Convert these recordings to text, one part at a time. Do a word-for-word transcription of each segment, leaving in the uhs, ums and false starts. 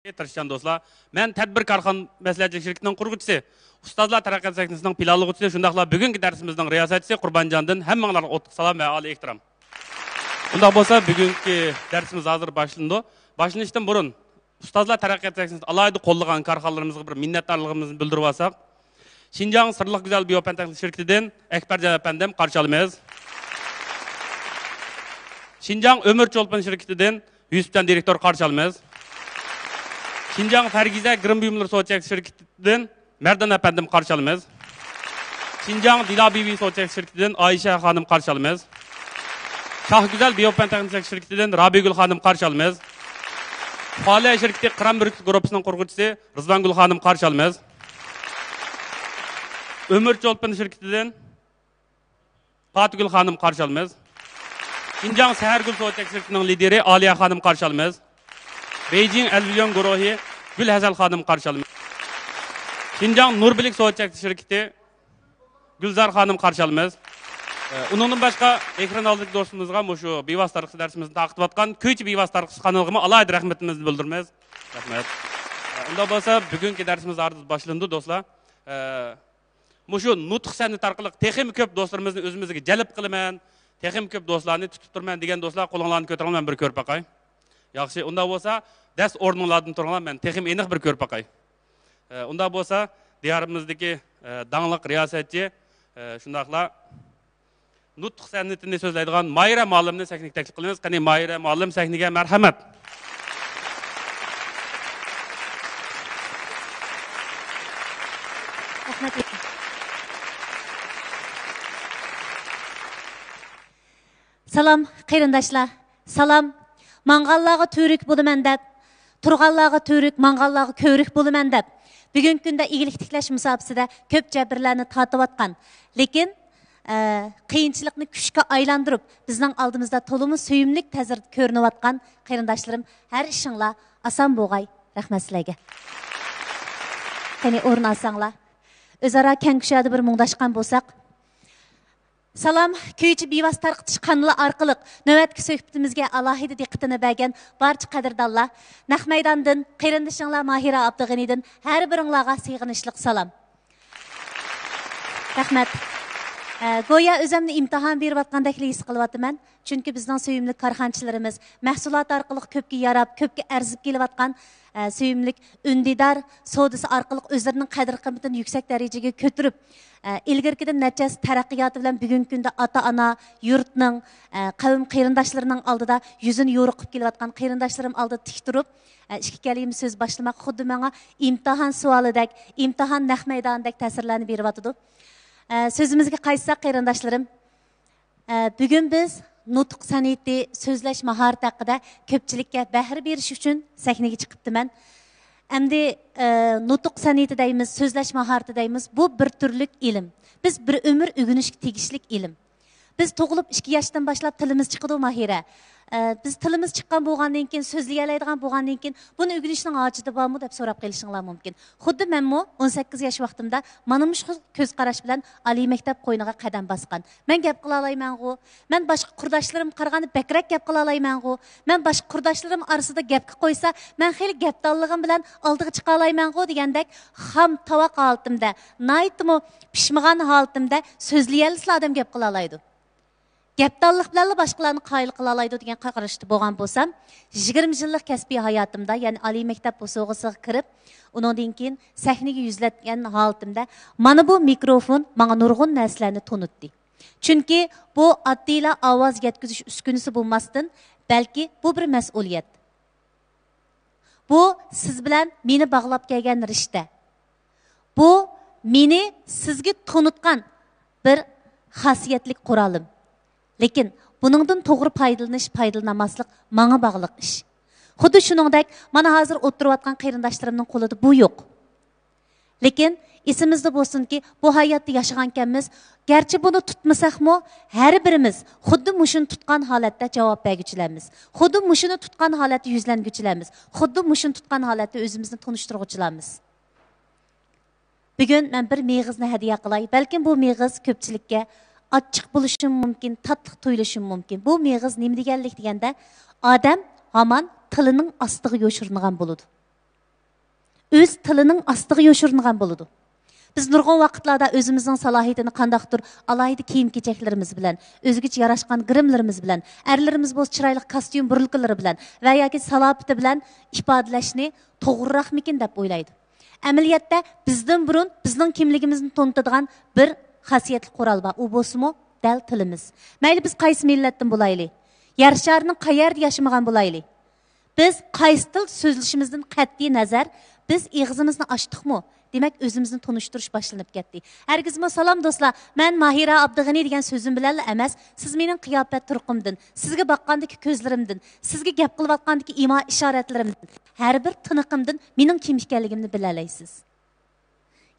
تىرىشچان دوستلار، مەن تەدبىر كارخانا مەسلىھەتچىلىك شىركىتىنىڭ قۇرغۇچىسى، ئۇستازلار تەرەققىيات سەھنىسىنىڭ پىلانلىغۇچىسى، شۇنداقلا بۈگۈنكى دەرسىمىزنىڭ رىياسەتچىسى قۇربانجاندىن ھەممىڭلارغا ئوتلۇق سالام ۋە ئالىي ئېھتىرام. ئۇنداق بولسا، بۈگۈنكى دەرسىمىز ھازىر باشلىنىدۇ. باشلىنىشتىن بۇرۇن، ئۇستازلار تەرەققىيات سەھنىسىنى ئالاھىدە قوللىغان كارخانىلىرىمىزغا بىر مىننەتدارلىقىمىزنى بىلدۈرۈۋالساق، شىنجاڭ سىرلىق گۈزەل بىيو پەن تېخنىك شىركىتىدىن ئەكبەرجان ئەپەندىم قارشى ئالىمىز. شىنجاڭ ئۆمۈر چولپان شىركىتىدىن يۈسۈپجان دىرېكتور قارشى ئالىمىز. شىنجاڭ پەرىزە گىرىم بۇيۇملىرى سودا چەكلىك شىركىتىدىن مەردان ئەپەندىم قارشى ئالىمىز. شىنجاڭ دىلا بىۋى سودا چەكلىك شىركىتىدىن ئايشە خانىم قارشى ئالىمىز. شاھ گۈزەل بىيو پەن تېخنىك شىركىتىدىن رابىيگۈل خانىم قارشى ئالىمىز. پالە شىركىتى قىران بۈركۈت گۇرۇپپىسىنىڭ قۇرغۇچىسى رىزۋانگۈل خانىم قارشى ئالىمىز. ئۆمۈر چولپان شىركىتىدىن پاتىگۈل خانىم قارشى ئالىمىز. شىنجاڭ سەھەرگۈل سودا چەكلىك شىركىتىنىڭ لىدىرى ئالىيە خانىم قارشى ئالىمىز. بېيجىڭ ئەلۋىيون گۇرۇھى گۈلھەسەل خانىم قارشى ئالىمىز. شىنجاڭ نۇربىلىك سودا چەكلىك شىركىتى گۈلزار خانىم قارشى ئالىمىز. ئە، ئۇنىڭدىن باشقا، ئېكران ئالدىدىكى دوستىمىزغا مۇشۇ بىۋاسىتە تارقىتىش دەرسىمىزنى تارقىتىۋاتقان كۆيچى بىۋاسىتە تارقىتىش قانىلىغىمۇ ئالاھىدە رەھمىتىمىزنى بىلدۈرىمىز. رەھمەت. ئە، ئۇنداق بولسا، بۈگۈنكى دەرسىمىز ھازىر باشلىنىدۇ، دوستلار. ئە، مۇشۇ نۇتۇق سەنئىتى ئارقىلىق تېخىمۇ كۆپ دوستلىرىمىزنى ئۆزىمىزگە جەلپ قىلىمەن، تېخىمۇ كۆپ دوستلارنى تۇتۇپ تۇرىمەن دېگەن دوستلار قولۇڭلارنى كۆتۈرۈڭلار، مەن بىر كۆرۈپ باقاي. ياخشى، ئۇنداق بولسا، دەس ئورنۇڭلاردىن تۇرۇڭلار، مەن تېخىمۇ ئېنىق بىر كۆرۈپ باقاي. ئە، ئۇنداق بولسا، دىيارىمىزدىكى، ئە، داڭلىق رىياسەتچى، ئە، شۇنداقلا نۇتۇق سەنئىتىنى سۆزلەيدىغان ماھىرە مۇئەللىمنى سەھنىگە تەكلىپ قىلىمىز. قېنى، ماھىرە مۇئەللىم، سەھنىگە مەرھەمەت. رەھمەت. سالام، قېرىنداشلار. سالام. ماڭغانلارغا تۈۋرۈك بولىمەن دەپ، تۇرغانلارغا تۈۋرۈك، ماڭغانلارغا كۆۋرۈك بولىمەن دەپ، بۈگۈنكى كۈندە ئىگىلىك تىكلەش مۇساپىسىدە كۆپ جەبىرلەرنى تارتىۋاتقان، لېكىن، ئە، قىيىنچىلىقنى كۈچكە ئايلاندۇرۇپ، بىزنىڭ ئالدىمىزدا تولىمۇ سۆيۈملۈك تەسىردە كۆرۈنۈۋاتقان قېرىنداشلىرىم، ھەر ئىشىڭلار ئاسان بولغاي. رەھمەت سىلەرگە. قېنى، ئورۇن ئالساڭلار. ئۆزئارا كەڭ كۇشادە بىر مۇڭداشقان بولساق. سالام، كۈيچى بىۋاسىتە تارقىتىش قانىلى ئارقىلىق نۆۋەتتىكى سۆھبىتىمىزگە ئالاھىدە دىققىتىنى بەرگەن بارچە قەدىردانلار، نەق مەيداندىن قېرىندىشىڭلار ماھىرە ئابدۇغېنىدىن ھەر بىرىڭلارغا سېغىنىشلىق سالام. رەھمەت. ئە، گويا ئۆزۈمنى ئىمتىھان بېرىۋاتقاندەكلا ھېس قىلىۋاتىمەن. چۈنكى بىزنىڭ سۆيۈملۈك كارخانىچىلىرىمىز مەھسۇلات ئارقىلىق كۆپكە ياراپ، كۆپكە ئەرزىپ كېلىۋاتقان، ئە، سۆيۈملۈك ئۈندىدار سودىسى ئارقىلىق ئۆزلىرىنىڭ قەدىر-قىممىتىنى يۈكسەك دەرىجىگە كۆتۈرۈپ، ئە، ئىلگىرىكىدىن نەچچە ھەسسە تەرەققىياتى بىلەن بۈگۈنكى كۈندە ئاتا-ئانا، يۇرتنىڭ، ئە، قەۋم قېرىنداشلىرىنىڭ ئالدىدا يۈزىنى يورۇق قىلىپ كېلىۋاتقان قېرىنداشلىرىم ئالدىدا تىك تۇرۇپ، ئە، ئىككى كەلىمە سۆز باشلىماق خۇددى ماڭا ئىمتىھان سوئالىدەك، ئىمتىھان نەق مەيدانىدەك تەسىرلەرنى بېرىۋاتىدۇ. ئە، سۆزىمىزگە قايتساق، قېرىنداشلىرىم، ئە، بۈگۈن بىز نۇتۇق سەنئىتى، سۆزلەش ماھارىتى ھەققىدە كۆپچىلىككە بەھرە بېرىش ئۈچۈن سەھنىگە چىقىپتىمەن. ئەمدى، ئە، نۇتۇق سەنئىتى دەيمىز، سۆزلەش ماھارىتى دەيمىز، بۇ بىر تۈرلۈك ئىلىم. بىز بىر ئۆمۈر ئۆگىنىشكە تېگىشلىك ئىلىم. بىز تۇغۇلۇپ ئىككى ياشتىن باشلاپ تىلىمىز چىقىدۇ، ماھىرە. ئە، بىز تىلىمىز چىققان بولغاندىن كېيىن، سۆزلىيەلەيدىغان بولغاندىن كېيىن، بۇنى ئۆگىنىشنىڭ ھاجىتى بارمۇ دەپ سوراپ قېلىشىڭلار مۇمكىن. خۇددى مەنمۇ ئون سەككىز ياش ۋاقتىمدا مانا مۇشۇ كۆز قاراش بىلەن ئالىي مەكتەپ قوينىغا قەدەم باسقان. مەن گەپ قىلالايمەنغۇ؟ مەن باشقا قۇرداشلىرىمغا قارىغاندا بەكرەك گەپ قىلالايمەنغۇ؟ مەن باشقا قۇرداشلىرىم ئارىسىدا گەپكە قويسا، مەن خېلى گەپدانلىقىم بىلەن ئالدىغا چىقالايمەنغۇ دېگەندەك خام تاۋاق ھالىتىمدە، ناھايىتىمۇ پىشمىغان ھالىتىمدە سۆزلىيەلىسىلا ئادەم گەپ قىلالايدۇ. گەپدانلىق بىلەنلا باشقىلارنى قايىل قىلالايدۇ دېگەن قاراشتا بولغان بولسام، يىگىرمە يىللىق كەسپىي ھاياتىمدا، يەنى ئالىي مەكتەپ بوسۇغىسىغا كىرىپ، ئۇنىڭدىن كېيىن سەھنىگە يۈزلەنگەن ھالىتىمدە، مانا بۇ مىكروفون ماڭا نۇرغۇن نەرسىلەرنى تونۇتتى. چۈنكى بۇ ئاددىيلا ئاۋاز يەتكۈزۈش ئۈسكۈنىسى بولماستىن، بەلكى بۇ بىر مەسئۇلىيەت. بۇ سىز بىلەن مېنى باغلاپ كەلگەن رىشتە. بۇ مېنى سىزگە تونۇتقان بىر خاسىيەتلىك قورالىم. لېكىن بۇنىڭدىن توغرا پايدىلىنىش، پايدىلىنالماسلىق ماڭا باغلىق ئىش. خۇددى شۇنىڭدەك، مانا ھازىر ئولتۇرۇۋاتقان قېرىنداشلىرىمنىڭ قولىدا بۇ يوق. لېكىن ئېسىمىزدە بولسۇنكى، بۇ ھاياتتا ياشىغانكەنمىز، گەرچە بۇنى تۇتمىساقمۇ، ھەر بىرىمىز خۇددى مۇشۇنى تۇتقان ھالەتتە جاۋاب بەرگۈچىلەرمىز. خۇددى مۇشۇنى تۇتقان ھالەتتە يۈزلەنگۈچىلەرمىز. خۇددى مۇشۇنى تۇتقان ھالەتتە ئۆزىمىزنى تونۇشتۇرغۇچىلارمىز. بۈگۈن مەن بىر مېغىزنى ھەدىيە قىلاي. بەلكىم بۇ مېغىز كۆپچىلىككە ئاچچىق بولۇشىمۇ مۇمكىن، تاتلىق تۇيۇلۇشىمۇ مۇمكىن. بۇ مېغىز نېمە دېگەنلىك دېگەندە، ئادەم ھامان تىلىنىڭ ئاستىغا يوشۇرۇنغان بولىدۇ. ئۆز تىلىنىڭ ئاستىغا يوشۇرۇنغان بولىدۇ. بىز نۇرغۇن ۋاقىتلاردا ئۆزىمىزنىڭ سالاھىيىتىنى قانداقتۇر ئالاھىدە كىيىم-كېچەكلىرىمىز بىلەن، ئۆزىگىچە ياراشقان گىرىملىرىمىز بىلەن، ئەرلىرىمىز بولسا چىرايلىق كاستيۇم بۇرۇلكىلىرى بىلەن ۋە ياكى سالاپىتى بىلەن ئىپادىلەشنى توغرىراقمىكىن دەپ ئويلايدۇ. ئەمەلىيەتتە بىزدىن بۇرۇن بىزنىڭ كىملىكىمىزنى تونۇتىدىغان بىر خاسىيەتلىك قورال بار، ئۇ بولسىمۇ دەل تىلىمىز. مەيلى بىز قايسى مىللەتتىن بولايلى، يەر شارىنىڭ قەيەردە ياشىمىغان بولايلى، بىز قايسى تىل سۆزلىشىمىزدىن قەتئىي نەزەر، بىز ئېغىزىمىزنى ئاچتۇقمۇ، دېمەك، ئۆزىمىزنى تونۇشتۇرۇش باشلىنىپ كەتتى. ھەرگىزمۇ سالام دوستلار، مەن ماھىرە ئابدىغېنى دېگەن سۆزۈم بىلەنلا ئەمەس، سىز مېنىڭ قىياپەت تۇرقۇمدىن، سىزگە باققاندىكى كۆزلىرىمدىن، سىزگە گەپ قىلىۋاتقاندىكى ئىما ئىشارەتلىرىمدىن، ھەر بىر تىنىقىمدىن مېنىڭ كىم ئىكەنلىكىمنى بىلەلەيسىز.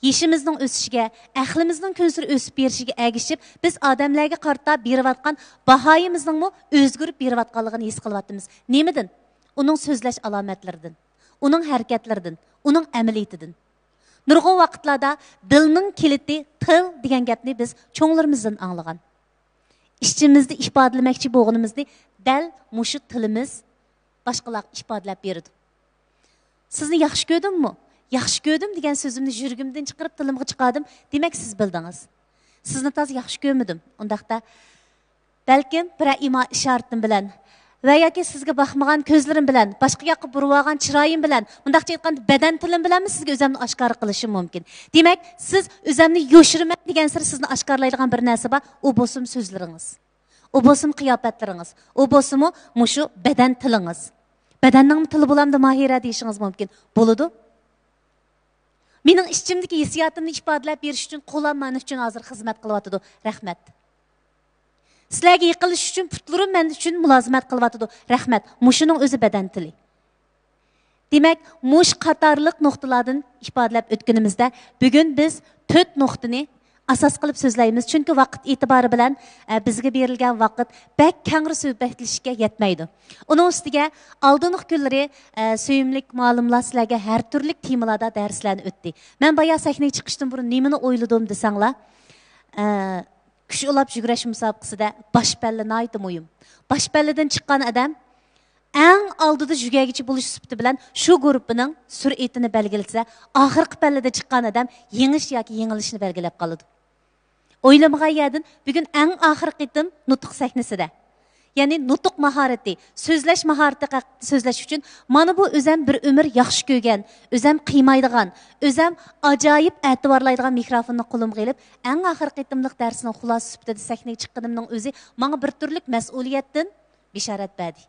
يېشىمىزنىڭ ئۆسۈشىگە، ئەقلىمىزنىڭ كۈنسېرى ئۆسۈپ بېرىشىگە ئەگىشىپ، بىز ئادەملەرگە قارىتا بېرىۋاتقان باھايىمىزنىڭمۇ ئۆزگىرىپ بېرىۋاتقانلىقىنى ھېس قىلىۋاتىمىز. نېمىدىن؟ ئۇنىڭ سۆزلەش ئالامەتلىرىدىن، ئۇنىڭ ھەرىكەتلىرىدىن، ئۇنىڭ ئەمەلىيىتىدىن. نۇرغۇن ۋاقىتلاردا دىلنىڭ كىلىتى تىل دېگەن گەپنى بىز چوڭلىرىمىزدىن ئاڭلىغان. ئىچىمىزدە ئىپادىلىمەكچى بولغىنىمىزنى دەل مۇشۇ تىلىمىز باشقىلارغا ئىپادىلەپ بېرىدۇ. سىزنى ياخشى كۆردۈممۇ؟ ياخشى كۆردۈم دېگەن سۆزۈمنى يۈرىكىمدىن چىقىرىپ تىلىمغا چىقاردىم، دېمەك، سىز بىلدىڭىز. سىزنى تازا ياخشى كۆرمىدىم. ئۇنداقتا، بەلكىم بىرەر ئىما ئىشارىتىم بىلەن ۋە ياكى سىزگە باقمىغان كۆزلىرىم بىلەن، باشقا ياققا بۇرۇۋالغان چىرايىم بىلەن، مۇنداقچە ئېيتقاندا، بەدەن تىلىم بىلەنمۇ سىزگە ئۆزۈمنى ئاشكارا قىلىشىم مۇمكىن. دېمەك، سىز ئۆزۈمنى يوشۇرىمەن دېگەنسېرى سىزنى ئاشكارىلايدىغان بىر نەرسە بار، ئۇ بولسىمۇ سۆزلىرىڭىز. ئۇ بولسىمۇ قىياپەتلىرىڭىز، ئۇ بولسىمۇ مۇشۇ بەدەن تىلىڭىز. بەدەننىڭمۇ تىلى بولامدۇ، ماھىرە، دېيىشىڭىز مۇمكىن. بولىدۇ. مېنىڭ ئىچىمدىكى ھېسسىياتىمنى ئىپادىلەپ بېرىش ئۈچۈن قولام مەن ئۈچۈن ھازىر خىزمەت قىلىۋاتىدۇ. رەھمەت. سىلەرگە يېقىنلىشىش ئۈچۈن پۇتلىرىم مەن ئۈچۈن مۇلازىمەت قىلىۋاتىدۇ. رەھمەت. مۇشۇنىڭ ئۆزى بەدەن تىلى. دېمەك، مۇشۇ قاتارلىق نۇقتىلاردىن ئىپادىلەپ ئۆتكىنىمىزدە، بۈگۈن بىز تۆت نۇقتىنى ئاساس قىلىپ سۆزلەيمىز، چۈنكى ۋاقىت ئېتىبارى بىلەن، ئە، بىزگە بېرىلگەن ۋاقىت بەك كەڭرى سۆھبەتلىشىشكە يەتمەيدۇ. ئۇنىڭ ئۈستىگە ئالدىنقى كۈنلىرى، ئە، سۆيۈملۈك مۇئەللىملار سىلەرگە ھەر تۈرلۈك تېمىلادا دەرسلەرنى ئۆتتى. مەن بايا سەھنىگە چىقىشتىن بۇرۇن نېمىنى ئويلىدىم دېسەڭلار، ئە، كۈچ ئۇلاپ يۈگۈرۈش مۇسابىقىسىدە باش پەللە ناھايىتى مۇھىم. باش پەللىدىن چىققان ئادەم ئەڭ ئالدىدا يۈگەرگۈچى بولۇش سۈپىتى بىلەن شۇ گۇرۇپپىنىڭ سۈرئىتىنى بەلگىلىسە، ئاخىرقى پەللىدە چىققان ئادەم يېڭىش ياكى يېڭىلىشنى بەلگىلەپ قالىدۇ. ئويلىمىغان يەردىن بۈگۈن ئەڭ ئاخىرقى قېتىم نۇتۇق سەھنىسىدە. يەنى نۇتۇق ماھارىتى، سۆزلەش ماھارىتى ھەققىدە سۆزلەش ئۈچۈن مانا بۇ ئۆزەم بىر ئۆمۈر ياخشى كۆرگەن، ئۆزەم قىيمايدىغان، ئۆزەم ئاجايىپ ئەتىۋارلايدىغان مىكروفوننى قولۇمغا ئېلىپ، ئەڭ ئاخىرقى قېتىملىق دەرسنىڭ خۇلاسىسى سۈپىتىدە سەھنىگە چىققىنىمنىڭ ئۆزى ماڭا بىر تۈرلۈك مەسئۇلىيەتتىن بېشارەت بەردى.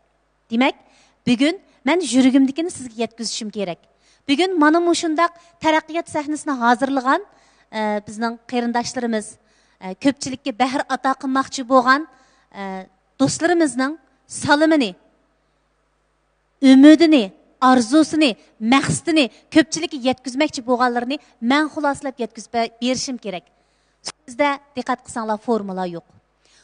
دېمەك، بۈگۈن مەن يۈرىكىمدىكىنى سىزگە يەتكۈزۈشۈم كېرەك. بۈگۈن مانا مۇشۇنداق تەرەققىيات سەھنىسىنى ھازىرلىغان، ئە، بىزنىڭ قېرىنداشلىرىمىز، ئە، كۆپچىلىككە بەھر ئاتا قىلماقچى بولغان، ئە، دوستلىرىمىزنىڭ سالىمىنى، ئۈمىدىنى، ئارزۇسىنى، مەقسىتىنى كۆپچىلىككە يەتكۈزمەكچى بولغانلىرىنى مەن خۇلاسىلەپ يەتكۈزۈپ بە-، بېرىشىم كېرەك. سۆزدە دىققەت قىلساڭلار، فورمۇلا يوق.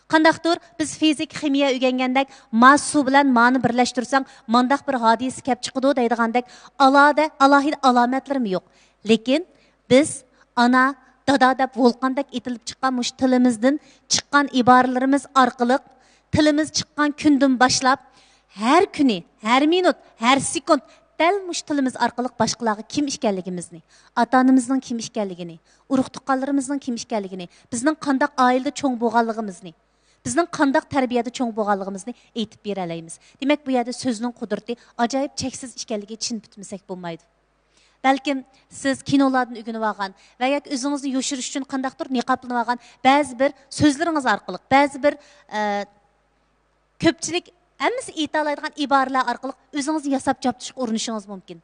قانداقتۇر بىز فىزىك، خىمىيە ئۆگەنگەندەك، ماس سۇ بىلەن مانى بىرلەشتۈرسەڭ، مانداق بىر ھادىسە كەپ چىقىدۇ دەيدىغاندەك ئالاھىدە، ئالاھىدە ئالامەتلىرىمۇ يوق. لېكىن بىز ئانا، دادا دەپ ۋولقاندەك ئېتىلىپ چىققان مۇشۇ تىلىمىزدىن چىققان ئىبارىلىرىمىز ئارقىلىق، تىلىمىز چىققان كۈندىن باشلاپ، ھەر كۈنى، ھەر مىنۇت، ھەر سېكۇنت دەل مۇشۇ تىلىمىز ئارقىلىق باشقىلارغا كىم ئىكەنلىكىمىزنى، ئاتا-ئانىمىزنىڭ كىم ئىكەنلىكىنى، ئۇرۇق-تۇغقانلىرىمىزنىڭ كىم ئىكەنلىكىنى، بىزنىڭ قانداق ئائىلىدە چوڭ بولغانلىقىمىزنى، بىزنىڭ قانداق تەربىيەدە چوڭ بولغانلىقىمىزنى ئېيتىپ بېرەلەيمىز. دېمەك، بۇ يەردە سۆزنىڭ قۇدرىتى ئاجايىپ چەكسىز ئىكەنلىكىگە چىن پۈتمىسەك بولمايدۇ. بەلكىم سىز كىنولاردىن ئۆگىنىۋالغان ۋە ياكى ئۆزىڭىزنى يوشۇرۇش ئۈچۈن قانداقتۇر نىقابلىنىۋالغان بەزى بىر سۆزلىرىڭىز ئارقىلىق، بەزى بىر، ئە، كۆپچىلىك ھەممىسى ئېيتالايدىغان ئىبارىلەر ئارقىلىق ئۆزىڭىزنى ياساپ چاپچىشقا ئۇرۇنۇشىڭىز مۇمكىن.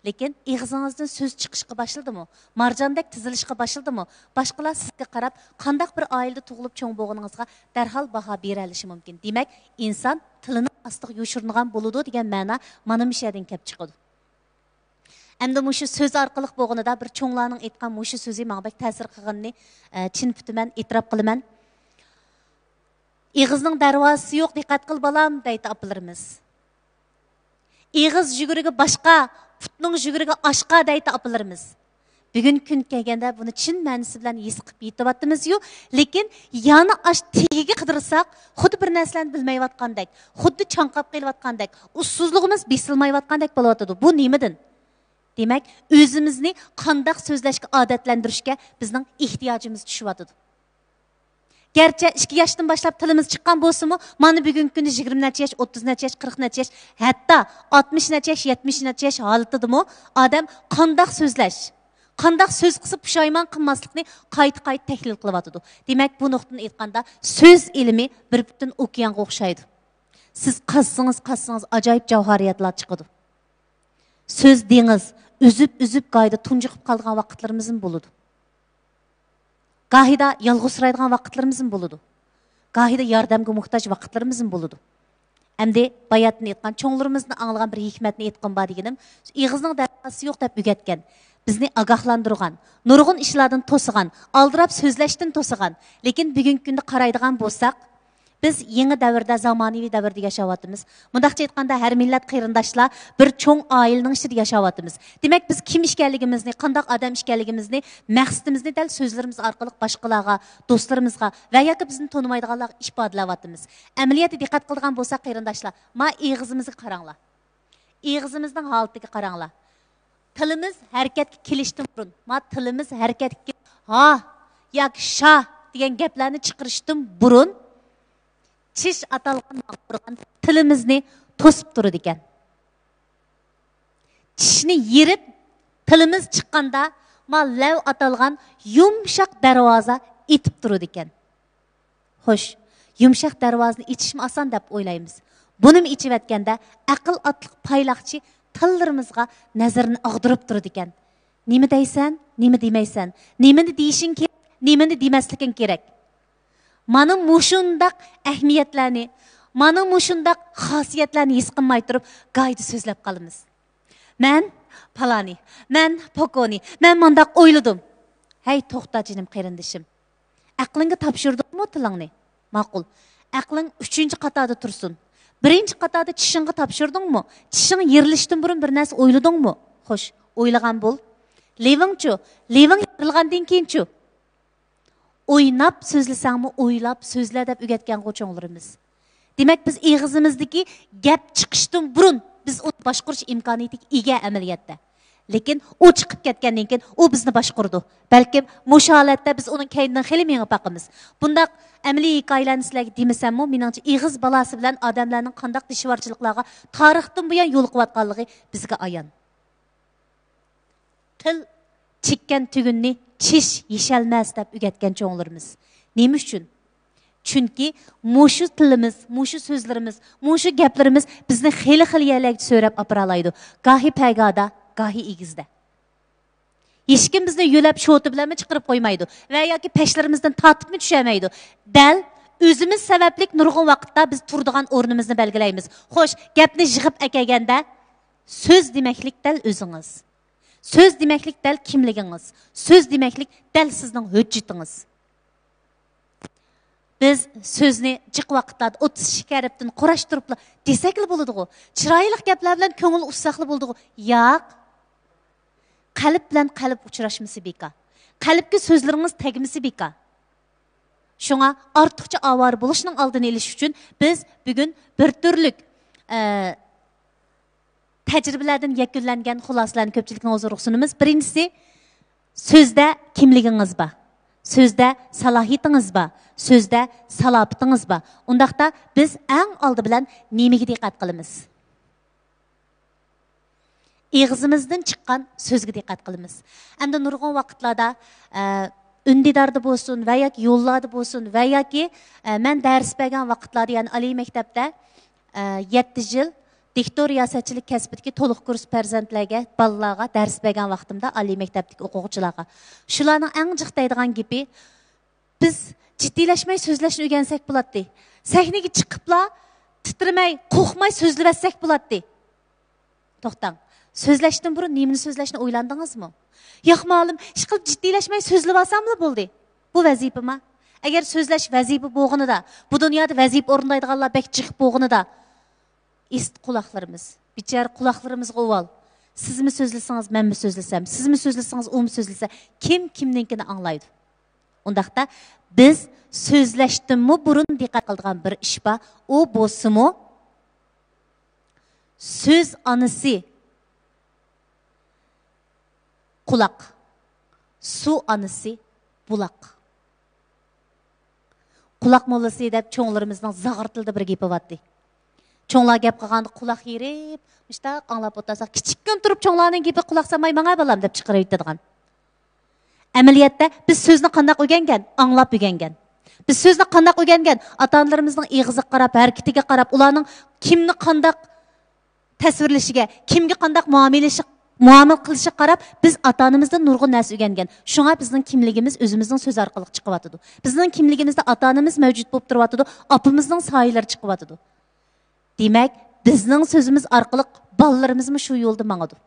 لېكىن ئېغىزىڭىزدىن سۆز چىقىشقا باشلىدىمۇ، مارجاندەك تىزىلىشقا باشلىدىمۇ، باشقىلار سىزگە قاراپ، قانداق بىر ئائىلىدە تۇغۇلۇپ چوڭ بولغىنىڭىزغا دەرھال باھا بېرەلىشى مۇمكىن. دېمەك، ئىنسان تىلىنىڭ ئاستىغا يوشۇرۇنغان بولىدۇ دېگەن مەنا مانا مۇشۇ يەردىن كەپ چىقىدۇ. ئەمدى مۇشۇ سۆز ئارقىلىق بولغىنىدا بىر چوڭلارنىڭ ئېيتقان مۇشۇ سۆزى ماڭا بەك تەسىر قىلغىنىنى، ئە، چىن پۈتىمەن، ئېتىراپ قىلىمەن. «ئېغىزنىڭ دەرۋازىسى يوق، دىققەت قىل بالام» دەيتتى ئاپىلىرىمىز. «ئېغىز يۈگۈرۈكى باشقا، پۇتنىڭ يۈگۈرۈكى ئاشقا» دەيتتى ئاپىلىرىمىز. بۈگۈنكى كۈنگە كەلگەندە بۇنى چىن مەنىسى بىلەن ھېس قىلىپ يېتىۋاتىمىزيۇ، لېكىن يەنە ئاش تېگىگە قىدىرساق، خۇددى بىر نەرسىلەرنى بىلمەيۋاتقاندەك، خۇددى چاڭقاپ قېلىۋاتقاندەك، ئۇسسۇزلۇقىمىز بېسىلمايۋاتقاندەك بولۇۋاتىدۇ. بۇ نېمىدىن؟ دېمەك، ئۆزىمىزنى قانداق سۆزلەشكە ئادەتلەندۈرۈشكە بىزنىڭ ئېھتىياجىمىز چۈشۈۋاتىدۇ. گەرچە ئىككى ياشتىن باشلاپ تىلىمىز چىققان بولسىمۇ، مانا بۈگۈنكى كۈندە يىگىرمە نەچچە ياش، ئوتتۇز نەچچە ياش، قىرىق نەچچە ياش، ھەتتا ئاتمىش نەچچە ياش، يەتمىش نەچچە ياش ھالىتىدىمۇ ئادەم قانداق سۆزلەش، قانداق سۆز قىلسا پۇشايمان قىلماسلىقنى قايتا-قايتا تەھلىل قىلىۋاتىدۇ. دېمەك، بۇ نۇقتىدىن ئېيتقاندا، سۆز ئىلمى بىر پۈتۈن ئوكيانغا ئوخشايدۇ. سىز قازسىڭىز، قازسىڭىز ئاجايىپ جەۋھەرىياتلار چىقىدۇ. سۆز دېڭىز، ئۈزۈپ-ئۈزۈپ گاھىدا تۇنجۇقۇپ قالىدىغان ۋاقىتلىرىمىزمۇ بولىدۇ. گاھىدا يالغۇزسىرايدىغان ۋاقىتلىرىمىزمۇ بولىدۇ. گاھىدا ياردەمگە موھتاج ۋاقىتلىرىمىزمۇ بولىدۇ. ئەمدى باياتتىن ئېيتقان، چوڭلىرىمىزدىن ئاڭلىغان بىر ھېكمەتنى ئېيتقۇم بار دېگىنىم، ئېغىزنىڭ دەرۋازىسى يوق دەپ ئۆگەتكەن. بىزنى ئاگاھلاندۇرغان، نۇرغۇن ئىشلاردىن توسىغان، ئالدىراپ سۆزلەشتىن توسىغان. لېكىن بۈگۈنكى كۈندە قارايدىغان بولساق، بىز يېڭى دەۋردە، زامانىۋى دەۋردە ياشاۋاتىمىز. مۇنداقچە ئېيتقاندا، ھەر مىللەت قېرىنداشلار بىر چوڭ ئائىلىنىڭ ئىچىدە ياشاۋاتىمىز. دېمەك، بىز كىم ئىكەنلىكىمىزنى، قانداق ئادەم ئىكەنلىكىمىزنى، مەقسىتىمىزنى دەل سۆزلىرىمىز ئارقىلىق باشقىلارغا، دوستلىرىمىزغا ۋە ياكى بىزنى تونۇمايدىغانلارغا ئىپادىلەۋاتىمىز. ئەمەلىيەتتە دىققەت قىلىدىغان بولساق، قېرىنداشلار، ما ئېغىزىمىزغا قاراڭلار. ئېغىزىمىزنىڭ ھالىتىگە قاراڭلار. تىلىمىز ھەرىكەتكە كېلىشتىن بۇرۇن، ما تىلىمىز ھەرىكەتكە كېلىپ، ھا ياكى شا دېگەن گەپلەرنى چىقىرىشتىن بۇرۇن، چىش ئاتالغان ماڭا ئۇرغان تىلىمىزنى توسۇپ تۇرىدىكەن. چىشنى يېرىپ، تىلىمىز چىققاندا، ما لەۋ ئاتالغان يۇمشاق دەرۋازا ئېتىپ تۇرىدىكەن. خوش، يۇمشاق دەرۋازىنى ئېچىشمۇ ئاسان دەپ ئويلايمىز. بۇنىمۇ ئېچىۋەتكەندە، ئەقىل ئاتلىق پايلاقچى تىللىرىمىزغا نەزىرىنى ئاغدۇرۇپ تۇرىدىكەن. نېمە دەيسەن، نېمە دېمەيسەن، نېمىنى دېيىشىڭ كېرەك، نېمىنى دېمەسلىكىڭ كېرەك. مانا مۇشۇنداق ئەھمىيەتلەرنى، مانا مۇشۇنداق خاسىيەتلەرنى ھېس قىلماي تۇرۇپ، گاھىدا سۆزلەپ قالىمىز. مەن پالانى، مەن پوكونى، مەن مانداق ئويلىدىم. ھەي، توختا جېنىم قېرىندىشىم. ئەقلىڭگە تاپشۇردۇڭمۇ تىلىڭنى؟ ماقۇل. ئەقلىڭ ئۈچىنچى قاتاردا تۇرسۇن. بىرىنچى قاتاردا چىشىڭغا تاپشۇردۇڭمۇ؟ چىشىڭ يېرىلىشتىن بۇرۇن بىر نەرسە ئويلىدىڭمۇ؟ خوش، ئويلىغان بول. لېۋىڭچۇ؟ لېۋىڭ يېرىلغاندىن كېيىنچۇ؟ ئويناپ سۆزلىسەڭمۇ ئويلاپ سۆزلە دەپ ئۆگەتكەنغۇ چوڭلىرىمىز. دېمەك، بىز ئېغىزىمىزدىكى گەپ چىقىشتىن بۇرۇن بىز ئۇنى باشقۇرۇش ئىمكانىيىتىگە ئىگە ئەمەلىيەتتە. لېكىن ئۇ چىقىپ كەتكەندىن كېيىن ئۇ بىزنى باشقۇرىدۇ. بەلكىم مۇشۇ ھالەتتە بىز ئۇنىڭ كەينىدىن خېلى مېڭىپ باقىمىز. بۇنداق ئەمەلىي ھېكايىلەرنى سىلەرگە دېمىسەممۇ، مېنىڭچە ئېغىز بالاسى بىلەن ئادەملەرنىڭ قانداق دىشۋارچىلىقلارغا تارىختىن بۇيان يولۇقۇۋاتقانلىقى بىزگە ئايان. تىل چېككەن تۈگۈننى چىش يېشەلمەس دەپ ئۆگەتكەن چوڭلىرىمىز. نېمە ئۈچۈن؟ چۈنكى مۇشۇ تىلىمىز، مۇشۇ سۆزلىرىمىز، مۇشۇ گەپلىرىمىز بىزنى خېلى خىل يەرلەرگە سۆرەپ ئاپىرالايدۇ. گاھى پەيگادا، گاھى ئېگىزدە. ھېچكىم بىزنى يۆلەپ شوتا بىلەنمۇ چىقىرىپ قويمايدۇ ۋە ياكى پەشلىرىمىزدىن تارتىپمۇ چۈشۈرمەيدۇ. دەل ئۆزىمىز سەۋەبلىك نۇرغۇن ۋاقىتتا بىز تۇرىدىغان ئورنىمىزنى بەلگىلەيمىز. خوش، گەپنى يىغىپ ئەكەلگەندە، سۆز دېمەكلىك دەل ئۆزىڭىز. سۆز دېمەكلىك دەل كىملىكىڭىز. سۆز دېمەكلىك دەل سىزنىڭ ھۆججىتىڭىز. بىز سۆزنى جىق ۋاقىتلاردا ئوتتۇز ئىككى ھەرپتىن قۇراشتۇرۇپلا دېسەكلا بولىدىغۇ. چىرايلىق گەپلەر بىلەن كۆڭۈل ئۇسساقلا بولىدىغۇ. ياق. قەلب بىلەن قەلب ئۇچراشمىسا بىكار. قەلبكە سۆزلىرىڭىز تەگمىسە بىكار. شۇڭا ئارتۇقچە ئاۋارە بولۇشنىڭ ئالدىنى ئېلىش ئۈچۈن بىز بۈگۈن بىر تۈرلۈك، ئە، تەجرىبىلەردىن يەكۈنلەنگەن خۇلاسىلەرنى كۆپچىلىكنىڭ ھۇزۇرىغا سۇنىمىز. بىرىنچىسى، سۆزدە كىملىكىڭىز بار. سۆزدە سالاھىيىتىڭىز بار. سۆزدە سالاپىتىڭىز بار. ئۇنداقتا بىز ئەڭ ئالدى بىلەن نېمىگە دىققەت قىلىمىز؟ ئېغىزىمىزدىن چىققان سۆزگە دىققەت قىلىمىز. ئەمدى نۇرغۇن ۋاقىتلاردا، ئە، ئۈندىداردا بولسۇن ۋە ياكى يوللاردا بولسۇن ۋە ياكى، ئە، مەن دەرس بەرگەن ۋاقىتلاردا، يەنى ئالىي مەكتەپتە، ئە، يەتتە يىل دىكتور رىياسەتچىلىك كەسپىدىكى تولۇق كۇرس پەرزەنتلەرگە، بالىلارغا دەرس بەرگەن ۋاقتىمدا، ئالىي مەكتەپتىكى ئوقۇغۇچىلارغا، شۇلارنىڭ ئەڭ جىق دەيدىغان گېپى، بىز جىددىيلەشمەي سۆزلەشنى ئۆگەنسەك بولاتتى. سەھنىگە چىقىپلا تىترىمەي، قورقماي سۆزلىۋەتسەك بولاتتى. توختاڭ. سۆزلەشتىن بۇرۇن نېمىنى سۆزلەشنى ئويلاندىڭىزمۇ؟ ياق، مۇئەللىم، ئىشقىلىپ جىددىيلەشمەي سۆزلىۋالساملا بولدى. بۇ ۋەزىپىما؟ ئەگەر سۆزلەش ۋەزىپە بولغىنىدا، بۇ دۇنيادا ۋەزىپە ئورۇندايدىغانلار بەك جىق بولغىنىدا، ئېسىت قۇلاقلىرىمىز، بىچارە قۇلاقلىرىمىزغا ئۇۋال. سىزمۇ سۆزلىسىڭىز، مەنمۇ سۆزلىسەم، سىزمۇ سۆزلىسىڭىز، ئۇمۇ سۆزلىسە، كىم كىمنىڭكىنى ئاڭلايدۇ؟ ئۇنداقتا بىز سۆزلەشتىنمۇ بۇرۇن دىققەت قىلىدىغان بىر ئىش بار. ئۇ بولسىمۇ، سۆز ئانىسى. قۇلاق، سۇ ئانىسى بۇلاق. قۇلاق موللىسى دەپ چوڭلىرىمىزنىڭ زاغرا تىلدا بىر گېپى بارتتى. چوڭلار گەپ قىلغاندا قۇلاق يېرىپ، مۇشتاق ئاڭلاپ ئولتۇرساق، كىچىككىنە تۇرۇپ چوڭلارنىڭ گېپى قۇلاق سالماي ماڭا بالام دەپ چىقىرىۋېتىدىغان. ئەمەلىيەتتە بىز سۆزنى قانداق ئۆگەنگەن؟ ئاڭلاپ ئۆگەنگەن. بىز سۆزنى قانداق ئۆگەنگەن؟ ئاتا-ئانىلىرىمىزنىڭ ئېغىزىغا قاراپ، ھەرىكىتىگە قاراپ، ئۇلارنىڭ كىمنى قانداق تەسۋىرلىشىگە، كىمگە قانداق مۇئامىلىشى، مۇئامىلە قىلىشىغا قاراپ، بىز ئاتا-ئانىمىزدىن نۇرغۇن نەرسە ئۆگەنگەن. شۇڭا بىزنىڭ كىملىكىمىز ئۆزىمىزنىڭ سۆزى ئارقىلىق چىقىۋاتىدۇ. بىزنىڭ كىملىكىمىزدە ئاتا-ئانىمىز مەۋجۇت بولۇپ تۇرۇۋاتىدۇ، ئاپىمىزنىڭ سايىلىرى چىقىۋاتىدۇ. دېمەك، بىزنىڭ سۆزىمىز ئارقىلىق بالىلىرىمىزمۇ شۇ يولدا ماڭىدۇ.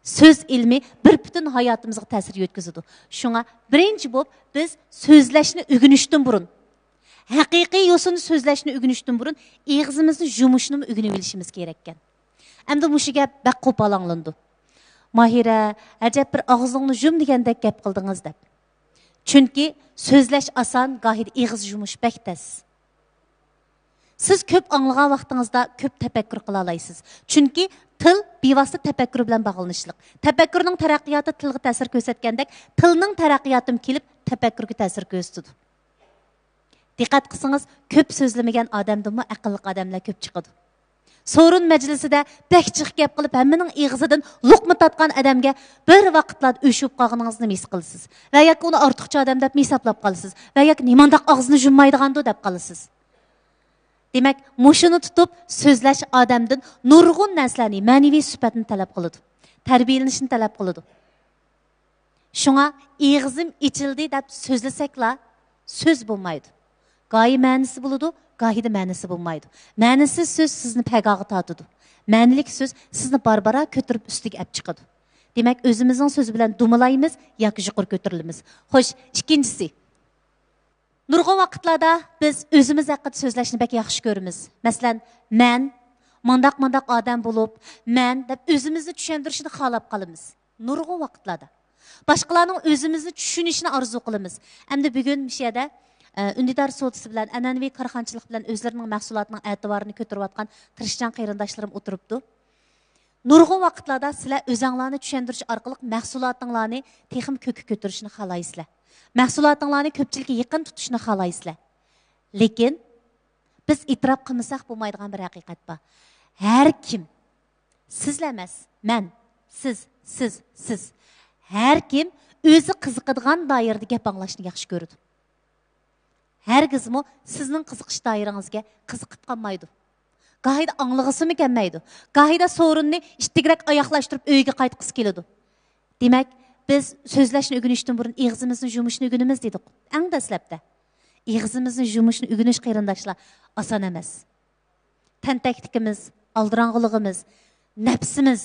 سۆز ئىلمى بىر پۈتۈن ھاياتىمىزغا تەسىر يەتكۈزىدۇ. شۇڭا بىرىنچى بولۇپ بىز سۆزلەشنى ئۆگىنىشتىن بۇرۇن، ھەقىقىي يوسۇندا سۆزلەشنى ئۆگىنىشتىن بۇرۇن ئېغىزىمىزنى يۇمۇشنىمۇ ئۆگىنىۋېلىشىمىز كېرەككەن. ئەمدى مۇشۇ گەپ بەك قوپال ئاڭلىنىدۇ. «ماھىرە، ئەجەب بىر ئاغزىڭنى يۇم دېگەندەك گەپ قىلدىڭىز» دەپ. چۈنكى سۆزلەش ئاسان، گاھىدا ئېغىز يۇمۇش بەك تەس. سىز كۆپ ئاڭلىغان ۋاقتىڭىزدا كۆپ تەپەككۇر قىلالايسىز. چۈنكى تىل بىۋاسىتە تەپەككۇر بىلەن باغلىنىشلىق. تەپەككۇرنىڭ تەرەققىياتى تىلغا تەسىر كۆرسەتكەندەك، تىلنىڭ تەرەققىياتىمۇ كېلىپ تەپەككۇرگە تەسىر كۆرسىتىدۇ. دىققەت قىلسىڭىز، كۆپ سۆزلىمىگەن ئادەمدىنمۇ ئەقىللىق ئادەملەر كۆپ چىقىدۇ. سورۇن مەجلىسىدە بەك جىق گەپ قىلىپ، ھەممىنىڭ ئېغىزىدىن لوقما تارتقان ئادەمگە بىر ۋاقىتلاردا ئۆچ بولۇپ قالغىنىڭىزنى ھېس قىلىسىز. ۋە ياكى ئۇنى ئارتۇقچە ئادەم دەپ ھېسابلاپ قالىسىز. ۋە ياكى نېمانداق ئاغزىنى يۇممايدىغاندۇ دەپ قالىسىز. دېمەك، مۇشۇنى تۇتۇپ سۆزلەش ئادەمدىن نۇرغۇن نەرسىلەرنى، مەنىۋى سۈپەتنى تەلەپ قىلىدۇ. تەربىيەلىنىشنى تەلەپ قىلىدۇ. شۇڭا «ئېغىزىم ئېچىلدى» دەپ سۆزلىسەكلا، سۆز بولمايدۇ. گاھى مەنىسى بولىدۇ، گاھىدا مەنىسى بولمايدۇ. مەنىسىز سۆز سىزنى پەگاغا تارتىدۇ. مەنىلىك سۆز سىزنى بارا-بارا كۆتۈرۈپ ئۈستىگە ئەپ چىقىدۇ. دېمەك، ئۆزىمىزنىڭ سۆزى بىلەن دومىلايمىز ياكى يۇقىرى كۆتۈرۈلىمىز. خوش، ئىككىنچىسى. نۇرغۇن ۋاقىتلاردا بىز ئۆزىمىز ھەققىدە سۆزلەشنى بەك ياخشى كۆرىمىز. مەسىلەن، «مەن مانداق-مانداق ئادەم بولۇپ، مەن» دەپ ئۆزىمىزنى چۈشەندۈرۈشىنى خالاپ قالىمىز. نۇرغۇن ۋاقىتلاردا. باشقىلارنىڭ ئۆزىمىزنى چۈشىنىشىنى ئارزۇ قىلىمىز. ئەمدى بۈگۈن مۇشۇ يەردە، ئە، ئۈندىدار سودىسى بىلەن، ئەنئەنىۋى كارخانىچىلىق بىلەن ئۆزلىرىنىڭ مەھسۇلاتىنىڭ ئەتىۋارىنى كۆتۈرۈۋاتقان تىرىشچان قېرىنداشلىرىم ئولتۇرۇپتۇ. نۇرغۇن ۋاقىتلاردا سىلەر ئۆزەڭلارنى چۈشەندۈرۈش ئارقىلىق مەھسۇلاتىڭلارنى تېخىمۇ كۆككە كۆتۈرۈشنى خالايسىلەر. مەھسۇلاتىڭلارنى كۆپچىلىككە يېقىن تۇتۇشنى خالايسىلەر. لېكىن بىز ئېتىراپ قىلمىساق بولمايدىغان بىر ھەقىقەت بار. ھەر كىم، سىزلا ئەمەس، مەن، سىز، سىز، سىز، ھەر كىم ئۆزى قىزىقىدىغان دائىرىدە گەپ ئاڭلاشنى ياخشى كۆرىدۇ. ھەرگىزمۇ سىزنىڭ قىزىقىش دائىرىڭىزگە قىزىقىپ قالمايدۇ. گاھىدا ئاڭلىغۇسىمۇ كەلمەيدۇ. گاھىدا سورۇننى ئىتتىكرەك ئاياقلاشتۇرۇپ ئۆيىگە قايتقۇسى كېلىدۇ. دېمەك، بىز سۆزلەشنى ئۆگىنىشتىن بۇرۇن ئېغىزىمىزنى يۇمۇشنى ئۆگىنىمىز دېدۇق. ئەڭ دەسلەپتە. ئېغىزىمىزنى يۇمۇشنى ئۆگىنىش، قېرىنداشلار، ئاسان ئەمەس. تەنتەكلىكىمىز، ئالدىراڭغۇلۇقىمىز، نەپسىمىز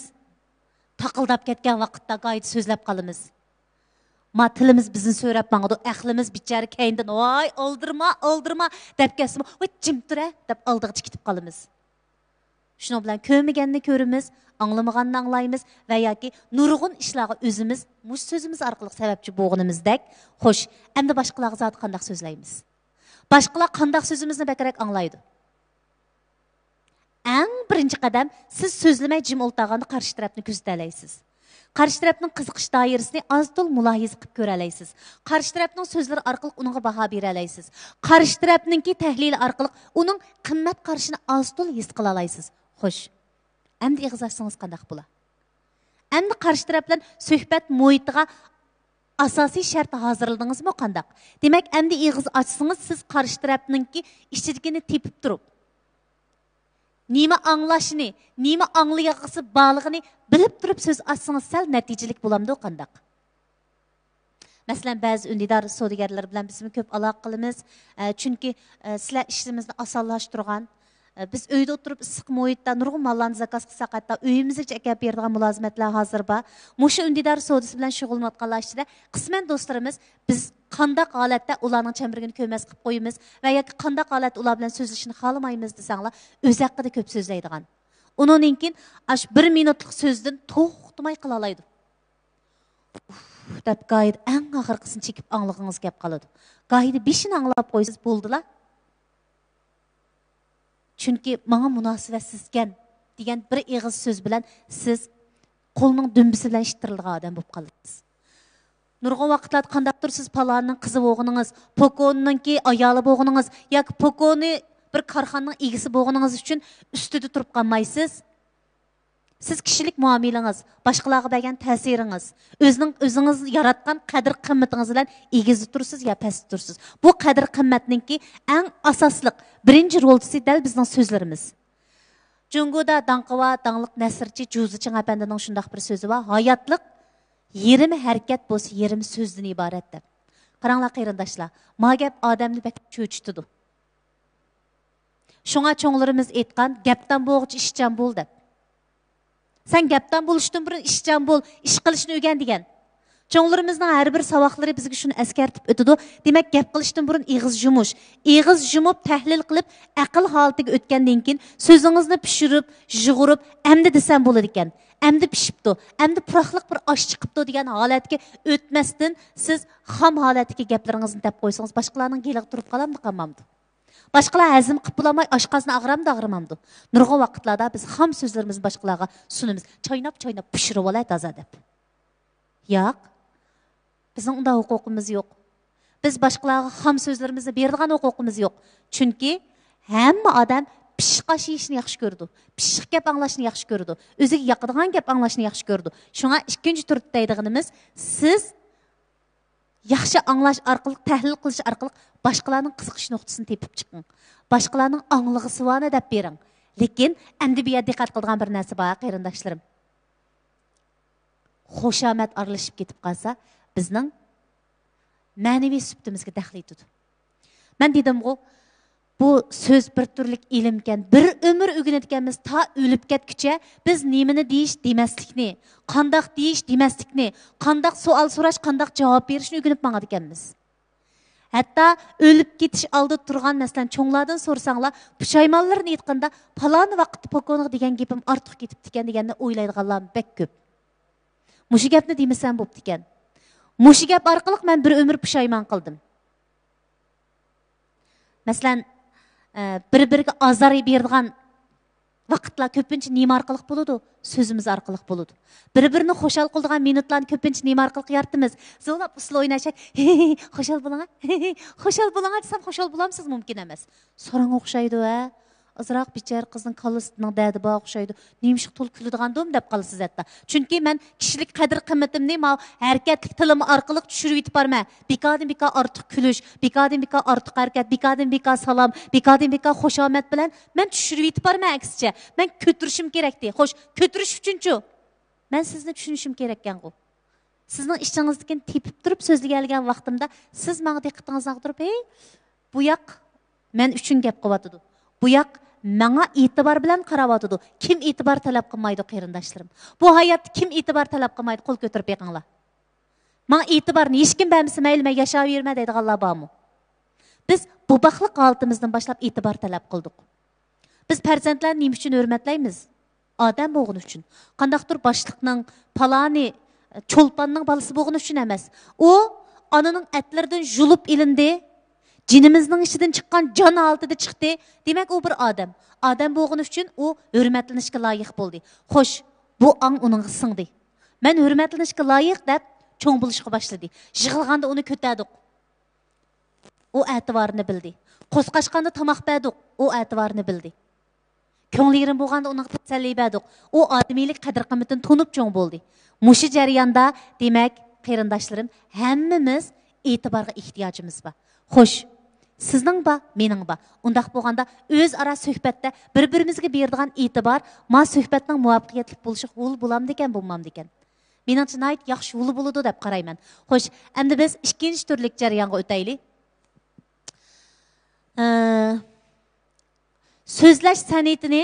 تاقىلداپ كەتكەن ۋاقىتتا گاھىدا سۆزلەپ قالىمىز. ما تىلىمىز بىزنى سۆرەپ ماڭىدۇ، ئەقلىمىز بىچارە كەينىدىن «ۋاي، ئالدىرىما، ئالدىرما» دەپ كەتسىمۇ، «ۋاي، جىم تۇرە» دەپ ئالدىغىچە كېتىپ قالىمىز. شۇنىڭ بىلەن كۆرمىگەننى كۆرىمىز، ئاڭلىمىغاننى ئاڭلايمىز ۋە ياكى نۇرغۇن ئىشلارغا ئۆزىمىز مۇشۇ سۆزىمىز ئارقىلىق سەۋەبچى بولغىنىمىزدەك. خوش، ئەمدى باشقىلارغا زادى قانداق سۆزلەيمىز؟ باشقىلار قانداق سۆزىمىزنى بەكرەك ئاڭلايدۇ؟ ئەڭ بىرىنچى قەدەم، سىز سۆزلىمەي جىم ئولتۇرغاندا قارشى تەرەپنى كۆزىتەلەيسىز. قارشى تەرەپنىڭ قىزىقىش دائىرىسىنى ئاز-تولا مۇلاھىزە قىلىپ كۆرەلەيسىز. قارشى تەرەپنىڭ سۆزلىرى ئارقىلىق ئۇنىڭغا باھا بېرەلەيسىز. قارشى تەرەپنىڭكى تەھلىلى ئارقىلىق ئۇنىڭ قىممەت قارىشىنى ئاز-تولا ھېس قىلالايسىز. خوش، ئەمدى ئېغىز ئاچسىڭىز قانداق بولا؟ ئەمدى قارشى تەرەپ بىلەن سۆھبەت مۇھىتىغا ئاساسىي شەرت ھازىرلىدىڭىزمۇ قانداق؟ دېمەك، ئەمدى ئېغىز ئاچسىڭىز، سىز قارشى تەرەپنىڭكى ئىچىدىكىنى تېپىپ تۇرۇپ، نېمە ئاڭلاشنى، نېمە ئاڭلىيالغۇسى بارلىقىنى بىلىپ تۇرۇپ سۆز ئاچسىڭىز، سەل نەتىجىلىك بولامدۇ قانداق؟ مەسىلەن، بەزى ئۈندىدار سودىگەرلەر بىلەن بىزمۇ كۆپ ئالاقە قىلىمىز. ئە، چۈنكى، ئە، سىلەر ئىشلىرىمىزنى ئاسانلاشتۇرغان، ئە، بىز ئۆيدە ئولتۇرۇپ ئىسسىق مۇھىتتا نۇرغۇن ماللارنى زاكاز قىلساق، ھەتتا ئۆيىمىزگىچە ئەكەپ بېرىدىغان مۇلازىمەتلەر ھازىر بار. مۇشۇ ئۈندىدار سودىسى بىلەن شۇغۇللىنىۋاتقانلار ئىچىدە قىسمەن دوستلىرىمىز، بىز قانداق ھالەتتە ئۇلارنىڭ چەمبىرىكىنى كۆرمەس قىلىپ قويىمىز ۋە ياكى قانداق ھالەتتە ئۇلار بىلەن سۆزلىشىشنى خالىمايمىز دېسەڭلار، ئۆز ھەققىدە كۆپ سۆزلەيدىغان. ئۇنىڭدىن كېيىن ئاشۇ بىر مىنۇتلۇق سۆزدىن توختىماي قىلالايدۇ. «ئۇف» دەپ گاھىدا ئەڭ ئاخىرقىسىنى چېكىپ ئاڭلىغىڭىز كەپ قالىدۇ. گاھىدا بېشىنى ئاڭلاپ قويسىز بولدىلا. «چۈنكى ماڭا مۇناسىۋەتسىزكەن» دېگەن بىر ئېغىز سۆز بىلەن سىز قولنىڭ دۈمبىسى بىلەن ئىتتىرىلىدىغان ئادەم بولۇپ قالىسىز. نۇرغۇن ۋاقىتلاردا قانداقتۇر سىز پالانىنىڭ قىزى بولغىنىڭىز، پوكونىڭكى ئايالى بولغىنىڭىز ياكى پوكونى بىر كارخانىنىڭ ئىگىسى بولغىنىڭىز ئۈچۈن ئۈستىدە تۇرۇپ قالمايسىز. سىز كىشىلىك مۇئامىلىڭىز، باشقىلارغا بەرگەن تەسىرىڭىز، ئۆزىنىڭ، ئۆزىڭىز ياراتقان قەدىر قىممىتىڭىز بىلەن ئېگىزدە تۇرىسىز يا پەستە تۇرىسىز. بۇ قەدىر قىممەتنىڭكى ئەڭ ئاساسلىق بىرىنچى رولچىسى دەل بىزنىڭ سۆزلىرىمىز. جۇڭگودا داڭقى بار، داڭلىق نەسرچى جۇزى چىڭ ئەپەندىنىڭ شۇنداق بىر سۆزى بار، ھاياتلىق يېرىم ھەرىكەت بولسا، يېرىم سۆزدىن ئىبارەت، دەپ. قاراڭلار، قېرىنداشلار، ما گەپ ئادەمنى بەك چۆچۈتىدۇ. شۇڭا چوڭلىرىمىز ئېيتقان، «گەپدان بولغۇچە ئىشچان بول» دەپ. سەن گەپدان بولۇشتىن بۇرۇن ئىشچان بول، ئىش قىلىشنى ئۆگەن دېگەن. چوڭلىرىمىزنىڭ ھەر بىر ساۋاقلىرى بىزگە شۇنى ئەسكەرتىپ ئۆتىدۇ. دېمەك، گەپ قىلىشتىن بۇرۇن ئېغىز يۇمۇش. ئېغىز يۇمۇپ، تەھلىل قىلىپ، ئەقىل ھالىتىگە ئۆتكەندىن كېيىن، سۆزىڭىزنى پىشۇرۇپ، يۇغۇرۇپ، ئەمدى دېسەم بولىدىكەن. ئەمدى پىشىپتۇ، ئەمدى پۇراقلىق بىر ئاش چىقىپتۇ دېگەن ھالەتكە ئۆتمەستىن، سىز خام ھالەتتىكى گەپلىرىڭىزنى دەپ قويسىڭىز، باشقىلارنىڭ گېلىغا تۇرۇپ قالامدۇ، قالمامدۇ؟ باشقىلار ھەزىم قىلىپ بولالماي ئاشقازىنى ئاغرامدۇ، ئاغرىمامدۇ؟ نۇرغۇن ۋاقىتلاردا بىز خام سۆزلىرىمىزنى باشقىلارغا سۇنىمىز. «چايناپ، چايناپ پىشۇرۇۋالاي تازا» دەپ. ياق. بىزنىڭ ئۇنداق ھوقۇقىمىز يوق. بىز باشقىلارغا خام سۆزلىرىمىزنى بېرىدىغان ھوقۇقىمىز يوق. چۈنكى ھەممە ئادەم پىششىق ئاش يېيىشنى ياخشى كۆرىدۇ. پىششىق گەپ ئاڭلاشنى ياخشى كۆرىدۇ. ئۆزىگە ياقىدىغان گەپ ئاڭلاشنى ياخشى كۆرىدۇ. شۇڭا ئىككىنچى تۈردە دەيدىغىنىمىز، سىز ياخشى ئاڭلاش ئارقىلىق، تەھلىل قىلىش ئارقىلىق باشقىلارنىڭ قىزىقىش نۇقتىسىنى تېپىپ چىقىڭ. باشقىلارنىڭ ئاڭلىغۇسى بارنى دەپ بېرىڭ. لېكىن ئەمدى بۇ يەردە دىققەت قىلىدىغان بىر نەرسە بار، قېرىنداشلىرىم. خۇشامەت ئارىلىشىپ كېتىپ قالسا، بىزنىڭ مەنىۋى سۈپىتىمىزگە دەخلى يېتىدۇ. مەن دېدىمغۇ، بۇ سۆز بىر تۈرلۈك ئىلىمكەن، بىر ئۆمۈر ئۆگىنىدىكەنمىز، تا ئۆلۈپ كەتكۈچە بىز نېمىنى دېيىش دېمەسلىكنى، قانداق دېيىش دېمەسلىكنى، قانداق سوئال سوراش، قانداق جاۋاب بېرىشنى ئۆگىنىپ ماڭىدىكەنمىز. ھەتتا ئۆلۈپ كېتىش ئالدىدا تۇرغان، مەسىلەن، چوڭلاردىن سورىساڭلار، پۇشايمانلىرىنى ئېيتقاندا، پالان ۋاقىتتا پوكونغا دېگەن گېپىم ئارتۇق كېتىپتىكەن دېگەننى ئويلايدىغانلار بەك كۆپ. مۇشۇ گەپنى دېمىسەم بوپتىكەن. مۇشۇ گەپ ئارقىلىق مەن بىر ئۆمۈر پۇشايمان قىلدىم. مەسىلەن، ئە، بىر-بىرىگە ئازار بېرىدىغان ۋاقىتلار كۆپىنچە نېمە ئارقىلىق بولىدۇ؟ سۆزىمىز ئارقىلىق بولىدۇ. بىر-بىرىنى خۇشال قىلىدىغان مىنۇتلارنى كۆپىنچە نېمە ئارقىلىق يارىتىمىز؟ زولاپ ئۇسسۇل ئويناشاق، خۇشال بولۇڭا، خۇشال بولۇڭا دېسەم، خۇشال بولامسىز؟ مۇمكىن ئەمەس. ساراڭ ئوخشايدۇ، ھە؟ ئازراق بىچارە قىزنىڭ كاللىسىنىڭ دەردى بار ئوخشايدۇ. نېمىشقا تولا كۈلىدىغاندۇم دەپ قالىسىز ھەتتا. چۈنكى مەن كىشىلىك قەدىر-قىممىتىمنى ماۋۇ ھەرىكەتلىك تىلىم ئارقىلىق چۈشۈرۈۋېتىپ بارىمەن. بىكاردىن بىكار ئارتۇق كۈلۈش، بىكاردىن بىكار ئارتۇق ھەرىكەت، بىكاردىن بىكار سالام، بىكاردىن بىكار خۇشامەت بىلەن مەن چۈشۈرۈۋېتىپ بارىمەن ئەكسىچە. مەن كۆتۈرۈشۈم كېرەكتى. خوش، كۆتۈرۈش ئۈچۈنچۇ؟ مەن سىزنى چۈشىنىشىم كېرەككەنغۇ. سىزنىڭ ئىچىڭىزدىكىنى تېپىپ تۇرۇپ سۆزلىگەنلىكىن ۋاقتىمدا، سىز ماڭا دىققىتىڭىزنى ئاغدۇرۇپ، ھېي، بۇ ياق مەن ئۈچۈن گەپ قىلىۋاتىدۇ. بۇ ياق ماڭا ئېتىبار بىلەن قاراۋاتىدۇ. كىم ئېتىبار تەلەپ قىلمايدۇ، قېرىنداشلىرىم؟ بۇ ھاياتتا كىم ئېتىبار تەلەپ قىلمايدۇ؟ قول كۆتۈرۈپ بېقىڭلار. ماڭا ئېتىبارنى ھېچكىم بەرمىسە مەيلى، مەن ياشاۋېرىمەن دەيدىغانلار بارمۇ؟ بىز بوباقلىق ھالىتىمىزدىن باشلاپ ئېتىبار تەلەپ قىلدۇق. بىز پەرزەنتلەرنى نېمە ئۈچۈن ھۆرمەتلەيمىز؟ ئادەم بولغىنى ئۈچۈن. قانداقتۇر باشلىقنىڭ، پالانى، چولپاننىڭ بالىسى بولغىنى ئۈچۈن ئەمەس. ئۇ ئانىنىڭ ئەتلىرىدىن يۇلۇپ ئېلىندى، جېنىمىزنىڭ ئىچىدىن چىققان جان ھالىتىدە چىقتى. دېمەك، ئۇ بىر ئادەم. ئادەم بولغىنى ئۈچۈن ئۇ ھۆرمەتلىنىشكە لايىق بولدى. خوش، بۇ ئاڭ ئۇنىڭغا سىڭدى. مەن ھۆرمەتلىنىشكە لايىق دەپ چوڭ بولۇشقا باشلىدى. يىغلىغاندا ئۇنى كۆتەردۇق. ئۇ ئەتىۋارىنى بىلدى. قورساق ئاچقاندا تاماق بەردۇق. ئۇ ئەتىۋارىنى بىلدى. كۆڭلى يېرىم بولغاندا ئۇنىڭغا تەسەللى بەردۇق. ئۇ ئادىمىيلىك قەدىر-قىممىتىنى تونۇپ چوڭ بولدى. مۇشۇ جەرياندا، دېمەك، قېرىنداشلىرىم، ھەممىمىز ئېتىبارغا ئېھتىياجىمىز بار. خوش، سىزنىڭ بار، مېنىڭ بار. ئۇنداق بولغاندا ئۆزئارا سۆھبەتتە بىر-بىرىمىزگە بېرىدىغان ئېتىبار ما سۆھبەتنىڭ مۇۋەپپەقىيەتلىك بولۇشىغا ھۇل بولامدىكەن، بولمامدىكەن؟ مېنىڭچە ناھايىتى ياخشى ھۇل بولىدۇ دەپ قارايمەن. خوش، ئەمدى بىز ئىككىنچى تۈرلۈك جەريانغا ئۆتەيلى. ئە، سۆزلەش سەنئىتىنى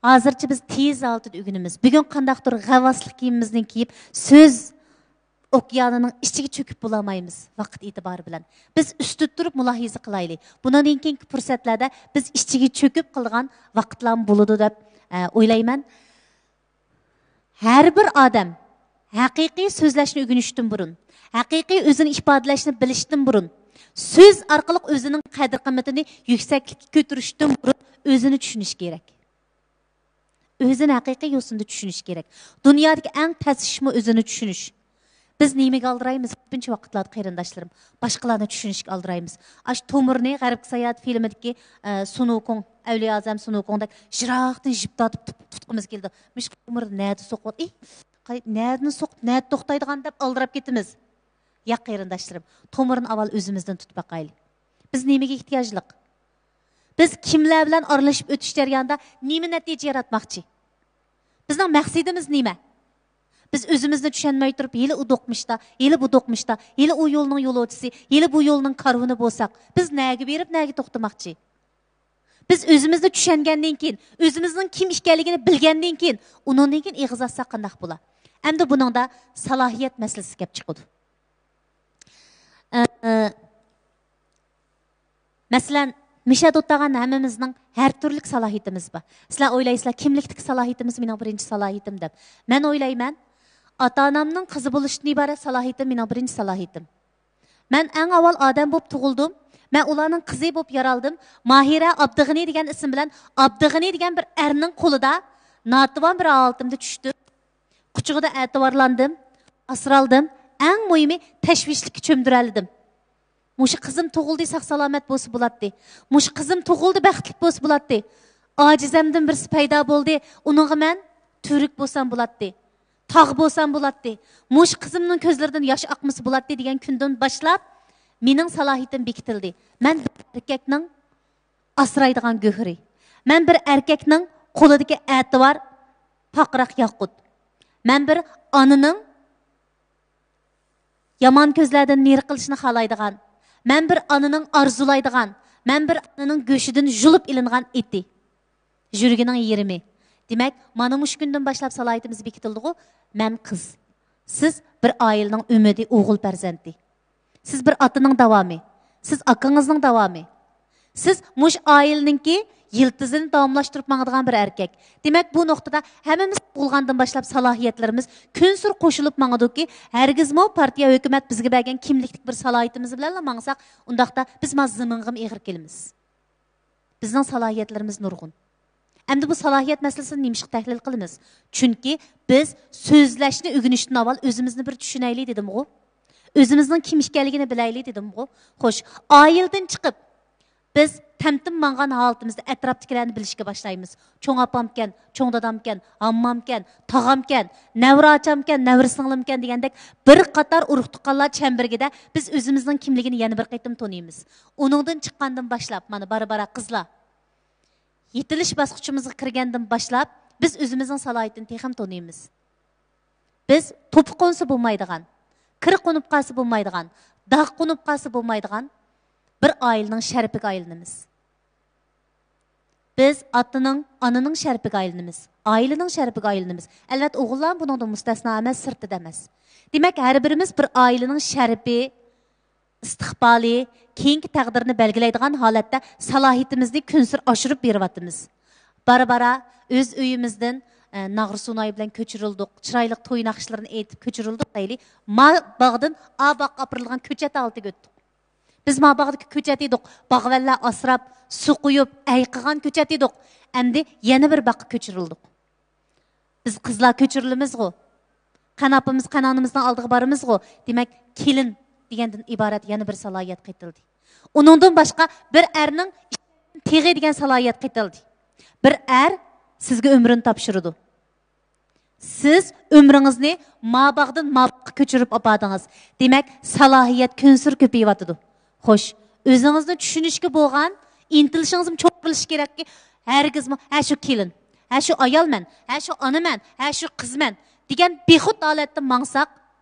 ھازىرچە بىز تېز ھالىتىدە ئۆگىنىمىز. بۈگۈن قانداقتۇر غەۋۋاسلىق كىيىمىمىزنى كىيىپ، سۆز ئوكيانىنىڭ ئىچىگە چۆكۈپ بولالمايمىز ۋاقىت ئېتىبارى بىلەن. بىز ئۈستىدە تۇرۇپ مۇلاھىزە قىلايلى. بۇنىڭدىن كېيىنكى پۇرسەتلەردە بىز ئىچىگە چۆكۈپ قالىدىغان ۋاقىتلارمۇ بولىدۇ دەپ، ئە، ئويلايمەن. ھەر بىر ئادەم ھەقىقىي سۆزلەشنى ئۆگىنىشتىن بۇرۇن، ھەقىقىي ئۆزىنى ئىپادىلەشنى بىلىشتىن بۇرۇن، سۆز ئارقىلىق ئۆزىنىڭ قەدىر-قىممىتىنى يۈكسەكلىككە كۆتۈرۈشتىن بۇرۇن ئۆزىنى چۈشىنىشى كېرەك. ئۆزىنى ھەقىقىي يوسۇندا چۈشىنىش كېرەك. دۇنيادىكى ئەڭ تەس ئىشمۇ ئۆزىنى چۈشىنىش. بىز نېمىگە ئالدىرايمىز؟ كۆپىنچە ۋاقىتلاردا، قېرىنداشلىرىم، باشقىلارنى چۈشىنىشكە ئالدىرايمىز. ئاشۇ تومۇرنى غەربكە ساياھەت فىلىمىدىكى، ئە، سۇنۇكۇڭ، ئەۋلىيا ئازەم سۇنۇكۇڭدەك يىراقتىن جىپ تارتىپ تۇت-، تۇتقۇمىز كېلىدۇ. مۇشۇ تومۇر نەدە سوقۇۋات-، ئى، قاي-، نەدىن سوقۇپ، نەدە توختايدىغان دەپ ئالدىراپ كېتىمىز. ياق، قېرىنداشلىرىم، تومۇرنى ئاۋۋال ئۆزىمىزدىن تۇتۇپ باقايلى. بىز نېمىگە ئېھتىياجلىق؟ بىز كىملەر بىلەن ئارىلىشىپ ئۆتۈش جەريانىدا نېمە نەتىجە ياراتماقچى؟ بىزنىڭ مەقسىتىمىز نېمە؟ بىز ئۆزىمىزنى چۈشەنمەي تۇرۇپ، ھېلى ئۇ دوقمۇشتا، ھېلى بۇ دوقمۇشتا، ھېلى ئۇ يولنىڭ يولۇچىسى، ھېلى بۇ يولنىڭ كارۋىنى بولساق، بىز نەگە بېرىپ، نەگە توختىماقچى؟ بىز ئۆزىمىزنى چۈشەنگەندىن كېيىن، ئۆزىمىزنىڭ كىم ئىكەنلىكىنى بىلگەندىن كېيىن، ئۇنىڭدىن كېيىن ئېغىز ئاچساق قانداق بولا؟ ئەمدى بۇنىڭدا سالاھىيەت مەسىلىسى كەپ چىقىدۇ. ئە، ئە، مەسىلەن، مىشەدە ئولتۇرغان ھەممىمىزنىڭ ھەر تۈرلۈك سالاھىيىتىمىز بار. سىلەر ئويلايسىلەر، كىملىكتىكى سالاھىيىتىمىز مېنىڭ بىرىنچى سالاھىيىتىم دەپ. مەن ئويلايمەن، ئاتا-ئانامنىڭ قىزى بولۇشتىن ئىبارەت سالاھىيىتىم مېنىڭ بىرىنچى سالاھىيىتىم. مەن ئەڭ ئاۋۋال ئادەم بولۇپ تۇغۇلدۇم. مەن ئۇلارنىڭ قىزى بولۇپ يارالدىم. ماھىرە ئابدىغېنى دېگەن ئىسىم بىلەن ئابدىغېنى دېگەن بىر ئەرنىڭ قولىدا ناتىۋان بىر ھالىتىمدە چۈشتۈم. قۇچىقىدا ئەتىۋارلاندىم، ئاسرالدىم. ئەڭ مۇھىمى، تەشۋىشلىككە چۆمدۈرەلىدىم. مۇشۇ قىزىم تۇغۇلدى، ساق-سالامەت بولسا بولاتتى. مۇشۇ قىزىم تۇغۇلدى، بەختلىك بولسا بولاتتى. ئاجىزەمدىن بىرسى پەيدا بولدى، ئۇنىڭغا مەن تۈۋرۈك بولسام بولاتتى. تاغ بولسام بولاتتى. مۇشۇ قىزىمنىڭ كۆزلىرىدىن ياش ئاقمىسا بولاتتى دېگەن كۈندىن باشلاپ مېنىڭ سالاھىيىتىم بېكىتىلدى. مەن بىر ئەركەكنىڭ ئاسرايدىغان گۆھىرى. مەن بىر ئەركەكنىڭ قولىدىكى ئەتىۋار پارقىراق ياقۇت. مەن بىر ئانىنىڭ يامان كۆزلەردىن نېرى قىلىشنى خالايدىغان، مەن بىر ئانىنىڭ ئارزۇلايدىغان، مەن بىر ئانىنىڭ گۆشىدىن يۇلۇپ ئېلىنغان ئېتى. يۈرىكىنىڭ يېرىمى. دېمەك، مانا مۇشۇ كۈندىن باشلاپ سالاھىيىتىمىز بېكىتىلدىغۇ، مەن قىز. سىز بىر ئائىلىنىڭ ئۈمىدى، ئوغۇل پەرزەنتى. سىز بىر ئاتىنىڭ داۋامى. سىز ئاكىڭىزنىڭ داۋامى. سىز مۇشۇ ئائىلىنىڭكى يىلتىزىنى داۋاملاشتۇرۇپ ماڭىدىغان بىر ئەركەك. دېمەك، بۇ نۇقتىدا ھەممىمىز تۇغۇلغاندىن باشلاپ سالاھىيەتلىرىمىز كۈنسېرى قوشۇلۇپ ماڭىدۇكى، ھەرگىزمۇ پارتىيە، ھۆكۈمەت بىزگە بەرگەن كىملىكلىك بىر سالاھىيىتىمىز بىلەنلا ماڭساق، ئۇنداقتا بىز مانا زېمىنغىمۇ ئېغىر كېلىمىز. بىزنىڭ سالاھىيەتلىرىمىز نۇرغۇن. ئەمدى بۇ سالاھىيەت مەسىلىسىنى نېمىشقا تەھلىل قىلىمىز؟ چۈنكى بىز سۆزلەشنى ئۆگىنىشتىن ئاۋۋال ئۆزىمىزنى بىر چۈشىنەيلى دېدىمغۇ. ئۆزىمىزنىڭ كىم ئىكەنلىكىنى بىلەيلى دېدىمغۇ. خوش، ئائىلىدىن چىقىپ، بىز تەمتىم ماڭغان ھالىتىمىزدە ئەتراپتىكىلەرنى بىلىشكە باشلايمىز. چوڭ ئاپامكەن، چوڭ دادامكەن، ھاممامكەن، تاغامكەن، نەۋرە ئاچامكەن، نەۋرە سىڭلىمكەن دېگەندەك بىر قاتار ئۇرۇق-تۇغقانلار چەمبىرىكىدە بىز ئۆزىمىزنىڭ كىملىكىنى يەنە بىر قېتىم تونۇيمىز. ئۇنىڭدىن چىققاندىن باشلاپ، مانا بارا-بارا قىزلار، يېتىلىش باسقۇچىمىزغا كىرگەندىن باشلاپ، بىز ئۆزىمىزنىڭ سالاھىيىتىنى تېخىمۇ تونۇيمىز. بىز توپا قونسا بولمايدىغان، كىر قونۇپ قالسا بولمايدىغان، داغ قونۇپ قالسا بولمايدىغان بىر ئائىلىنىڭ شەرىپىگە ئايلىنىمىز. بىز ئاتىنىڭ، ئانىنىڭ شەرىپىگە ئايلىنىمىز، ئائىلىنىڭ شەرىپىگە ئايلىنىمىز. ئەلۋەتتە، ئوغۇللار بۇنىڭدىن مۇستەسنا ئەمەس، سىرتىدا ئەمەس. دېمەك، ھەر بىرىمىز بىر ئائىلىنىڭ شەرىپى، ئىستىقبالى، كېيىنكى تەقدىرىنى بەلگىلەيدىغان ھالەتتە سالاھىيىتىمىزنى كۈنسېرى ئاشۇرۇپ بېرىۋاتىمىز. بارا-بارا ئۆز ئۆيىمىزدىن، ئە، ناغرا سۇنايى بىلەن كۆچۈرۈلدۇق، چىرايلىق توي ناخشىلىرىنى ئېيتىپ كۆچۈرۈلدۇق دەيلى، ما باغدىن ئا باغقا ئاپىرىلغان كۆچەت ھالىتىگە ئۆتتۇق. بىز ما باغدىكى كۆچەت ئىدۇق، باغۋەنلەر ئاسراپ، سۇ قۇيۇپ، ئەي قىلغان كۆچەت ئىدۇق. ئەمدى يەنە بىر باغقا كۆچۈرۈلدۇق. بىز قىزلار كۆچۈرۈلىمىزغۇ. قەن ئاپىمىز، قەن ئانىمىزنىڭ ئالدىغا بارىمىزغۇ. دېمەك، كېلىن دېگەندىن ئىبارەت يەنە بىر سالاھىيەت قېتىلدى. ئۇنىڭدىن باشقا بىر ئەرنىڭ تېغى دېگەن سالاھىيەت قېتىلدى. بىر ئەر سىزگە ئۆمرىنى تاپشۇرىدۇ. سىز ئۆمرىڭىزنى ما باغدىن ما باغقا كۆچۈرۈپ ئاپاردىڭىز. دېمەك، سالاھىيەت كۈنسېرى كۆپىيىۋاتىدۇ. خوش، ئۆزىڭىزنى چۈشىنىشكە بولغان ئىنتىلىشىڭىزمۇ چوڭقۇرلىشىشى كېرەككى، ھەرگىزمۇ، ھە، شۇ كېلىن، ھە، شۇ ئايالمەن، ھە، شۇ ئانىمەن، ھە، شۇ قىزمەن دېگەن بىخۇد ھالەتتە ماڭساق،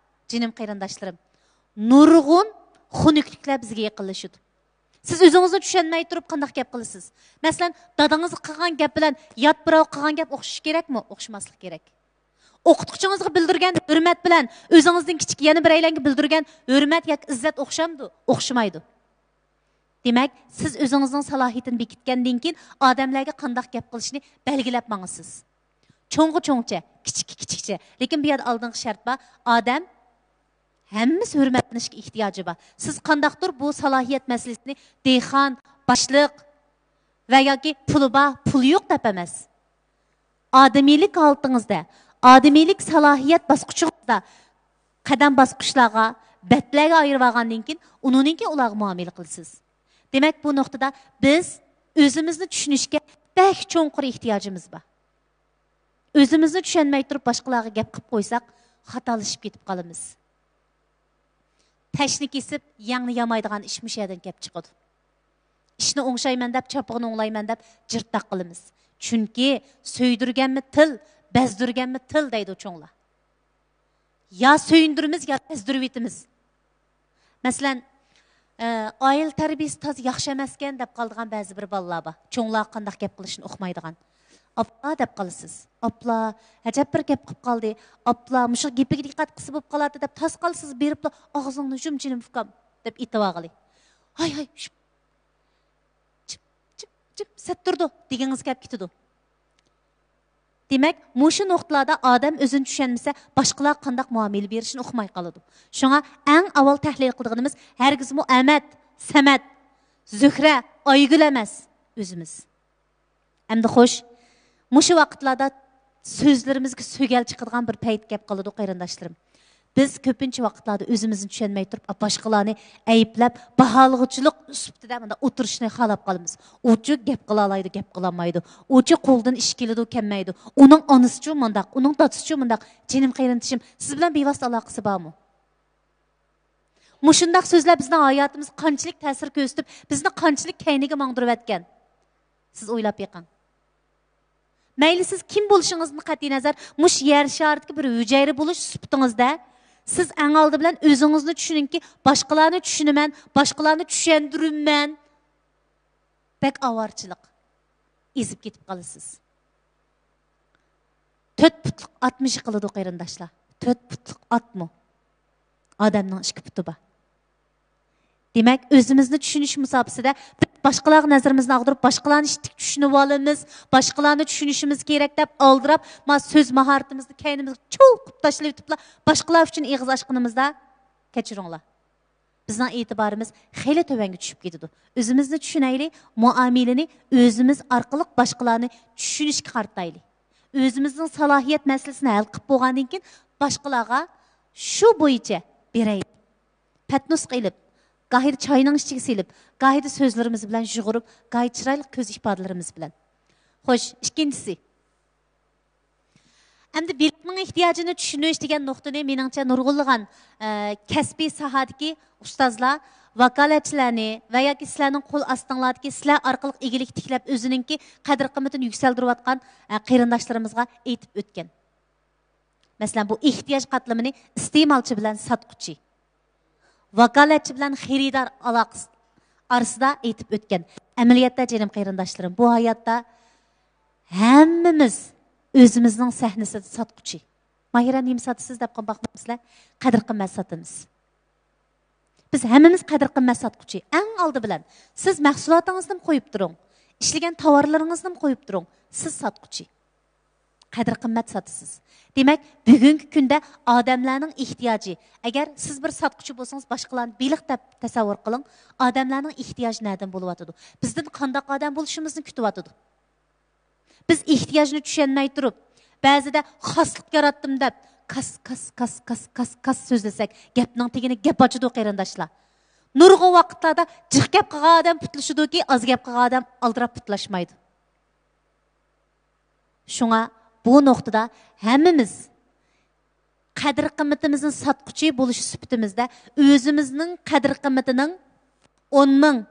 جېنىم قېرىنداشلىرىم، نۇرغۇن خۇنۈكلۈكلەر بىزگە يېقىنلىشىدۇ. سىز ئۆزىڭىزنى چۈشەنمەي تۇرۇپ قانداق گەپ قىلىسىز؟ مەسىلەن، دادىڭىزغا قىلغان گەپ بىلەن يات بىراۋغا قىلغان گەپ ئوخشىشى كېرەكمۇ؟ ئوخشىماسلىقى كېرەك. ئوقۇتقۇچىڭىزغا بىلدۈرگەن ھۆرمەت بىلەن ئۆزىڭىزدىن كىچىك يەنە بىرەيلەنگە بىلدۈرگەن ھۆرمەت ياكى ئىززەت ئوخشامدۇ؟ ئوخشىمايدۇ. دېمەك، سىز ئۆزىڭىزنىڭ سالاھىيىتىنى بېكىتكەندىن كېيىن ئادەملەرگە قانداق گەپ قىلىشنى بەلگىلەپ ماڭىسىز. چوڭغا چوڭچە، كىچىككە كىچىكچە. لېكىن بۇ يەردە ئالدىنقى شەرت بار. ئادەم ھەممىسى ھۆرمەتلىنىشكە ئېھتىياجى بار. سىز قانداقتۇر بۇ سالاھىيەت مەسىلىسىنى دېھقان، باشلىق ۋە ياكى پۇلى بار، پۇلى يوق دەپ ئەمەس. ئادىمىيلىك ھالىتىڭىزدە، ئادىمىيلىك سالاھىيەت باسقۇچىڭىزدا قەدەم باسقۇچلارغا، بەتلەرگە ئايرىۋالغاندىن كېيىن، ئۇنىڭدىن كېيىن ئۇلارغا مۇئامىلە قىلىسىز. دېمەك، بۇ نۇقتىدا بىز ئۆزىمىزنى چۈشىنىشكە بەك چوڭقۇر ئېھتىياجىمىز بار. ئۆزىمىزنى چۈشەنمەي تۇرۇپ باشقىلارغا گەپ قىلىپ قويساق، خاتالىشىپ كېتىپ قالىمىز. تەشنە كېسىپ، يەڭنى يامايدىغان ئىش مۇشۇ يەردىن كەپ چىقىدۇ. ئىشنى ئوڭشايمەن دەپ، چاپىقىنى ئوڭلايمەن دەپ جىرتاق قىلىمىز. چۈنكى سۆيدۈرگەنمۇ تىل، بەزدۈرگەنمۇ تىل دەيدۇ چوڭلار. يا سۆيۈندۈرىمىز، يا بەزدۈرۈۋېتىمىز. مەسىلەن، ئە، ئائىلە تەربىيىسى تازا ياخشى ئەمەسكەن دەپ قالىدىغان بەزى بىر بالىلار بار. چوڭلارغا قانداق گەپ قىلىشنى ئۇقمايدىغان. ئاپلا دەپ قالىسىز. ئاپلا، ئەجەب بىر گەپ قىلىپ قالدى. ئاپلا، مۇشۇ گېپىگە دىققەت قىلسا بولۇپ قالاتتى دەپ تاس قالىسىز، بېرىپلا، «ئاغزىڭنى يۇم، جېنىم ئۇكام» دەپ ئېتىۋالغىلى. «ھاي، ھاي، شۇ، چىپ، چىپ، چىپ، سەت تۇرىدۇ» دېگىڭىز كەپ كېتىدۇ. دېمەك، مۇشۇ نۇقتىلاردا ئادەم ئۆزىنى چۈشەنمىسە، باشقىلارغا قانداق مۇئامىلە بېرىشىنى ئۇقماي قالىدۇ. شۇڭا ئەڭ ئاۋۋال تەھلىل قىلىدىغىنىمىز ھەرگىزمۇ ئەمەت، سەمەت، زۆھرە، ئايگۈل ئەمەس، ئۆزىمىز. ئەمدى خوش، مۇشۇ ۋاقىتلاردا سۆزلىرىمىزگە سۆگەل چىقىدىغان بىر پەيت كەپ قالىدۇ، قېرىنداشلىرىم. بىز كۆپىنچە ۋاقىتلاردا ئۆزىمىزنى چۈشەنمەي تۇرۇپ، باشقىلارنى ئەيىبلەپ، باھالىغۇچىلىق سۈپىتىدە مۇنداق ئولتۇرۇشنى خالاپ قالىمىز. ئۇچۇ گەپ قىلالايدۇ، گەپ قىلالمايدۇ. ئۇچۇ قولىدىن ئىش كېلىدۇ، كەلمەيدۇ. ئۇنىڭ ئانىسىچۇ مۇنداق، ئۇنىڭ دادىسىچۇ مۇنداق. جېنىم قېرىندىشىم، سىز بىلەن بىۋاسىتە ئالاقىسى بارمۇ؟ مۇشۇنداق سۆزلەر بىزنىڭ ھاياتىمىزغا قانچىلىك تەسىر كۆرسىتىپ، بىزنى قانچىلىك كەينىگە ماڭدۇرۇۋەتكەن؟ سىز ئويلاپ بېقىڭ. مەيلى سىز كىم بولۇشىڭىزدىن قەتئىينەزەر، مۇشۇ يەر شارىدىكى بىر ھۈجەيرە بولۇش سۈپىتىڭىزدە، سىز ئەڭ ئالدى بىلەن ئۆزىڭىزنى چۈشىنىڭكى، باشقىلارنى چۈشىنىمەن، باشقىلارنى چۈشەندۈرىمەن. بەك ئاۋارىچىلىق. ئېزىپ كېتىپ قالىسىز. تۆت پۇتلۇق ئاتمۇ يىقىلىدۇ، قېرىنداشلار. تۆت پۇتلۇق ئاتمۇ؟ ئادەمنىڭ ئىككى پۇتى بار. دېمەك، ئۆزىمىزنى چۈشىنىش مۇساپىسىدە بىز باشقىلارغا نەزىرىمىزنى ئاغدۇرۇپ، باشقىلارنى ئىتتىك چۈشىنىۋالىمىز، باشقىلارنى چۈشىنىشىمىز كېرەك دەپ ئالدىراپ، ما سۆز ماھارىتىمىزنى كەينىمىزگە چۇلقۇپ تاشلىۋېتىپلا، باشقىلار ئۈچۈن ئېغىز ئاچقىنىمىزدا، كەچۈرۈڭلار، بىزنىڭ ئېتىبارىمىز خېلى تۆۋەنگە چۈشۈپ كېتىدۇ. ئۆزىمىزنى چۈشىنەيلى، مۇئامىلىنى ئۆزىمىز ئارقىلىق باشقىلارنى چۈشىنىشكە قارىتايلى. ئۆزىمىزنىڭ سالاھىيەت مەسىلىسىنى ھەل قىلىپ بولغاندىن كېيىن، باشقىلارغا شۇ بويىچە بېرەيلى. پەتنۇسخا ئېلىپ، گاھىدا چاينىڭ ئىچىگە سېلىپ، گاھىدا سۆزلىرىمىز بىلەن يۇغۇرۇپ، گاھىدا چىرايلىق كۆز ئىپادىلىرىمىز بىلەن. خوش، ئىككىنچىسى. ئەمدى بىلىمنىڭ ئېھتىياجىنى چۈشىنىش دېگەن نۇقتىنى، مېنىڭچە، نۇرغۇنلىغان، ئە، كەسپىي ساھەدىكى ئۇستازلار ۋاكالەتچىلەرنى ۋە ياكى سىلەرنىڭ قول ئاستىڭلاردىكى، سىلەر ئارقىلىق ئىگىلىك تىكلەپ، ئۆزىنىڭكى قەدىر-قىممىتىنى يۈكسەلدۈرۈۋاتقان، ئە، قېرىنداشلىرىمىزغا ئېيتىپ ئۆتكەن. مەسىلەن، بۇ ئېھتىياج قاتلىمىنى ئىستېمالچى بىلەن ساتقۇچى، ۋاكالەتچى بىلەن خېرىدار ئالاقىسى ئارىسىدا ئېيتىپ ئۆتكەن. ئەمەلىيەتتە، جېنىم قېرىنداشلىرىم، بۇ ھاياتتا ھەممىمىز ئۆزىمىزنىڭ سەھنىسىدە ساتقۇچى. «ماھىرە، نېمە ساتىسىز؟» دەپ باقمامسىلەر؟ قەدىر-قىممەت ساتىمىز. بىز ھەممىمىز قەدىر-قىممەت ساتقۇچى. ئەڭ ئالدى بىلەن، سىز مەھسۇلاتىڭىزنىمۇ قويۇپ تۇرۇڭ، ئىشلىگەن تاۋارلىرىڭىزنىمۇ قويۇپ تۇرۇڭ، سىز ساتقۇچى. قەدىر-قىممەت ساتىسىز. دېمەك، بۈگۈنكى كۈندە ئادەملەرنىڭ ئېھتىياجى، ئەگەر سىز بىر ساتقۇچى بولسىڭىز، باشقىلارنى بېلىق دەپ تەسەۋۋۇر قىلىڭ، ئادەملەرنىڭ ئېھتىياجى نەدىن بولۇۋاتىدۇ؟ بىزدىن قانداق ئادەم بولۇشىمىزنى كۈتۈۋاتىدۇ. بىز ئېھتىياجنى چۈشەنمەي تۇرۇپ، بەزىدە خاسلىق ياراتتىم دەپ، كاس، كاس، كاس سۆزلىسەك، گەپنىڭ تېگىنى گەپ ئاچىدۇ، قېرىنداشلار. نۇرغۇن ۋاقىتلاردا جىق گەپ قىلغان ئادەم پۇتلىشىدۇكى، ئاز گەپ قىلغان ئادەم ئالدىراپ پۇتلاشمايدۇ. شۇڭا بۇ نۇقتىدا ھەممىمىز قەدىر-قىممىتىمىزنى ساتقۇچى بولۇش سۈپىتىمىزدە، ئۆزىمىزنىڭ قەدىر-قىممىتىنىڭ ئون مىڭ،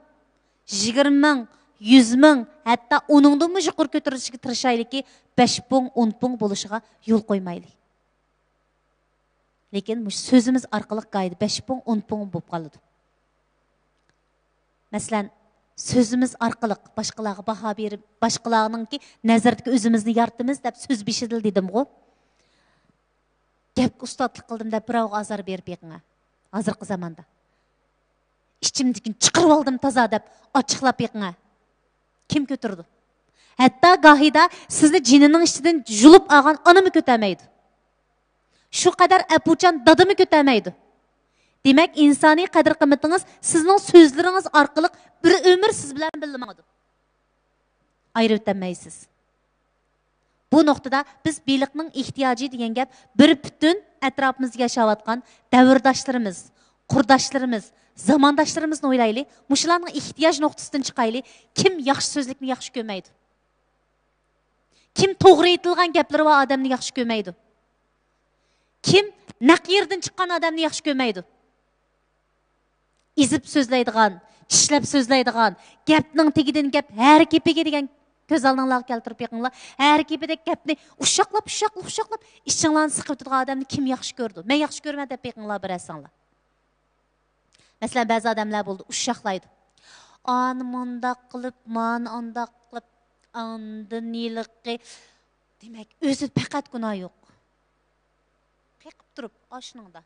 يىگىرمە مىڭ، يۈز مىڭ، ھەتتا ئۇنىڭدىنمۇ يۇقىرى كۆتۈرۈشىگە تىرىشايلىكى، بەش پۇڭ، ئون پۇڭ بولۇشىغا يول قويمايلى. لېكىن مۇشۇ سۆزىمىز ئارقىلىق گاھىدا بەش پۇڭ، ئون پۇڭ بولۇپ قالىدۇ. مەسىلەن، سۆزىمىز ئارقىلىق باشقىلارغا باھا بېرىپ، باشقىلارنىڭكى نەزىرىدىكى ئۆزىمىزنى يارىتىمىز دەپ سۆز بېشىدىلا دېدىمغۇ. گەپكە ئۇستاتلىق قىلدىم دەپ بىراۋغا ئازار بېرىپ بېقىڭە. ھازىرقى زاماندا. ئىچىمدىكىنى چىقىرىۋالدىم تازا دەپ ئاچچىقلاپ بېقىڭە. كىم كۆتۈرىدۇ؟ ھەتتا گاھىدا سىزنى جېنىنىڭ ئىچىدىن يۇلۇپ ئالغان ئانىمۇ كۆتەلمەيدۇ. شۇ قەدەر ئەپۇچان دادىمۇ كۆتەلمەيدۇ. دېمەك، ئىنسانىي قەدىر-قىممىتىڭىز سىزنىڭ سۆزلىرىڭىز ئارقىلىق بىر ئۆمۈر سىز بىلەن بىللە ماڭىدۇ. ئايرىۋېتەلمەيسىز. بۇ نۇقتىدا بىز بېلىقنىڭ ئېھتىياجى دېگەن گەپ بىر پۈتۈن ئەتراپىمىزدا ياشاۋاتقان دەۋرداشلىرىمىز، قۇرداشلىرىمىز، زامانداشلىرىمىزنى ئويلايلى. مۇشۇلارنىڭ ئېھتىياج نۇقتىسىدىن چىقايلى. كىم ياخشى سۆزلۈكنى ياخشى كۆرمەيدۇ؟ كىم توغرا ئېيتىلغان گەپلىرى بار ئادەمنى ياخشى كۆرمەيدۇ؟ كىم نەق يېرىدىن چىققان ئادەمنى ياخشى كۆرمەيدۇ؟ ئېزىپ سۆزلەيدىغان، چىشلەپ سۆزلەيدىغان، گەپنىڭ تېگىدىن گەپ، ھەر گېپىگە دېگەن كۆز ئالدىڭلارغا كەلتۈرۈپ بېقىڭلار. ھەر گېپىدە گەپنى ئۇششاقلاپ، ئۇششاقلاپ، ئۇششاقلاپ ئىچىڭلارنى سىقىۋېتىدىغان ئادەمنى كىم ياخشى كۆرىدۇ؟ مەن ياخشى كۆرىمەن دەپ بېقىڭلار بىرەرسىڭلار. مەسىلەن، بەزى ئادەملەر بولىدۇ، ئۇششاقلايدۇ. ئانى مۇنداق قىلىپ، مانى ئانداق قىلىپ، ئاندىن ھېلىقى، دېمەك، ئۆزىدە پەقەت گۇناھ يوق. قېقىپ تۇرۇپ، ئاشۇنىڭدا.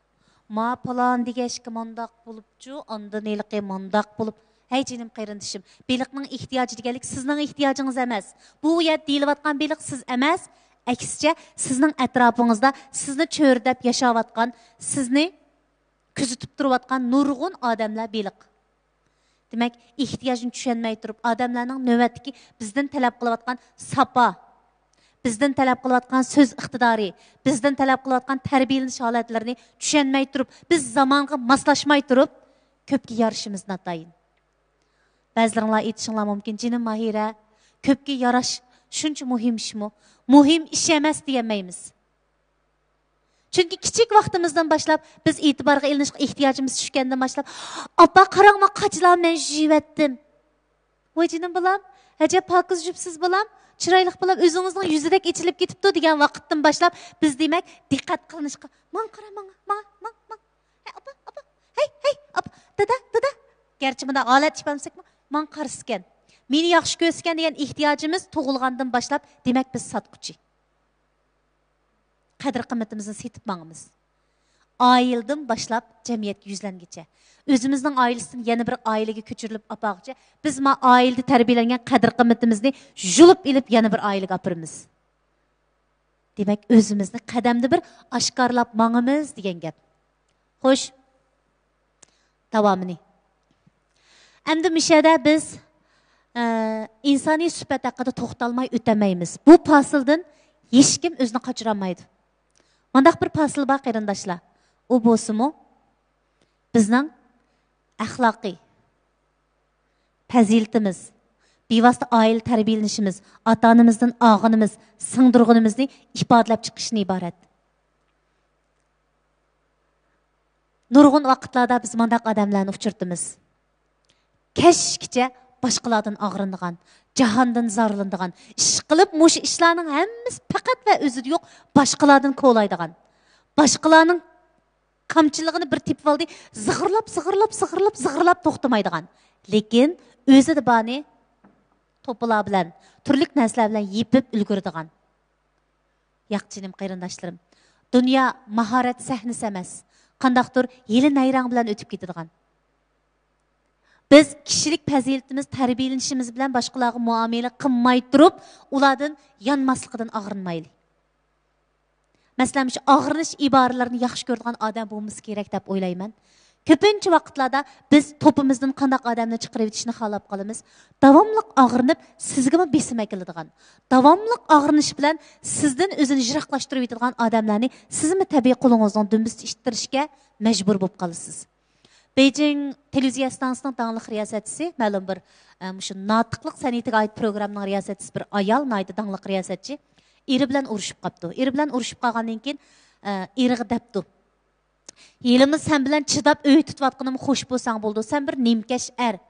ما پالان دېگەچكە مانداق بولۇپچۇ، ئاندىن ھېلىقى مانداق بولۇپ. ھەي جېنىم قېرىندىشىم، بېلىقنىڭ ئېھتىياجى دېگەنلىك سىزنىڭ ئېھتىياجىڭىز ئەمەس. بۇ يەردە دېيىلىۋاتقان بېلىق سىز ئەمەس، ئەكسىچە سىزنىڭ ئەتراپىڭىزدا سىزنى چۆرىدەپ ياشاۋاتقان، سىزنى كۆزىتىپ تۇرۇۋاتقان نۇرغۇن ئادەملەر بېلىق. دېمەك، ئېھتىياجنى چۈشەنمەي تۇرۇپ، ئادەملەرنىڭ نۆۋەتتىكى بىزدىن تەلەپ قىلىۋاتقان ساپا، بىزدىن تەلەپ قىلىۋاتقان سۆز ئىقتىدارى، بىزدىن تەلەپ قىلىۋاتقان تەربىيەلىنىش ھالەتلىرىنى چۈشەنمەي تۇرۇپ، بىز زامانغا ماسلاشماي تۇرۇپ، كۆپكە يارىشىمىز ناتايىن. بەزىلىرىڭلار ئېيتىشىڭلار مۇمكىن، جېنىم ماھىرە، كۆپكە ياراش شۇنچە مۇھىم ئىشمۇ؟ مۇھىم ئىش ئەمەس دېيەلمەيمىز. چۈنكى كىچىك ۋاقتىمىزدىن باشلاپ بىز ئېتىبارغا ئېلىنىشقا ئېھتىياجىمىز چۈشكەندىن باشلاپ، ئاپا، قاراڭ، ما قاچىلار مەن يۇيۇۋەتتىم. ۋاي جېنىم بالام، ئەجەب پاكىز جۈپسىز بالام، چىرايلىق بالام، ئۆزىڭىزنىڭ يۈزىدەك ئېچىلىپ كېتىپتۇ دېگەن ۋاقىتتىن باشلاپ بىز، دېمەك، دىققەت قىلىنىشقا، ماڭا قارا، ماڭا، ماڭا، ماڭا، ماڭا. ھەي، ئاپا، ئاپا، ھەي، ھەي، ئاپا، دادا، دادا. گەرچە مۇنداق ھالەت ئىپادىلىمىسەكمۇ، ماڭا قارىسىكەن، مېنى ياخشى كۆرسىكەن دېگەن ئېھتىياجىمىز تۇغۇلغاندىن باشلاپ، دېمەك، بىز ساتقۇچى. قەدىر-قىممىتىمىزنى سېتىپ ماڭىمىز. ئائىلىدىن باشلاپ جەمئىيەتكە يۈزلەنگىچە، ئۆزىمىزنىڭ ئائىلىسىدىن يەنە بىر ئائىلىگە كۆچۈرۈلۈپ ئاپارغۇچە، بىز ما ئائىلىدە تەربىيەلەنگەن قەدىر-قىممىتىمىزنى يۇلۇپ ئېلىپ يەنە بىر ئائىلىگە ئاپىرىمىز. دېمەك، ئۆزىمىزنى قەدەمدە بىر ئاشكارىلاپ ماڭىمىز دېگەن گەپ. خوش، داۋامىنى. ئەمدى مۇشۇ يەردە بىز، ئە، ئىنسانىي سۈپەت ھەققىدە توختالماي ئۆتەلمەيمىز. بۇ پاسىلدىن ھېچكىم ئۆزىنى قاچۇرالمايدۇ. مۇنداق بىر پاسىل بار، قېرىنداشلار. ئۇ بولسىمۇ بىزنىڭ ئەخلاقىي پەزىلىتىمىز، بىۋاسىتە ئائىلە تەربىيەلىنىشىمىز، ئاتا-ئانىمىزدىن ئالغىنىمىز، سىڭدۈرگىنىمىزنى ئىپادىلەپ چىقىشتىن ئىبارەت. نۇرغۇن ۋاقىتلاردا بىز مانداق ئادەملەرنى ئۇچرىتىمىز. كەچكىچە باشقىلاردىن ئاغرىنىدىغان، جاھاندىن زارلىنىدىغان، ئىشقىلىپ مۇشۇ ئىشلارنىڭ ھەممىسى پەقەت ۋە ئۆزىدە يوق، باشقىلاردىن كولايدىغان، باشقىلارنىڭ كامچىلىقىنى بىر تېپىۋالدى، زىغىرلاپ، زىغىرلاپ، زىغىرلاپ، زىغىرلاپ توختىمايدىغان، لېكىن ئۆزىدە بارنى توپىلار بىلەن، تۈرلۈك نەرسىلەر بىلەن يېپىپ ئۈلگۈرىدىغان. ياق جېنىم قېرىنداشلىرىم، دۇنيا ماھارەت سەھنىسى ئەمەس، قانداقتۇر ھىيلە-نەيرەڭ بىلەن ئۆتۈپ كېتىدىغان. بىز كىشىلىك پەزىلىتىمىز، تەربىيەلىنىشىمىز بىلەن باشقىلارغا مۇئامىلە قىلماي تۇرۇپ، ئۇلاردىن يانماسلىقىدىن ئاغرىنمايلى. مەسىلەن، مۇشۇ ئاغرىنىش ئىبارىلىرىنى ياخشى كۆرىدىغان ئادەم بولمىسا كېرەك دەپ ئويلايمەن. كۆپىنچە ۋاقىتلاردا بىز توپىمىزدىن قانداق ئادەمنى چىقىرىۋېتىشنى خالاپ قالىمىز. داۋاملىق ئاغرىنىپ، سىزگىمۇ بېسىم ئەكېلىدىغان، داۋاملىق ئاغرىنىش بىلەن سىزدىن ئۆزىنى يىراقلاشتۇرۇۋېتىدىغان ئادەملەرنى سىزمۇ تەبىئىي قولىڭىزنىڭ دۈمبىسىدە ئىتتىرىشكە مەجبۇر بولۇپ قالىسىز. بېيجىڭ تېلېۋىزىيە ئىستانسىسىنىڭ داڭلىق رىياسەتچىسى، مەلۇم بىر، ئە، مۇشۇ ناتىقلىق سەنئىتىگە ئائىت پروگراممىنىڭ رىياسەتچىسى بىر ئايال، ناھايىتى داڭلىق رىياسەتچى. ئېرى بىلەن ئۇرۇشۇپ قاپتۇ. ئېرى بىلەن ئۇرۇشۇپ قالغاندىن كېيىن، ئە، ئېرىغا دەپتۇ، ھېلىمۇ سەن بىلەن چىداپ ئۆي تۇتۇۋاتقىنىم خوش بولساڭ بولىدۇ. سەن بىر نىمكەش ئەر.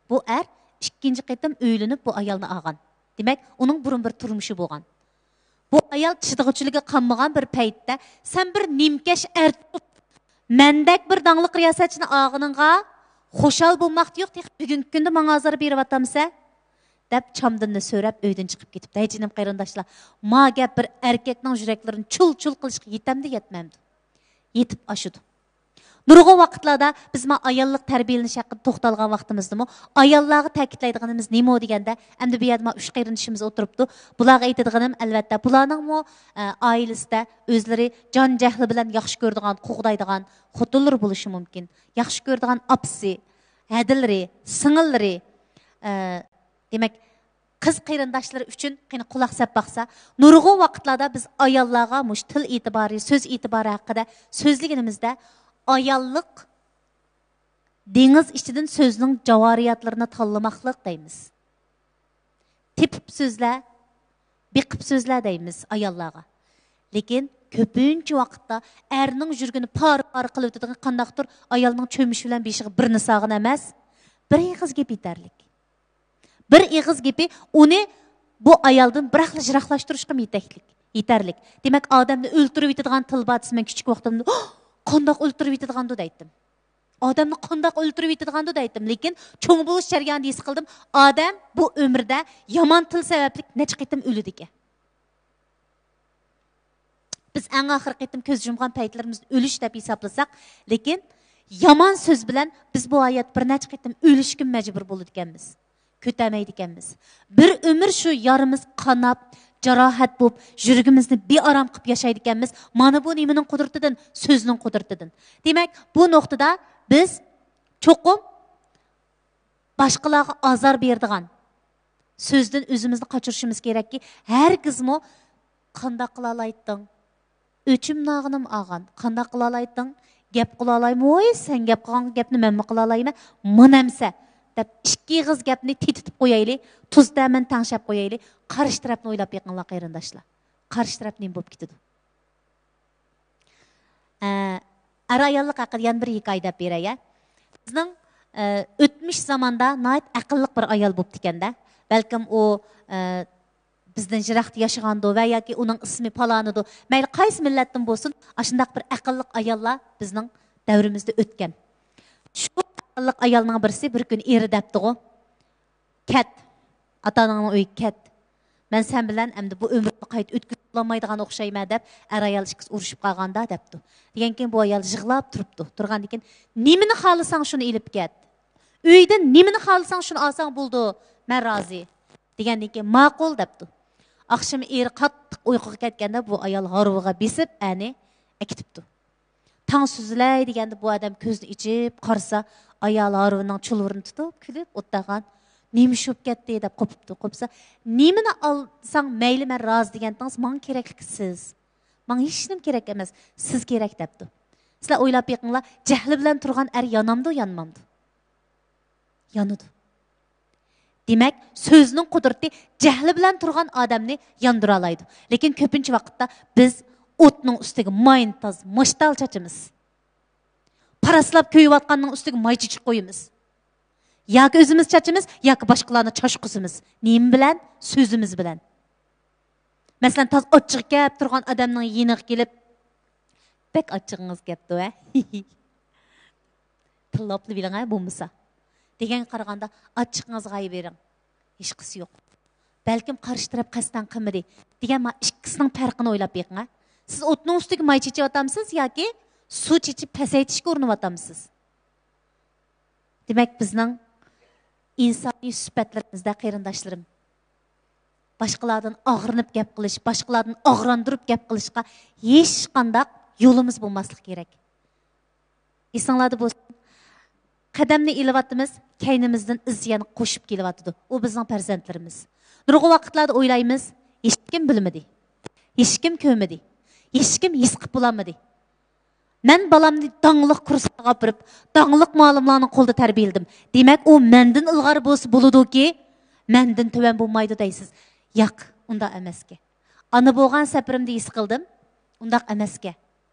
بۇ ئەر ئىككىنچى قېتىم ئۆيلىنىپ بۇ ئايالنى ئالغان. دېمەك، ئۇنىڭ بۇرۇن بىر تۇرمۇشى بولغان. بۇ ئايال چىدىغۇچىلىكى قالمىغان بىر پەيتتە، سەن بىر نىمكەش ئەر تۇتۇپ، مەندەك بىر داڭلىق رىياسەتچىنى ئالغىنىڭغا خۇشال بولماقتا يوق، تېخى بۈگۈنكى كۈندە ماڭا ئازار بېرىۋاتامسەن؟ دەپ چامدىننى سۆرەپ ئۆيدىن چىقىپ كېتىپتۇ. ھەي جېنىم قېرىنداشلار، ما گەپ بىر ئەركەكنىڭ يۈرەكلىرىنى چۇل-چۇل قىلىشقا يېتەمدۇ، يەتمەمدۇ؟ يېتىپ ئاشىدۇ. نۇرغۇن ۋاقىتلاردا بىز ما ئاياللىق تەربىيەلىنىش ھەققىدە توختالغان ۋاقتىمىزدىمۇ، ئاياللارغا تەكىتلەيدىغىنىمىز نېمە دېگەندە، ئەمدى بۇ يەردە ما ئۈچ قېرىندىشىمىز ئولتۇرۇپتۇ. بۇلارغا ئېيتىدىغىنىم، ئەلۋەتتە، بۇلارنىڭمۇ، ئە، ئائىلىسىدە ئۆزلىرى جان جەھلى بىلەن ياخشى كۆرىدىغان، قوغدايدىغان خوتۇنلىرى بولۇشى مۇمكىن. ياخشى كۆرىدىغان ئاپىسى، ھەدىلىرى، سىڭىللىرى، ئە، دېمەك، قىز قېرىنداشلىرى ئۈچۈن قېنى قۇلاق سەپ باقسا، نۇرغۇن ۋاقىتلاردا بىز ئاياللارغا مۇشۇ تىل ئېتىبارى، سۆز ئېتىبارى ھەققىدە سۆزلىگىنىمىزدە، ئاياللىق دېڭىز ئىچىدىن سۆزنىڭ جاۋارىياتلىرىنى تاللىماقلىق دەيمىز. تېپىپ سۆزلە، بېقىپ سۆزلە دەيمىز ئاياللارغا. لېكىن كۆپىنچە ۋاقىتتا ئەرنىڭ يۈرىكىنى پارە-پارە قىلىۋېتىدىغان قانداقتۇر ئايالنىڭ چۆمۈشى بىلەن بېشىغا بىرنى سالغىنى ئەمەس، بىر ئېغىز گېپى يېتەرلىك. بىر ئېغىز گېپى ئۇنى بۇ ئايالدىن بىراقلا يىراقلاشتۇرۇشقىمۇ يېتەكلىك، يېتەرلىك. دېمەك، ئادەمنى ئۆلتۈرۈۋېتىدىغان تىل بار دېسە، مەن كىچىك ۋاقتىمدا، قانداق ئۆلتۈرۈۋېتىدىغاندۇ دەيتتىم. ئادەمنى قانداق ئۆلتۈرۈۋېتىدىغاندۇ دەيتتىم. لېكىن چوڭ بولۇش جەريانىدا ھېس قىلدىم، ئادەم بۇ ئۆمرىدە يامان تىل سەۋەبلىك نەچچە قېتىم ئۆلىدىكەن. بىز ئەڭ ئاخىرقى قېتىم كۆز يۇمغان پەيتلىرىمىزنى ئۆلۈش دەپ ھېسابلىساق، لېكىن يامان سۆز بىلەن بىز بۇ ھايات بىر نەچچە قېتىم ئۆلۈشكە مەجبۇر بولىدىكەنمىز. كۆتەمەيدىكەنمىز. بىر ئۆمۈر شۇ يارىمىز قاناپ، جاراھەت بولۇپ، يۈرىكىمىزنى بىئارام قىلىپ ياشايدىكەنمىز. مانا بۇ نېمىنىڭ قۇدرىتىدىن؟ سۆزنىڭ قۇدرىتىدىن. دېمەك، بۇ نۇقتىدا بىز چوقۇم باشقىلارغا ئازار بېرىدىغان سۆزدىن ئۆزىمىزنى قاچۇرۇشىمىز كېرەككى، ھەرگىزمۇ «قانداق قىلالايتتىڭ؟ ئۆچۈم ناغىنىم ئاغان، قانداق قىلالايتتىڭ؟ گەپ قىلالايمۇ؟ ۋوي، سەن گەپ قىلغان گەپنى مەنمۇ قىلالايمەن، مانا ئەمسە» دەپ، ئىككى ئېغىز گەپنى تېتىتىپ قويايلى. تۇز-تەمىنى تەڭشەپ قويايلى. قارشى تەرەپنى ئويلاپ بېقىڭلار، قېرىنداشلار. قارشى تەرەپ نېمە بولۇپ كېتىدۇ؟ ئە، ئەر-ئاياللىق ھەققىدە يەنە بىر ھېكايە دەپ بېرەي، ھە. بىزنىڭ، ئە، ئۆتمۈش زاماندا ناھايىتى ئەقىللىق بىر ئايال بوپتىكەن-دە. بەلكىم ئۇ، ئە، بىزدىن يىراقتا ياشىغاندۇ ۋە ياكى ئۇنىڭ ئىسمى پالانىدۇ. مەيلى قايسى مىللەتتىن بولسۇن، ئاشۇنداق بىر ئەقىللىق ئاياللار بىزنىڭ دەۋرىمىزدە ئۆتكەن. شۇ ئەقىللىق ئايالنىڭ بىرسى بىر كۈنى ئېرى دەپتىغۇ، «كەت، ئاتا-ئاناڭنىڭ ئۆيىگە كەت. مەن سەن بىلەن ئەمدى بۇ ئۆمرۈمنى قايتا ئۆتكۈزۈپ بولالمايدىغان ئوخشايمەن» دەپ، ئەر-ئايال ئىككىسى ئۇرۇشۇپ قالغاندا دەپتۇ. دېگەنكىن بۇ ئايال يىغلاپ تۇرۇپتۇ. تۇرغاندىن كېيىن، «نېمىنى خالىساڭ، شۇنى ئېلىپ كەت. ئۆيدىن نېمىنى خالىساڭ، شۇنى ئالساڭ بولىدۇ. مەن رازى» دېگەندىن كېيىن، «ماقۇل» دەپتۇ. ئاخشىمى ئېرى قاتتىق ئۇيقۇغا كەتكەندە، بۇ ئايال ھارۋىغا بېسىپ، ئەرنى ئەكېتىپتۇ. تاڭ سۈزۈلەي دېگەندە، بۇ ئادەم كۆزىنى ئېچىپ قارىسا، ئايالى ھارۋىنىڭ چۇلۋۇرىنى تۇتۇپ كۈلۈپ ئولتۇرغان. «نېمە ئىش بولۇپ كەتتى؟» دەپ قوپۇپتۇ. قوپسا، «نېمىنى ئالساڭ مەيلى، مەن رازى دېگەنتىڭىز، ماڭا كېرەكلىك سىز. ماڭا ھېچنېمە كېرەك ئەمەس، سىز كېرەك» دەپتۇ. سىلەر ئويلاپ بېقىڭلار، جەھلى بىلەن تۇرغان ئەر يانامدۇ، يانمامدۇ؟ يانىدۇ. دېمەك، سۆزنىڭ قۇدرىتى جەھلى بىلەن تۇرغان ئادەمنى ياندۇرالايدۇ. لېكىن كۆپىنچە ۋاقىتتا بىز ئوتنىڭ ئۈستىگە ماينى تاز ماشتال چاچىمىز. پاراسلاپ كۆيۈۋاتقاننىڭ ئۈستىگە ماي چېچىپ قويىمىز. ياكى ئۆزىمىز چاچىمىز، ياكى باشقىلارنى چاچقۇزىمىز. نېمە بىلەن؟ سۆزىمىز بىلەن. مەسىلەن، تازا ئاچچىقى كەپ تۇرغان ئادەمنىڭ يېنىغا كېلىپ، «بەك ئاچچىقىڭىز كەپتۇ، ھە؟» تىللاپلا بېرىڭ، ھە، بولمىسا. دېگەنگە قارىغاندا، «ئاچچىقىڭىزغا ئايىۋېرىڭ. ھېچقىسى يوق. بەلكىم قارشى تەرەپ قەستەن قىلمىدى» دېگەن ما ئىككىسىنىڭ پەرقىنى ئويلاپ بېقىڭ، ھە. سىز ئوتنىڭ ئۈستىگە ماي چېچىۋاتامسىز ياكى سۇ چېچىپ پەسەيتىشكە ئۇرۇنۇۋاتامسىز؟ دېمەك، بىزنىڭ ئىنسانىي سۈپەتلىرىمىزدە، قېرىنداشلىرىم، باشقىلاردىن ئاغرىنىپ گەپ قىلىش، باشقىلاردىن ئاغراندۇرۇپ گەپ قىلىشقا ھېچقانداق يولىمىز بولماسلىقى كېرەك. ئېسىڭلاردا بولسۇن، قەدەمنى ئېلىۋاتىمىز، كەينىمىزدىن ئىز يەنە قوشۇپ كېلىۋاتىدۇ. ئۇ بىزنىڭ پەرزەنتلىرىمىز. نۇرغۇن ۋاقىتلاردا ئويلايمىز، ھېچكىم بىلمىدى، ھېچكىم كۆرمىدى، ھېچكىم ھېس قىلىپ بولالمىدى. مەن بالامنى داڭلىق كۇرسلارغا ئاپىرىپ، داڭلىق مۇئەللىملارنىڭ قولىدا تەربىيەلىدىم. دېمەك، ئۇ مەندىن ئىلغار بولسا بولىدۇكى، مەندىن تۆۋەن بولمايدۇ دەيسىز. ياق، ئۇنداق ئەمەسكەن. ئانا بولغان سەپىرىمدە ھېس قىلدىم، ئۇنداق ئەمەسكەن.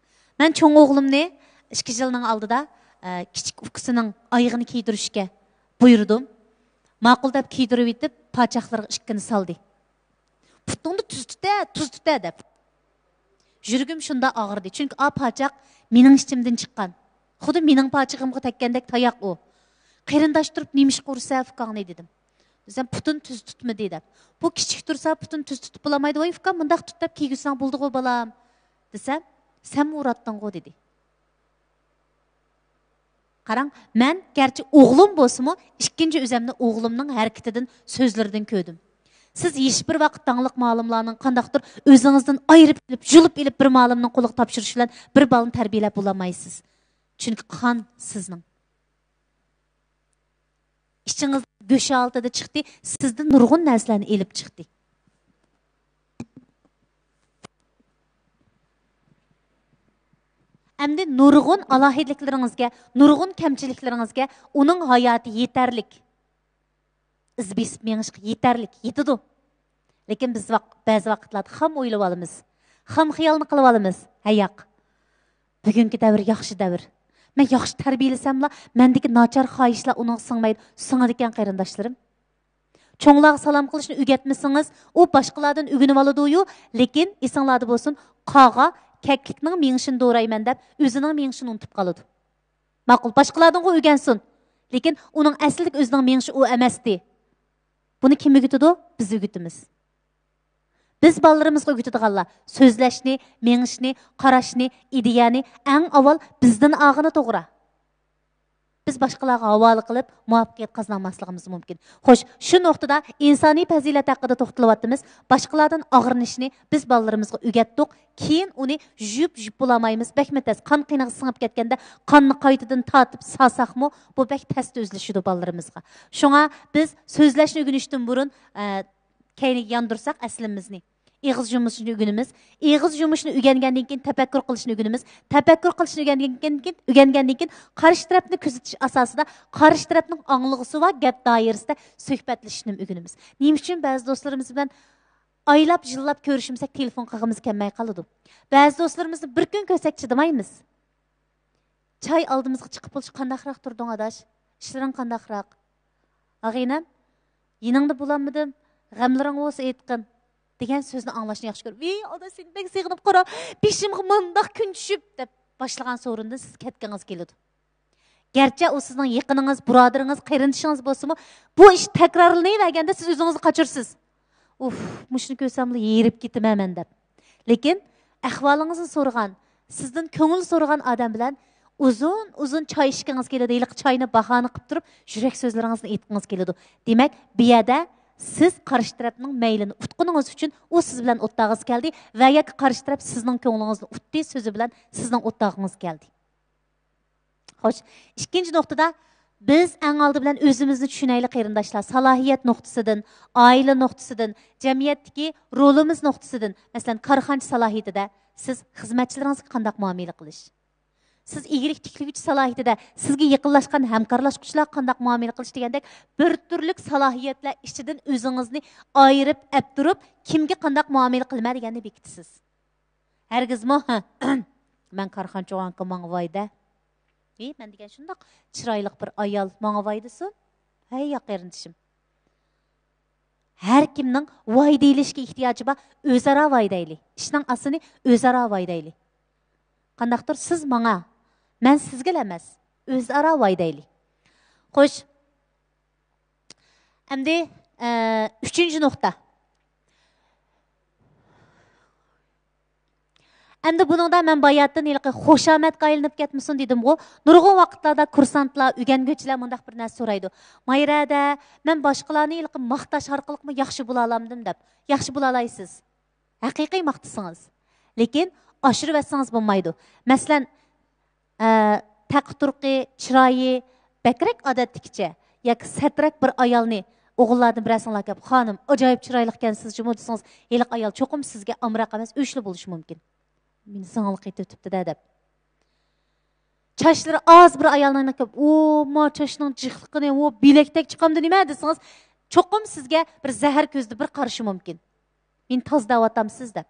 مەن چوڭ ئوغلۇمنى ئىككى يىلنىڭ ئالدىدا، ئە، كىچىك ئۇكىسىنىڭ ئايىغىنى كىيدۈرۈشكە بۇيرۇدۇم. ماقۇل دەپ كىيدۈرۈۋېتىپ، پاچاقلىرىغا ئىككىنى سالدى. «پۇتۇڭنى تۈز تۇتە، تۈز تۇتە» دەپ. يۈرىكىم شۇنداق ئاغرىدى، چۈنكى ئا پاچاق مېنىڭ ئىچىمدىن چىققان. خۇددى مېنىڭ پاچىقىمغا تەگكەندەك تاياق ئۇ. «قېرىنداش تۇرۇپ نېمىشقا ئۇرىسەن ئۇكاڭنى؟» دېدىم. «سەن پۇتىنى تۈز تۇتمىدى» دەپ. «بۇ كىچىك تۇرسا پۇتىنى تۈز تۇتۇپ بولالمايدۇ، ۋاي ئۇكام، مۇنداق تۇت دەپ كىيگۈزسەڭ بولدىغۇ بالام» دېسەم، «سەنمۇ ئۇراتتىڭغۇ» دېدى. قاراڭ، مەن گەرچە ئوغلۇم بولسىمۇ، ئىككىنچى ئۆزۈمنى ئوغلۇمنىڭ ھەرىكىتىدىن، سۆزلىرىدىن كۆردۈم. سىز ھېچبىر ۋاقىت داڭلىق مۇئەللىملارنىڭ قانداقتۇر ئۆزىڭىزدىن ئايرىپ ئېلىپ، يۇلۇپ ئېلىپ بىر مۇئەللىمنىڭ قولىغا تاپشۇرۇش بىلەن بىر بالىنى تەربىيەلەپ بولالمايسىز. چۈنكى قان سىزنىڭ. ئىچىڭىز گۆش ھالىتىدە چىقتى، سىزدىن نۇرغۇن نەرسىلەرنى ئېلىپ چىقتى. ئەمدى نۇرغۇن ئالاھىدىلىكلىرىڭىزگە، نۇرغۇن كەمچىلىكلىرىڭىزگە ئۇنىڭ ھاياتى يېتەرلىك. ئىز بېسىپ مېڭىشقا يېتەرلىك، يېتىدۇ. لېكىن بىز ۋاق-، بەزى ۋاقىتلاردا خام ئويلىۋالىمىز. خام خىيالنى قىلىۋالىمىز. ھەي ياق. بۈگۈنكى دەۋر ياخشى دەۋر. مەن ياخشى تەربىيەلىسەملا، مەندىكى ناچار خاھىشلار ئۇنىڭغا سىڭمەيدۇ. سىڭىدىكەن قېرىنداشلىرىم. چوڭلارغا سالام قىلىشنى ئۆگەتمىسىڭىز، ئۇ باشقىلاردىن ئۆگىنىۋالىدۇيۇ، لېكىن ئېسىڭلاردا بولسۇن، قاغا كەكلىكنىڭ مېڭىشىنى دورايمەن دەپ، ئۆزىنىڭ مېڭىشىنى ئۇنتۇپ قالىدۇ. ماقۇل، باشقىلاردىنغۇ ئۆگەنسۇن. لېكىن ئۇنىڭ ئەسلىدىكى ئۆزىنىڭ مېڭىشى ئۇ ئەمەستى. بۇنى كىم ئۆگىتىدۇ؟ بىز ئۆگىتىمىز. بىز بالىلىرىمىزغا ئۆگىتىدىغانلار سۆزلەشنى، مېڭىشنى، قاراشنى، ئىدىيەنى ئەڭ ئاۋۋال بىزدىن ئالغىنى توغرا. بىز باشقىلارغا ھاۋالە قىلىپ، مۇۋەپپەقىيەت قازىنالماسلىقىمىز مۇمكىن. خوش، شۇ نۇقتىدا ئىنسانىي پەزىلەت ھەققىدە توختىلىۋاتىمىز. باشقىلاردىن ئاغرىنىشنى بىز بالىلىرىمىزغا ئۆگەتتۇق. كېيىن ئۇنى يۇيۇپ، يۇيۇپ بولالمايمىز. بەكمۇ تەس. قان قېنىغا سىڭىپ كەتكەندە، قاننى قايتىدىن تارتىپ سالساقمۇ، بۇ بەك تەستە ئۆزلىشىدۇ بالىلىرىمىزغا. شۇڭا بىز سۆزلەشنى ئۆگىنىشتىن بۇرۇن، ئە، كەينىگە ياندۇرساق ئەسلىمىزنى. ئېغىز يۇمۇشنى ئۆگىنىمىز. ئېغىز يۇمۇشنى ئۆگەنگەندىن كېيىن تەپەككۇر قىلىشنى ئۆگىنىمىز. تەپەككۇر قىلىشنى ئۆگەنگەندىن كېيىن، ئۆگەنگەندىن كېيىن قارشى تەرەپنى كۆزىتىش ئاساسىدا قارشى تەرەپنىڭ ئاڭلىغۇسى بار گەپ دائىرىسىدە سۆھبەتلىشىشنى ئۆگىنىمىز. نېمە ئۈچۈن بەزى دوستلىرىمىز بىلەن ئايلاپ، يىللاپ كۆرۈشمىسەك، تېلېفون قىلغىمىز كەلمەي قالىدۇ؟ بەزى دوستلىرىمىزنى بىر كۈن كۆرسەك چىدىمايمىز. چاي ئالدىمىزغا چىقىپ بولۇش قانداقراق تۇردۇڭ ئاداش؟ ئىشلىرىڭ قانداقراق؟ ئاغىنەم، يېنىڭدا بولالمىدىم، غەملىرىڭ بولسا ئېيتقىن، دېگەن سۆزنى ئاڭلاشنى ياخشى كۆرىمەن. ۋىي ئاداش، سېنى بەك سېغىنىپ قارا، بېشىمغا مۇنداق كۈن چۈشۈپ، دەپ باشلىغان سورۇندىن سىز كەتكىڭىز كېلىدۇ. گەرچە ئۇ سىزنىڭ يېقىنىڭىز، بۇرادىرىڭىز، قېرىندىشىڭىز بولسىمۇ، بۇ ئىش تەكرارلىنىۋەرگەندە سىز ئۆزىڭىزنى قاچۇرىسىز. ئۇف، مۇشۇنى كۆرسەملا ھېرىپ كېتىمەن مەن دەپ. لېكىن ئەھۋالىڭىزنى سورىغان، سىزدىن كۆڭۈل سورىغان ئادەم بىلەن ئۇزۇن-ئۇزۇن چاي ئىچكىڭىز كېلىدۇ. ھېلىقى چاينى باھانە قىلىپ تۇرۇپ، يۈرەك سۆزلىرىڭىزنى ئېيتقىڭىز كېلىدۇ. دېمەك، بۇ يەردە سىز قارشى تەرەپنىڭ مەيلىنى ئۇتقىنىڭىز ئۈچۈن، ئۇ سىز بىلەن ئوتتاغىسى كەلدى ۋە ياكى قارشى تەرەپ سىزنىڭ كۆڭلىڭىزنى ئۇتتى، سۆزى بىلەن سىزنىڭ ئوتتاغىڭىز كەلدى. خوش، ئىككىنچى نۇقتىدا، بىز ئەڭ ئالدى بىلەن ئۆزىمىزنى چۈشىنەيلى، قېرىنداشلار. سالاھىيەت نۇقتىسىدىن، ئائىلە نۇقتىسىدىن، جەمئىيەتتىكى رولىمىز نۇقتىسىدىن، مەسىلەن، كارخانىچى سالاھىيىتىدە سىز خىزمەتچىلىرىڭىزگە قانداق مۇئامىلە قىلىش؟ سىز ئىگىلىك تىكلىگۈچى سالاھىيىتىدە سىزگە يېقىنلاشقان ھەمكارلاشقۇچىلارغا قانداق مۇئامىلە قىلىش دېگەندەك بىر تۈرلۈك سالاھىيەتلەر ئىچىدىن ئۆزىڭىزنى ئايرىپ ئەپ تۇرۇپ، كىمگە قانداق مۇئامىلە قىلىمەن دېگەننى بېكىتىسىز. ھەرگىزمۇ، ھە، مەن كارخانىچى بولغانكىن ماڭا ۋاي دە. ھى، مەن دېگەن شۇنداق چىرايلىق بىر ئايال ماڭا ۋاي دېسۇن. ھەي، ياق قېرىندىشىم. ھەر كىمنىڭ ۋاي دېيىلىشكە ئېھتىياجى بار. ئۆزئارا ۋاي دەيلى. ئىشنىڭ ئاسىنى ئۆزئارا ۋاي دەيلى. قانداقتۇر سىز ماڭا، مەن سىزگىلا ئەمەس. ئۆزئارا ۋاي دەيلى. خوش. ئەمدى، ئە، ئۈچىنچى نۇقتا. ئەمدى بۇنىڭدا مەن باياتىن ھېلىقى خۇشامەتكە ئايلىنىپ كەتمىسۇن دېدىمغۇ. نۇرغۇن ۋاقىتلاردا كۇرسانتلار، ئۆگەنگۈچىلەر مۇنداق بىر نەرسە سورايدۇ. مايرەدە، مەن باشقىلارنى ھېلىقى ماختاش ئارقىلىقمۇ ياخشى بولالامدىم دەپ. ياخشى بولالايسىز. ھەقىقىي ماختىسىڭىز. لېكىن ئاشۇرۇۋەتسىڭىز بولمايدۇ. مەسىلەن، ئە، تەقى تۇرقى، چىرايى بەكرەك ئادەتتىكىچە ياكى سەترەك بىر ئايالنى ئوغۇللاردىن بىرەرسىڭلار كەپ، خانىم، ئاجايىپ چىرايلىقكەنسىز جۇمۇ دېسىڭىز، ھېلىقى ئايال چوقۇم سىزگە ئامراق ئەمەس، ئۆچلا بولۇشى مۇمكىن. مېنى زاڭلىق ئېتىۋېتىپتۇ-دە دەپ. چاچلىرى ئاز بىر ئايالنىڭ كەپ، ئۇ، ما چاچنىڭ جىقلىقىنى، ئۇ بىلەكتەك چىقامدۇ نېمە دېسىڭىز، چوقۇم سىزگە بىر زەھەر كۆزىدە بىر قارىشى مۇمكىن. مېنى تازا دەۋاتامسىز دەپ.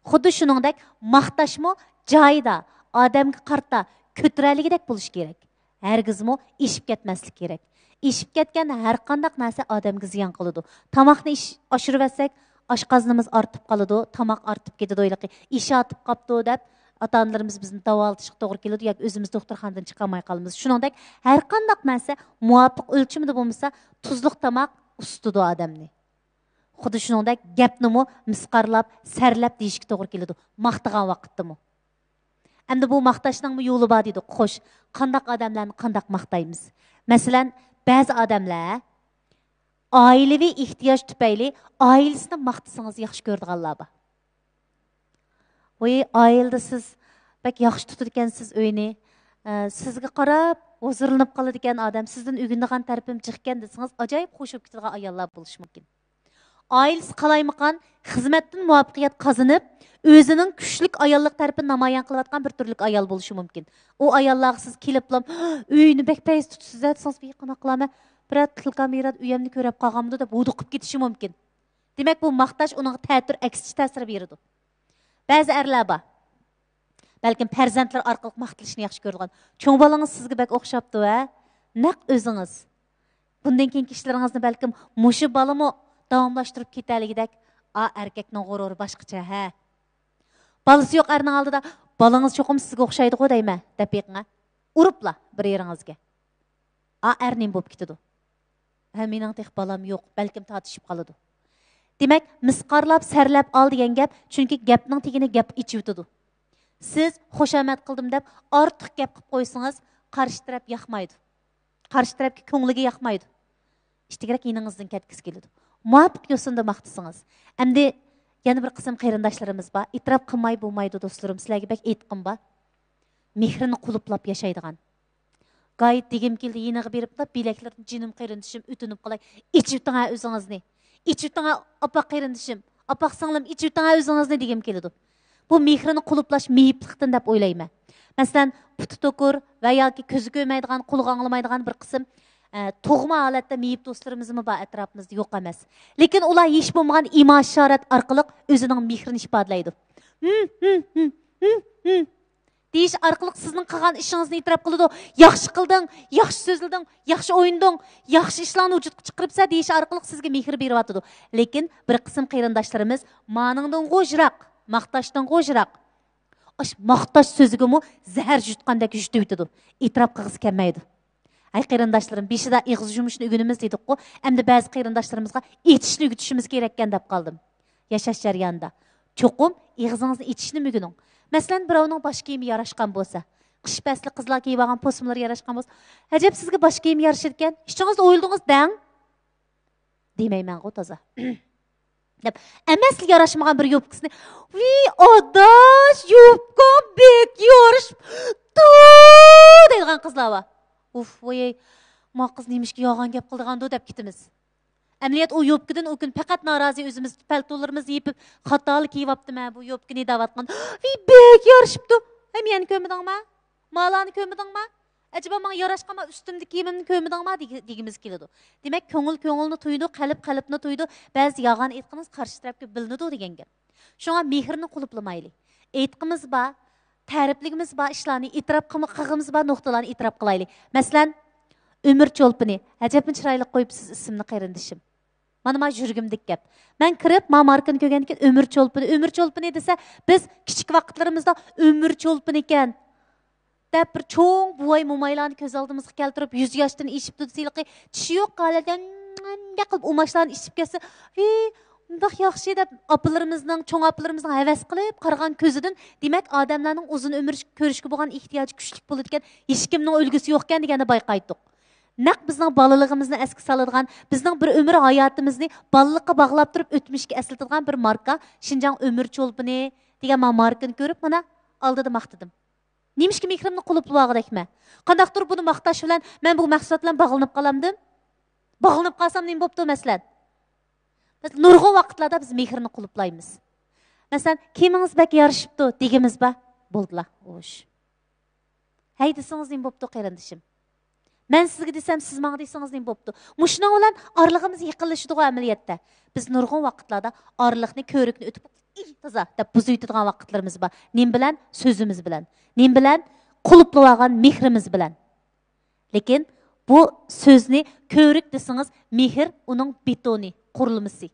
خۇددى شۇنىڭدەك ماختاشمۇ جايىدا، ئادەمگە قارىتا كۆتۈرەلىگۈدەك بولۇشى كېرەك. ھەرگىزمۇ ئېشىپ كەتمەسلىك كېرەك. ئېشىپ كەتكەن ھەرقانداق نەرسە ئادەمگە زىيان قىلىدۇ. تاماقنى ئىش-، ئاشۇرۇۋەتسەك، ئاشقازىنىمىز ئارتىپ قالىدۇ، تاماق ئارتىپ كېتىدۇ، ھېلىقى ئىش ئارتىپ قاپتۇ دەپ، ئاتا-ئانىلىرىمىز بىزنى داۋالىتىشقا توغرا كېلىدۇ ياكى ئۆزىمىز دوختۇرخانىدىن چىقالماي قالىمىز. شۇنىڭدەك ھەرقانداق نەرسە مۇۋاپىق ئۆلچىمىدە بولمىسا، تۇزلۇق تاماق ئۇسسىتىدۇ ئادەمنى. خۇددى شۇنىڭدەك گەپنىمۇ مىسقارلاپ، سەرلەپ دېيىشكە توغرا كېلىدۇ، ماختىغان ۋاقىتتىمۇ. ئەمدى بۇ ماختاشنىڭمۇ يولى بار دېدۇق، خوش، قانداق ئادەملەرنى قانداق ماختايمىز؟ مەسىلەن، بەزى ئادەملەر ئائىلىۋى ئېھتىياج تۈپەيلى ئائىلىسىنى ماختىسىڭىز ياخشى كۆرىدىغانلار بار. ۋوي، ئائىلىدە سىز بەك ياخشى تۇتىدىكەنسىز ئۆينى، ئە، سىزگە قاراپ ھۇزۇرلىنىپ قالىدىكەن ئادەم، سىزدىن ئۆگىنىدىغان تەرىپىم جىقكەن دېسىڭىز، ئاجايىپ خوش بولۇپ كېتىدىغان ئاياللار بولۇشى مۇمكىن. ئائىلىسى قالايمىقان، خىزمەتتىن مۇۋەپپەقىيەت قازىنىپ، ئۆزىنىڭ كۈچلۈك ئاياللىق تەرىپىنى نامايان قىلىۋاتقان بىر تۈرلۈك ئايال بولۇشى مۇمكىن. ئۇ ئاياللارغا سىز كېلىپلا، ئۆينى بەك پەيز تۇتىسىز-ھە دېسىڭىز، بىي قانداق قىلارمەن، بىرەر تىلكا مىرات ئۆيەمنى كۆرەپ قالغانمىدۇ دەپ ھودۇقۇپ كېتىشى مۇمكىن. دېمەك، بۇ ماختاش ئۇنىڭغا تەتۈر ئەكسىچە تەسىر بېرىدۇ. بەزى ئەرلەر بار، بەلكىم پەرزەنتلىرى ئارقىلىق ماختىلىشنى ياخشى كۆرىدىغان. چوڭ بالىڭىز سىزگە بەك ئوخشاپتۇ ھە؟ نەق ئۆزىڭىز. بۇندىن كېيىنكى ئىشلىرىڭىزنى بەلكىم مۇشۇ بالىمۇ داۋاملاشتۇرۇپ كېتەلىگۈدەك. ئا، ئەركەكنىڭ غۇرۇرى باشقىچە ھە. بالىسى يوق ئەرنىڭ ئالدىدا، بالىڭىز چوقۇم سىزگە ئوخشايدىغۇ دەيمەن، دەپ بېقىڭە. ئۇرۇپلا بىر يېرىڭىزگە. ئا، ئەر نېمە بولۇپ كېتىدۇ؟ ھە، مېنىڭ تېخى بالام يوق، بەلكىم تارتىشىپ قالىدۇ. دېمەك، مىسقارلاپ، سەرلەپ ئال دېگەن گەپ، چۈنكى گەپنىڭ تېگىنى گەپ ئېچىۋېتىدۇ. سىز خۇشامەت قىلدىم دەپ ئارتۇق گەپ قىلىپ قويسىڭىز، قارشى تەرەپ ياقمايدۇ. قارشى تەرەپكە كۆڭلىگە ياقمايدۇ. ئىشتىكرەك يېنىڭىزدىن كەتكۈسى كېلىدۇ. مۇۋاپىق يوسۇندا ماختىسىڭىز. ئەمدى يەنە بىر قىسىم قېرىنداشلىرىمىز بار. ئېتىراپ قىلماي بولمايدۇ، دوستلىرىم. سىلەرگە بەك ئېيتقۇم بار. مېھرىنى قۇلۇپلاپ ياشايدىغان. گايىت دېگۈم كېلدى، يېنىغا بېرىپلا، بىلەكلىرىدىن، جېنىم قېرىندىشىم، ئۆتۈنۈپ قالاي، ئېچىۋېتىڭ ھە ئۆزىڭىزنى. ئېچىۋېتىڭ ھە ئاپاق قېرىندىشىم، ئاپاق سىڭلىم، ئېچىۋېتىڭ ھە ئۆزىڭىزنى دېگۈم كېلىدۇ. بۇ مېھرىنى قۇلۇپلاش مېيىپلىقتىن دەپ ئويلايمەن. مەسىلەن، پۇتى توكۇر ۋە ياكى كۆزى كۆرمەيدىغان، قۇلىقى ئاڭلىمايدىغان بىر قىسىم، ئە، تۇغما ھالەتتە مېيىپ دوستلىرىمىزمۇ بار ئەتراپىمىزدا، يوق ئەمەس. لېكىن ئۇلار ھېچ بولمىغان ئىما ئىشارەت ئارقىلىق ئۆزىنىڭ مېھرىنى ئىپادىلەيدۇ. ھىم، ھىم، ھىم، ھىم، ھىم. دېيىش ئارقىلىق سىزنىڭ قىلغان ئىشىڭىزنى ئېتىراپ قىلىدۇ. ياخشى قىلدىڭ، ياخشى سۆزلىدىڭ، ياخشى ئوينىدىڭ، ياخشى ئىشلارنى ۋۇجۇدقا چىقىرىپسەن دېيىش ئارقىلىق سىزگە مېھىر بېرىۋاتىدۇ. لېكىن بىر قىسىم قېرىنداشلىرىمىز مانىڭدىنغۇ يىراق، ماختاشتىنغۇ يىراق. ئاش ماختاش سۆزىگىمۇ زەھەر يۇتقاندەك يۇتۇۋېتىدۇ. ئېتىراپ قىلغۇسى كەلمەيدۇ. ھەي قېرىنداشلىرىم، بېشىدا ئېغىز يۇمۇشنى ئۆگىنىمىز دېدۇققۇ، ئەمدى بەزى قېرىنداشلىرىمىزغا ئېچىشنى ئۆگىتىشىمىز كېرەككەن دەپ قالدىم. ياشاش جەريانىدا چوقۇم ئېغىزىڭىزنى ئېچىشنى ئۆگىنىڭ. مەسىلەن، بىراۋنىڭ باش كىيىمى ياراشقان بولسا، قىش پەسلى قىزلار كىيىۋالغان پوسمىلىرى ياراشقان بولسا، ئەجەب سىزگە باش كىيىمى يارىشىدىكەن، ئىچىڭىزدە ئويلىدىڭىز دەڭ دېمەيمەنغۇ تازا. دەپ ئەمەسلا ياراشمىغان بىر يوپكىسىنى، ۋىي ئاداش، يوپكاڭ بەك يارىشىپتۇ دەيدىغان قىزلار بار. ئۇف ۋاي، ما قىز نېمىشقا يالغان گەپ قىلىدىغاندۇ دەپ كېتىمىز. ئەمەلىيەت ئۇ يوپكىدىن ئۇ كۈن پەقەت نارازى ئۆزىمىز پەلتولىرىمىزنى يېپىپ، خاتالىق كىيىۋاپتىمەن بۇ يوپكىنى دەۋاتقان. ۋىي بەك يارىشىپتۇ. ھەم يەنە كۆرمىدىڭما؟ مالارنى كۆرمىدىڭما؟ ئەجەبا ماڭا ياراشقانما، ئۈستۈمدىكى كىيىمىمنى كۆرمىدىڭما دېگى-، دېگۈمىز كېلىدۇ. دېمەك، كۆڭۈل كۆڭۈلنى تۇيىدۇ، قەلب قەلبنى تۇيىدۇ. بەزىدە يالغان ئېيتقىنىڭىز قارشى تەرەپكە بىلىنىدۇ دېگەن گەپ. شۇڭا مېھرىنى قۇلۇپلىمايلى. ئېيتقىمىز بار، تەرىپلىگۈمىز بار، ئىشلارنى ئېتىراپ قىلما-، قىلغىمىز بار نۇقتىلارنى ئېتىراپ قىلايلى. مەسىلەن، ئۆمۈر چولپىنى. ئەجەبمۇ چىرايلىق قويۇپسىز ئىسىمنى، قېرىندىشىم. مانا، مانا يۈرىكىمدىكى گەپ. مەن كىرىپ، ما ماركىنى كۆرگەندىن كېيىن، ئۆمۈر چولپىنى، ئۆمۈر چولپىنى دېسە، بىز كىچىك ۋاقىتلىرىمىزدا ئۆمۈر چولپىنى ئىكەن دەپ، بىر چوڭ بوۋاي مومايلارنى كۆز ئالدىمىزغا كەلتۈرۈپ، يۈزى ياشتىن ئېشىپتۇ دېسە، ھېلىقى چىشى يوق ھالەتتە مۇنداق قىلىپ ئۇماچلارنى ئىچىپ كەتسە، ۋىي، مۇنداق ياخشى دەپ، ئاپىلىرىمىزنىڭ، چوڭ ئاپىلىرىمىزنىڭ ھەۋەس قىلىپ قارىغان كۆزىدىن، دېمەك، ئادەملەرنىڭ ئۇزۇن ئۆمۈر كۆرۈشكە بولغان ئېھتىياجى كۈچلۈك بولىدىكەن، ھېچكىمنىڭ ئۈلگىسى يوقكەن دېگەننى بايقايتتۇق. نەق بىزنىڭ بالىلىقىمىزنى ئەسكە سالىدىغان، بىزنىڭ بىر ئۆمۈر ھاياتىمىزنى بالىلىققا باغلاپ تۇرۇپ ئۆتمۈشكە ئەسلىتىدىغان بىر ماركا، شىنجاڭ ئۆمۈر چولپىنى دېگەن ما ماركىنى كۆرۈپ، مانا، ئالدىدا ماختىدىم. نېمىشقا مېھرىمنى قۇلۇپلىۋالغۇدەكمەن؟ قانداقتۇر بۇنى ماختاش بىلەن مەن بۇ مەھسۇلات بىلەن باغلىنىپ قالامدىم؟ باغلىنىپ قالسام نېمە بوپتۇ، مەسىلەن؟ بىز نۇرغۇن ۋاقىتلاردا بىز مېھرىنى قۇلۇپلايمىز. مەسىلەن، كىيىمىڭىز بەك يارىشىپتۇ دېگىمىز بار، بولدىلا، ئۇ ئىش. ھەي دېسىڭىز نېمە بوپتۇ، قېرىندىشىم؟ مەن سىزگە دېسەم، سىز ماڭا دېسىڭىز نېمە بوپتۇ؟ مۇشۇنىڭ بىلەن ئارىلىقىمىز يېقىنلىشىدىغۇ ئەمەلىيەتتە. بىز نۇرغۇن ۋاقىتلاردا ئارىلىقنى كۆۋرۈكنى ئۆتۈپ، ئى، تازا دەپ بۇزۇۋېتىدىغان ۋاقىتلىرىمىز بار. نېمە بىلەن؟ سۆزىمىز بىلەن. نېمە بىلەن؟ قۇلۇپلىۋالغان مېھرىمىز بىلەن. لېكىن بۇ سۆزنى كۆۋرۈك دېسىڭىز، مېھىر ئۇنىڭ بېتونى، قۇرۇلمىسى.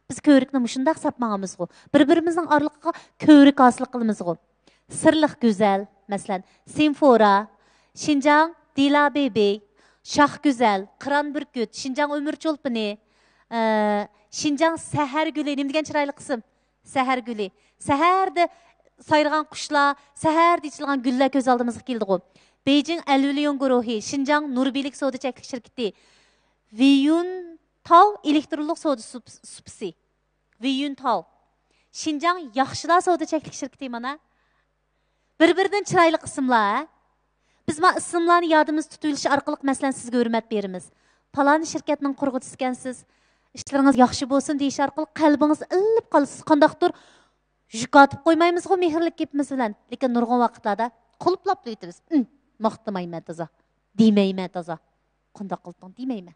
بىز كۆۋرۈكنى مۇشۇنداق ساپ ماڭىمىزغۇ. بىر-بىرىمىزنىڭ ئارىلىقىغا كۆۋرۈك ھاسىل قىلىمىزغۇ. سىرلىق گۈزەل، مەسىلەن، سىنفورا، شىنجاڭ دىلا بېبى، شاھ گۈزەل، قىران بۈركۈت، شىنجاڭ ئۆمۈر چولپىنى، ئە، شىنجاڭ سەھەر گۈلى، نېمە دېگەن چىرايلىق ئىسىم؟ سەھەر گۈلى. سەھەردە سايرىغان قۇشلار، سەھەردە ئېچىلغان گۈللەر كۆز ئالدىمىزغا كېلىدىغۇ. بېيجىڭ ئەلۋىليون گۇرۇھى، شىنجاڭ نۇر بىلىك سودا چەكلىك شىركىتى، ۋىيۈن تاۋ ئېلېكترونلۇق سودا سۇپ-، سۇپىسى. ۋىيۈن تاۋ. شىنجاڭ ياخشىلار سودا چەكلىك شىركىتى مانا. بىر-بىرىدىن چىرايلىق ئىسىملار، ھە؟ بىز ما ئىسىملارنى يادىمىزدا تۇتۇۋېلىش ئارقىلىق، مەسىلەن، سىزگە ھۆرمەت بېرىمىز. پالانى شىركەتنىڭ قۇرغۇچىسىكەنسىز، ئىشلىرىڭىز ياخشى بولسۇن دېيىش ئارقىلىق قەلبىڭىز ئىللىپ قالىسىز. قانداقتۇر يۈك ئارتىپ قويمايمىزغۇ مېھىرلىك گېپىمىز بىلەن. لېكىن نۇرغۇن ۋاقىتلاردا قۇلۇپلاپ ئۆتىمىز. ئىم، ماختىمايمەن تازا، دېمەيمەن تازا. قانداق قىلدىڭ دېمەيمەن.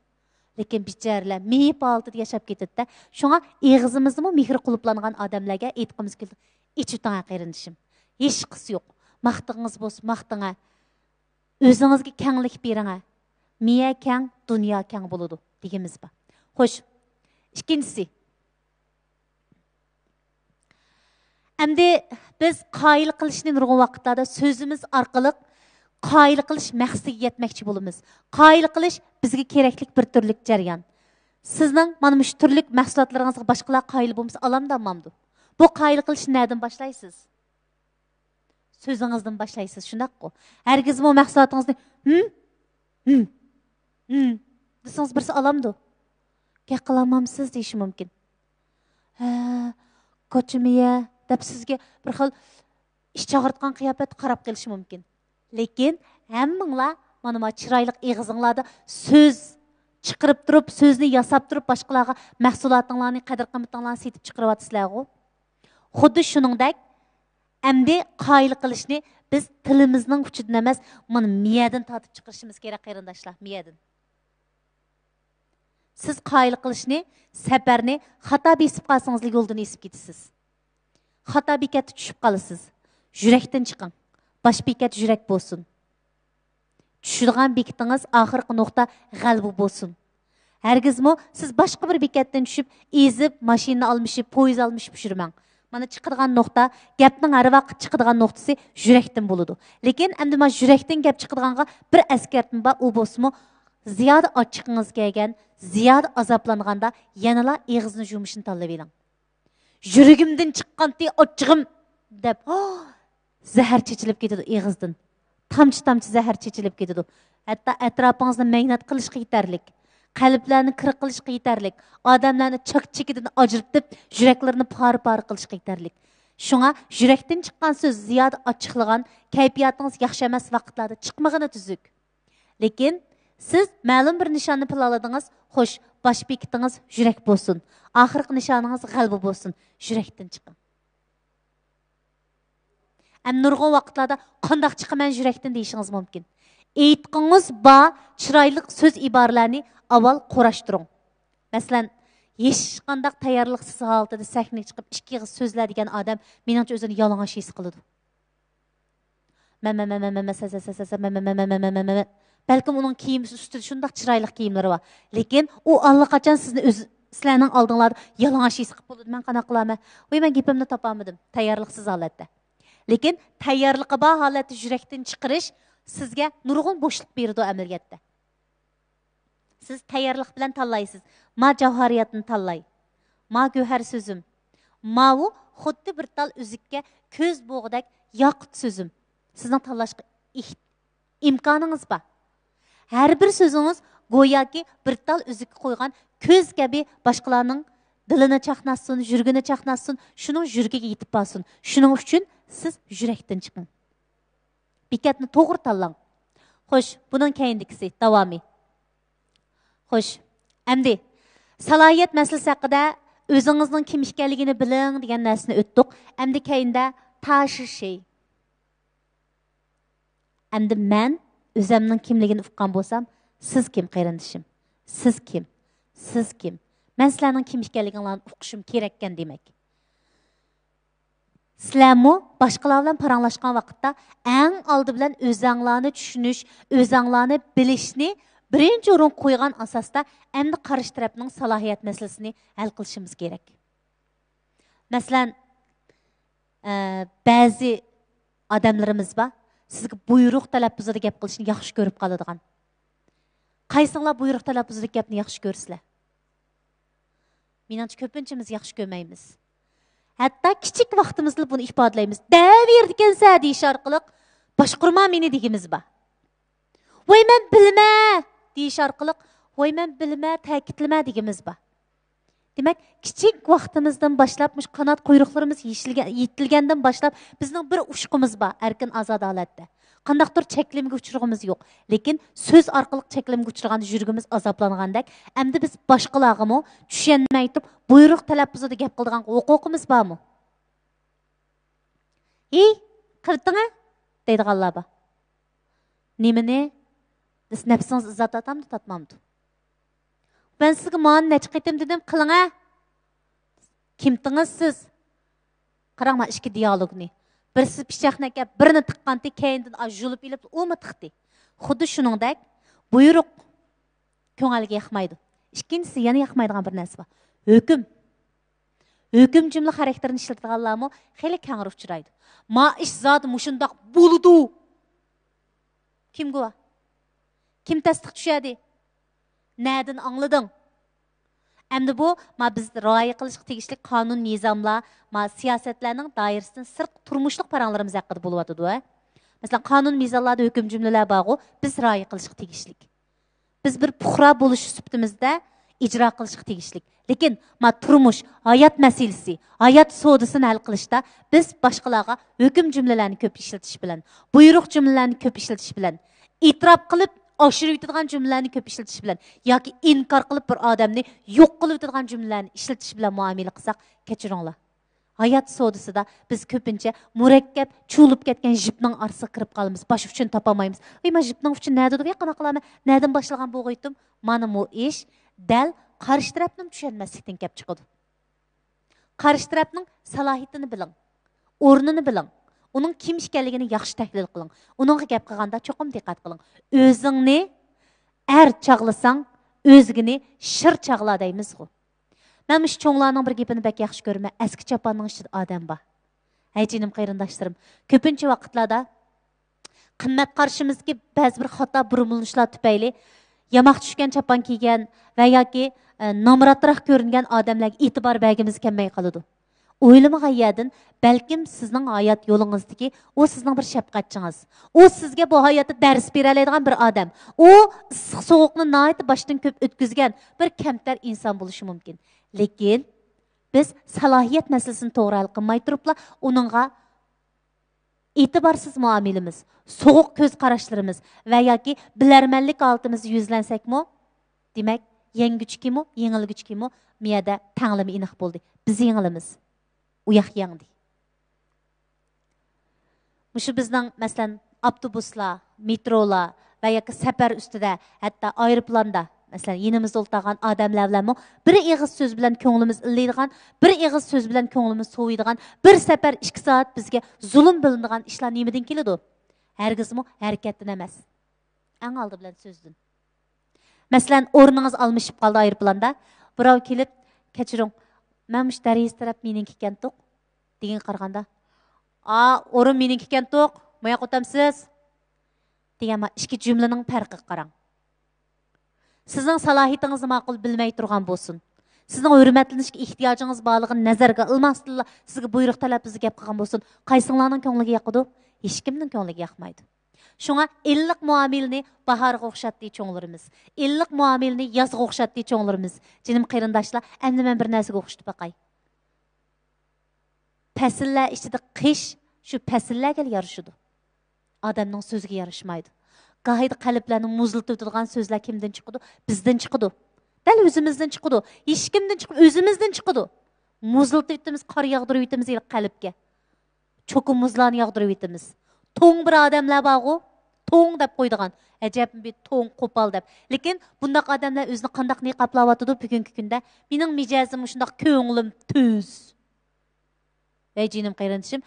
لېكىن بىچارىلەر مېيىپ ھالىتىدە ياشاپ كېتىدىدە. شۇڭا ئېغىزىمىزنىمۇ مېھرى قۇلۇپلانغان ئادەملەرگە ئېيتقۇمىز كېلىدۇ. ئېچىۋېتىڭە قېرىندىشىم. ھېچقىسى يوق. ماختىغىڭىز بولسا ماختىڭە. ئۆزىڭىزگە كەڭلىك بېرىڭە. مىيە كەڭ، دۇنيا كەڭ بولىدۇ دېگىنىمىز بار. خوش، ئىككىنچىسى. ئەمدى بىز قايىل قىلىشنى نۇرغۇن ۋاقىتلاردا سۆزىمىز ئارقىلىق قايىل قىلىش مەقسىتىگە يەتمەكچى بولىمىز. قايىل قىلىش بىزگە كېرەكلىك بىر تۈرلۈك جەريان. سىزنىڭ مانا مۇشۇ تۈرلۈك مەھسۇلاتلىرىڭىزغا باشقىلار قايىل بولمىسا ئالامدۇ ئالمامدۇ؟ بۇ قايىل قىلىشنى نەدىن باشلايسىز؟ سۆزىڭىزدىن باشلايسىز، شۇنداققۇ؟ ھەرگىزمۇ مەھسۇلاتىڭىزنى ھىم، ھىم، ھىم دېسىڭىز بىرسى ئالامدۇ؟ گەپ قىلالمامسىز دېيىشى مۇمكىن. ھە، كوچىمىيە دەپ سىزگە بىر خىل ئىچ ئاغرىتقان قىياپەتتە قاراپ قېلىشى مۇمكىن. لېكىن ھەممىڭلار مانا ما چىرايلىق ئېغىزىڭلاردا سۆز چىقىرىپ تۇرۇپ، سۆزنى ياساپ تۇرۇپ باشقىلارغا مەھسۇلاتىڭلارنى، قەدىر قىممىتىڭلارنى سېتىپ چىقىرىۋاتىسىلەرغۇ. خۇددى شۇنىڭدەك، ئەمدى قايىل قىلىشنى بىز تىلىمىزنىڭ ئۇچىدىن ئەمەس، مانا مىيەدىن تارتىپ چىقىرىشىمىز كېرەك، قېرىنداشلار، مىيەدىن. سىز قايىل قىلىشنى، سەپەرنى خاتا بېسىپ قالسىڭىزلا يولدىن ئېزىپ كېتىسىز. خاتا بېكەتتە چۈشۈپ قالىسىز. يۈرەكتىن چىقىڭ. باش بېكەت يۈرەك بولسۇن. چۈشىدىغان بېكىتىڭىز، ئاخىرقى نۇقتا غەلىبە بولسۇن. ھەرگىزمۇ سىز باشقا بىر بېكەتتىن چۈشۈپ، ئېزىپ، ماشىنا ئالمىشىپ، پويىز ئالمىشىپ يۈرمەڭ. مانا چىقىدىغان نۇقتا، گەپنىڭ ھەر ۋاقىت چىقىدىغان نۇقتىسى يۈرەكتىن بولىدۇ. لېكىن ئەمدى مانا يۈرەكتىن گەپ چىقىدىغانغا بىر ئەسكەرتمە بار، ئۇ بولسىمۇ زىيادە ئاچچىقىڭىز كەلگەن، زىيادە ئازابلانغاندا يەنىلا ئېغىزنى يۇمۇشنى تاللىۋېلىڭ. يۈرىكىمدىن چىققانتى ئاچچىقىم دەپ زەھەر چېچىلىپ كېتىدۇ ئېغىزدىن. تامچە-تامچە زەھەر چېچىلىپ كېتىدۇ. ھەتتا ئەتراپىڭىزنى مەينەت قىلىشقا يېتەرلىك، قەلبلەرنى كىر قىلىشقا يېتەرلىك، ئادەملەرنى چاك-چېكىدىن ئاجرىتىپ، يۈرەكلىرىنى پارە-پارە قىلىشقا يېتەرلىك. شۇڭا يۈرەكتىن چىققان سۆز زىيادە ئاچچىقلىغان، كەيپىياتىڭىز ياخشى ئەمەس ۋاقىتلاردا چىقمىغىنى تۈزۈك. لېكىن سىز مەلۇم بىر نىشاننى پىلانلىدىڭىز، خوش، باش بېكىتىڭىز يۈرەك بولسۇن، ئاخىرقى نىشانىڭىز غەلىبە بولسۇن، يۈرەكتىن چىقىڭ. ئەمدى نۇرغۇن ۋاقىتلاردا قانداق چىقىمەن يۈرەكتىن دېيىشىڭىز مۇمكىن. ئېيتقۇڭىز بار چىرايلىق سۆز ئىبارىلەرنى ئاۋۋال قۇراشتۇرۇڭ. مەسىلەن، ھېچقانداق تەييارلىقسىز ھالىتىدە سەھنىگە چىقىپ ئىككى ئېغىز سۆزلە دېگەن ئادەم مېنىڭچە ئۆزىنى يالىڭاچ ھېس قىلىدۇ. مەمە، مەمە، مەمە، سە، سە، سە، سە، سە، مەمە، مەمە، مەمە، مەمە. بەلكىم ئۇنىڭ كىيىم ئۈستىدە شۇنداق چىرايلىق كىيىملىرى بار. لېكىن ئۇ ئاللىقاچان سىزنى ئۆز، سىلەرنىڭ ئالدىڭلاردا يالىڭاچ ھېس قىلىپ بولىدۇ. مەن قانداق قىلارمەن؟ ۋاي، مەن گېپىمنى تاپالمىدىم. تەييارلىقسىز ھالەتتە. لېكىن تەييارلىقى بار ھالەتتە يۈرەكتىن چىقىرىش سىزگە نۇرغۇن بوشلۇق بېرىدۇ ئەمەلىيەتتە. سىز تەييارلىق بىلەن تاللايسىز. ما جەۋھەرىياتنى تاللاي. ما گۆھەر سۆزۈم. ماۋۇ خۇددى بىر تال ئۈزۈككە كۆز بوغىدەك ياقۇت سۆزۈم. سىزنىڭ تاللاشقا ئىھ-، ئىمكانىڭىز بار. ھەر بىر سۆزىڭىز گوياكى بىر تال ئۈزۈككە قويغان كۆز كەبى باشقىلارنىڭ دىلىنى چاقناتسۇن، يۈرىكىنى چاقناتسۇن، شۇنىڭ يۈرىكىگە يېتىپ بارسۇن. شۇنىڭ ئۈچۈن سىز يۈرەكتىن چىقىڭ. بېكەتنى توغرا تاللاڭ. خوش، بۇنىڭ كەينىدىكىسى، داۋامى. خوش، ئەمدى سالاھىيەت مەسىلىسى ھەققىدە ئۆزىڭىزنىڭ كىم ئىكەنلىكىنى بىلىڭ دېگەن نەرسىنى ئۆتتۇق. ئەمدى كەينىدە تاشىشى. ئەمدى مەن ئۆزەمنىڭ كىملىكىنى ئۇققان بولسام، سىز كىم، قېرىندىشىم؟ سىز كىم؟ سىز كىم؟ مەن سىلەرنىڭ كىم ئىكەنلىكىڭلارنى ئۇقۇشۇم كېرەككەن دېمەك. سىلەرمۇ باشقىلار بىلەن پاراڭلاشقان ۋاقىتتا ئەڭ ئالدى بىلەن ئۆزەڭلارنى چۈشىنىش، ئۆزەڭلارنى بىلىشنى بىرىنچى ئورۇنغا قويغان ئاساستا ئەمدى قارشى تەرەپنىڭ سالاھىيەت مەسىلىسىنى ھەل قىلىشىمىز كېرەك. مەسىلەن، ئە، بەزى ئادەملىرىمىز بار، سىزگە بۇيرۇق تەلەپپۇزىدا گەپ قىلىشنى ياخشى كۆرۈپ قالىدىغان. قايسىڭلار بۇيرۇق تەلەپپۇزىدا گەپنى ياخشى كۆرىسىلەر؟ مېنىڭچە، كۆپىنچىمىز ياخشى كۆرمەيمىز. ھەتتا كىچىك ۋاقتىمىزدىلا بۇنى ئىپادىلەيمىز. دەۋېرىدىكەنسەن دېيىش ئارقىلىق، باشقۇرما مېنى دېگىنىمىز بار. ۋاي، مەن بىلىمە دېيىش ئارقىلىق، ۋاي، مەن بىلىمە، تەكىتلىمە دېگىنىمىز بار. دېمەك، كىچىك ۋاقتىمىزدىن باشلاپ، مۇشۇ قانات قۇيرۇقلىرىمىز يېشىلگە-، يېتىلگەندىن باشلاپ، بىزنىڭ بىر ئۇچقۇمىز بار، ئەركىن ئازادە ھالەتتە. قانداقتۇر چەكلىمىگە ئۇچرىغىنىمىز يوق. لېكىن سۆز ئارقىلىق چەكلىمىگە ئۇچرىغاندا يۈرىكىمىز ئازابلانغاندەك، ئەمدى بىز باشقىلارغىمۇ چۈشەنمەي تۇرۇپ بۇيرۇق تەلەپپۇزىدا گەپ قىلىدىغان ھوقۇقىمىز بارمۇ؟ ھېي، قىلىۋېتىڭە دەيدىغانلار بار. نېمىنى؟ نەپسىڭىز ئىززەت تارتامدۇ، تارتمامدۇ؟ مەن سىزگە مانى نەچچە قېتىم دېدىم، قىلىڭە. كىمتىڭىز سىز؟ قاراڭ، مانا ئىككى دىيالوگنى. بىرسى پىچاقنى ئەكەپ، بىرنى تىققانتى، كەينىدىن ئاجۇلۇپ ئېلىپ، ئۇمۇ تىقتى. خۇددى شۇنىڭدەك، بۇيرۇق كۆڭۈلگە ياقمايدۇ. ئىككىنچىسى، يەنە ياقمايدىغان بىر نەرسە بار. ھۆكۈم. ھۆكۈم جۈملە خاراكتېرىنى ئىشلىتىدىغانلارمۇ خېلى كەڭرى ئۇچرايدۇ. ما ئىش زادى مۇشۇنداق بولىدۇ. كىم گۇۋاھ؟ كىم تەستىق چۈشەردى؟ نەدىن ئاڭلىدىڭ؟ ئەمدى بۇ، ما بىز رىئايە قىلىشقا تېگىشلىك قانۇن، نىزاملار، ما سىياسەتلەرنىڭ دائىرىسىدىن سىرت تۇرمۇشلۇق پاراڭلىرىمىز ھەققىدە بولۇۋاتىدۇ، ھە؟ مەسىلەن، قانۇن، مىزانلاردا ھۆكۈم جۈملىلەر بارغۇ، بىز رىئايە قىلىشقا تېگىشلىك. بىز بىر پۇقرا بولۇش سۈپىتىمىزدە ئىجرا قىلىشقا تېگىشلىك. لېكىن ما تۇرمۇش، ھايات مەسىلىسى، ھايات سودىسىنى ھەل قىلىشتا بىز باشقىلارغا ھۆكۈم جۈملىلەرنى كۆپ ئىشلىتىش بىلەن، بۇيرۇق جۈملىلەرنى كۆپ ئىشلىتىش بىلەن، ئېتىراپ قىلىپ ئاشۇرۇۋېتىدىغان جۈملىلەرنى كۆپ ئىشلىتىش بىلەن ياكى ئىنكار قىلىپ بىر ئادەمنى يوق قىلىۋېتىدىغان جۈملىلەرنى ئىشلىتىش بىلەن مۇئامىلە قىلساق، كەچۈرۈڭلار. ھايات سودىسىدا بىز كۆپىنچە مۇرەككەپ، چۇۋۇلۇپ كەتكەن جىپنىڭ ئارىسىغا كىرىپ قالىمىز، باش ئۇچىنى تاپالمايمىز. ۋاي، مانا جىپنىڭ ئۇچى نەدە؟ يا قانداق قىلارمەن؟ نەدىن باشلىغان بولغىيتتىم؟ مانا بۇ ئىش دەل قارشى تەرەپنىمۇ چۈشەنمەسلىكتىن كەپ چىقىدۇ. قارشى تەرەپنىڭ سالاھىيىتىنى بىلىڭ، ئورنىنى بىلىڭ، ئۇنىڭ كىم ئىكەنلىكىنى ياخشى تەھلىل قىلىڭ. ئۇنىڭغا گەپ قىلغاندا چوقۇم دىققەت قىلىڭ. ئۆزۈڭنى ئەر چاغلىساڭ، ئۆزگىنى شىر چاغلا دەيمىزغۇ. مەن مۇشۇ چوڭلارنىڭ بىر گېپىنى بەك ياخشى كۆرىمەن، ئەسكى چاپاننىڭ ئىچىدە ئادەم بار. ھەي جېنىم قېرىنداشلىرىم، كۆپىنچە ۋاقىتلاردا قىممەت قارىشىمىزدىكى بەزى بىر خاتا بۇرمىلىنىشلار تۈپەيلى ياماق چۈشكەن چاپان كىيگەن ۋە ياكى، ئە، نامراتراق كۆرۈنگەن ئادەملەرگە ئېتىبار بەرگۈمىز كەلمەي قالىدۇ. ئويلىمىغان يەردىن بەلكىم سىزنىڭ ھايات يولىڭىزدىكى ئۇ سىزنىڭ بىر شەپقەتچىڭىز. ئۇ سىزگە بۇ ھاياتتا دەرس بېرەلەيدىغان بىر ئادەم. ئۇ ئىسسىق سوغۇقنى ناھايىتى باشتىن كۆپ ئۆتكۈزگەن بىر كەمتەر ئىنسان بولۇشى مۇمكىن. لېكىن بىز سالاھىيەت مەسىلىسىنى توغرا ھەل قىلماي تۇرۇپلا ئۇنىڭغا ئېتىبارسىز مۇئامىلىمىز، سوغۇق كۆز قاراشلىرىمىز ۋە ياكى بىلەرمەنلىك ھالىتىمىزدە يۈزلەنسەكمۇ، دېمەك، يەڭگۈچى كىمۇ، يېڭىلگۈچى كىمۇ؟ مۇ يەردە تەڭلىمە ئېنىق بولدى. بىز يېڭىلىمىز. ئۇ ياق يەڭدى. مۇشۇ بىزنىڭ، مەسىلەن، ئاپتوبۇسلار، مېترولار ۋە ياكى سەپەر ئۈستىدە، ھەتتا ئايروپىلاندا، مەسىلەن، يېنىمىزدا ئولتۇرغان ئادەملەر بىلەنمۇ بىر ئېغىز سۆز بىلەن كۆڭلىمىز ئىللىيدىغان، بىر ئېغىز سۆز بىلەن كۆڭلىمىز سوۋۇيدىغان، بىر سەپەر ئىككى سائەت بىزگە زۇلۇم بىلىنىدىغان ئىشلار نېمىدىن كېلىدۇ؟ ھەرگىزمۇ ھەرىكەتتىن ئەمەس. ئەڭ ئالدى بىلەن سۆزدىن. مەسىلەن، ئورنىڭىز ئالمىشىپ قالدى ئايروپىلاندا. بىراۋ كېلىپ، «كەچۈرۈڭ، مەن مۇشۇ دەرىزە تەرەپ مېنىڭكى ئىكەنتۇق» دېگەنگە قارىغاندا، «ئا، ئورۇن مېنىڭكى ئىكەنتۇق، مۇياققا ئولتۇرامسىز؟» دېگەن ما ئىككى جۈملىنىڭ پەرقىگە قاراڭ. سىزنىڭ سالاھىيىتىڭىزنى ماقۇل بىلمەي تۇرغان بولسۇن، سىزنىڭ ھۆرمەتلىنىشكە ئېھتىياجىڭىز بارلىقىنى نەزەرگە ئالماستىنلا سىزگە بۇيرۇق تەلەپپۇزدا گەپ قىلغان بولسۇن، قايسىڭلارنىڭ كۆڭلىگە ياقىدۇ؟ ھېچكىمنىڭ كۆڭلىگە ياقمايدۇ. شۇڭا ئىللىق مۇئامىلىنى باھارغا ئوخشاتتى چوڭلىرىمىز. ئىللىق مۇئامىلىنى يازغا ئوخشاتتى چوڭلىرىمىز. جېنىم قېرىنداشلار، ئەمدى مەن بىر نەرسىگە ئوخشىتىپ باقاي. پەسىللەر ئىچىدە قىش شۇ پەسىللەرگىلا يارىشىدۇ. ئادەمنىڭ سۆزىگە ياراشمايدۇ. گاھىدا قەلبلەرنى مۇزلىتىۋېتىدىغان سۆزلەر كىمدىن چىقىدۇ؟ بىزدىن چىقىدۇ. دەل ئۆزىمىزدىن چىقىدۇ. ھېچكىمدىن چىقىپ، ئۆزىمىزدىن چىقىدۇ. مۇزلىتىۋېتىمىز، قار ياغدۇرۇۋېتىمىز ھېلىقى قەلبكە. چوكا مۇزلارنى ياغدۇرۇۋېتىمىز. توڭ بىر ئادەملەر بارغۇ، توڭ دەپ قويىدىغان. ئەجەب بىر توڭ، قوپال دەپ. لېكىن بۇنداق ئادەملەر ئۆزىنى قانداق نىقابلاۋاتىدۇ بۈگۈنكى كۈندە؟ مېنىڭ مىجەزىم مۇشۇنداق، كۆڭلۈم تۈز. ۋەي جېنىم قېرىندىشىم،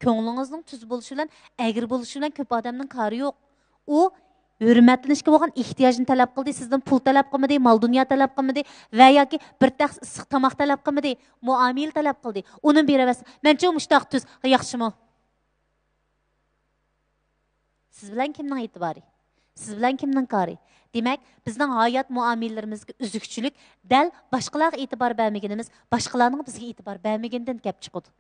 كۆڭلىڭىزنىڭ تۈز بولۇشى بىلەن، ئەگرى بولۇشى بىلەن كۆپ ئادەمنىڭ كارى يوق. ئۇ ھۆرمەتلىنىشكە بولغان ئېھتىياجنى تەلەپ قىلدى، سىزدىن پۇل تەلەپ قىلمىدى، مال دۇنيا تەلەپ قىلمىدى ۋە ياكى بىر تەخسە ئىسسىق تاماق تەلەپ قىلمىدى، مۇئامىلە تەلەپ قىلدى. ئۇنىمۇ بېرىۋەرسە، مەنچۇ مۇشتاق تۈز، ياخشىمۇ؟ سىز بىلەن كىمنىڭ ئېتىبارى؟ سىز بىلەن كىمنىڭ كارى؟ دېمەك، بىزنىڭ ھايات مۇئامىلىلىرىمىزدىكى ئۈزۈكچىلىك دەل باشقىلارغا ئېتىبار بەرمىگىنىمىز، باشقىلارنىڭ بىزگە ئېتىبار بەرمىگىنىدىن كەپ چىقىدۇ.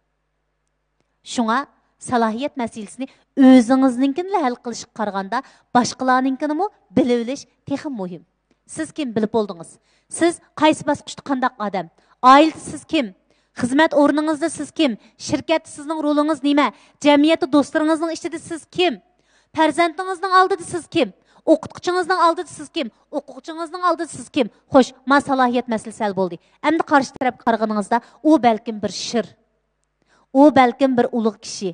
شۇڭا سالاھىيەت مەسىلىسىنى ئۆزىڭىزنىڭكىنىلا ھەل قىلىشقا قارىغاندا، باشقىلارنىڭكىنىمۇ بىلىۋېلىش تېخىمۇ مۇھىم. سىز كىم؟ بىلىپ بولدىڭىز. سىز قايسى باسقۇچتا قانداق ئادەم؟ ئائىلىدە سىز كىم؟ خىزمەت ئورنىڭىزدا سىز كىم؟ شىركەتتە سىزنىڭ رولىڭىز نېمە؟ جەمئىيەتتە دوستلىرىڭىزنىڭ ئىچىدە سىز كىم؟ پەرزەنتىڭىزنىڭ ئالدىدا سىز كىم؟ ئوقۇتقۇچىڭىزنىڭ ئالدىدا سىز كىم؟ ئوقۇغۇچىڭىزنىڭ ئالدىدا سىز كىم؟ خوش، ما سالاھىيەت مەسىلىسى ھەل بولدى. ئەمدى قارشى تەرەپكە قارىغىنىڭىزدا، ئۇ بەلكىم بىر شىر. ئۇ بەلكىم بىر ئۇلۇغ كىشى.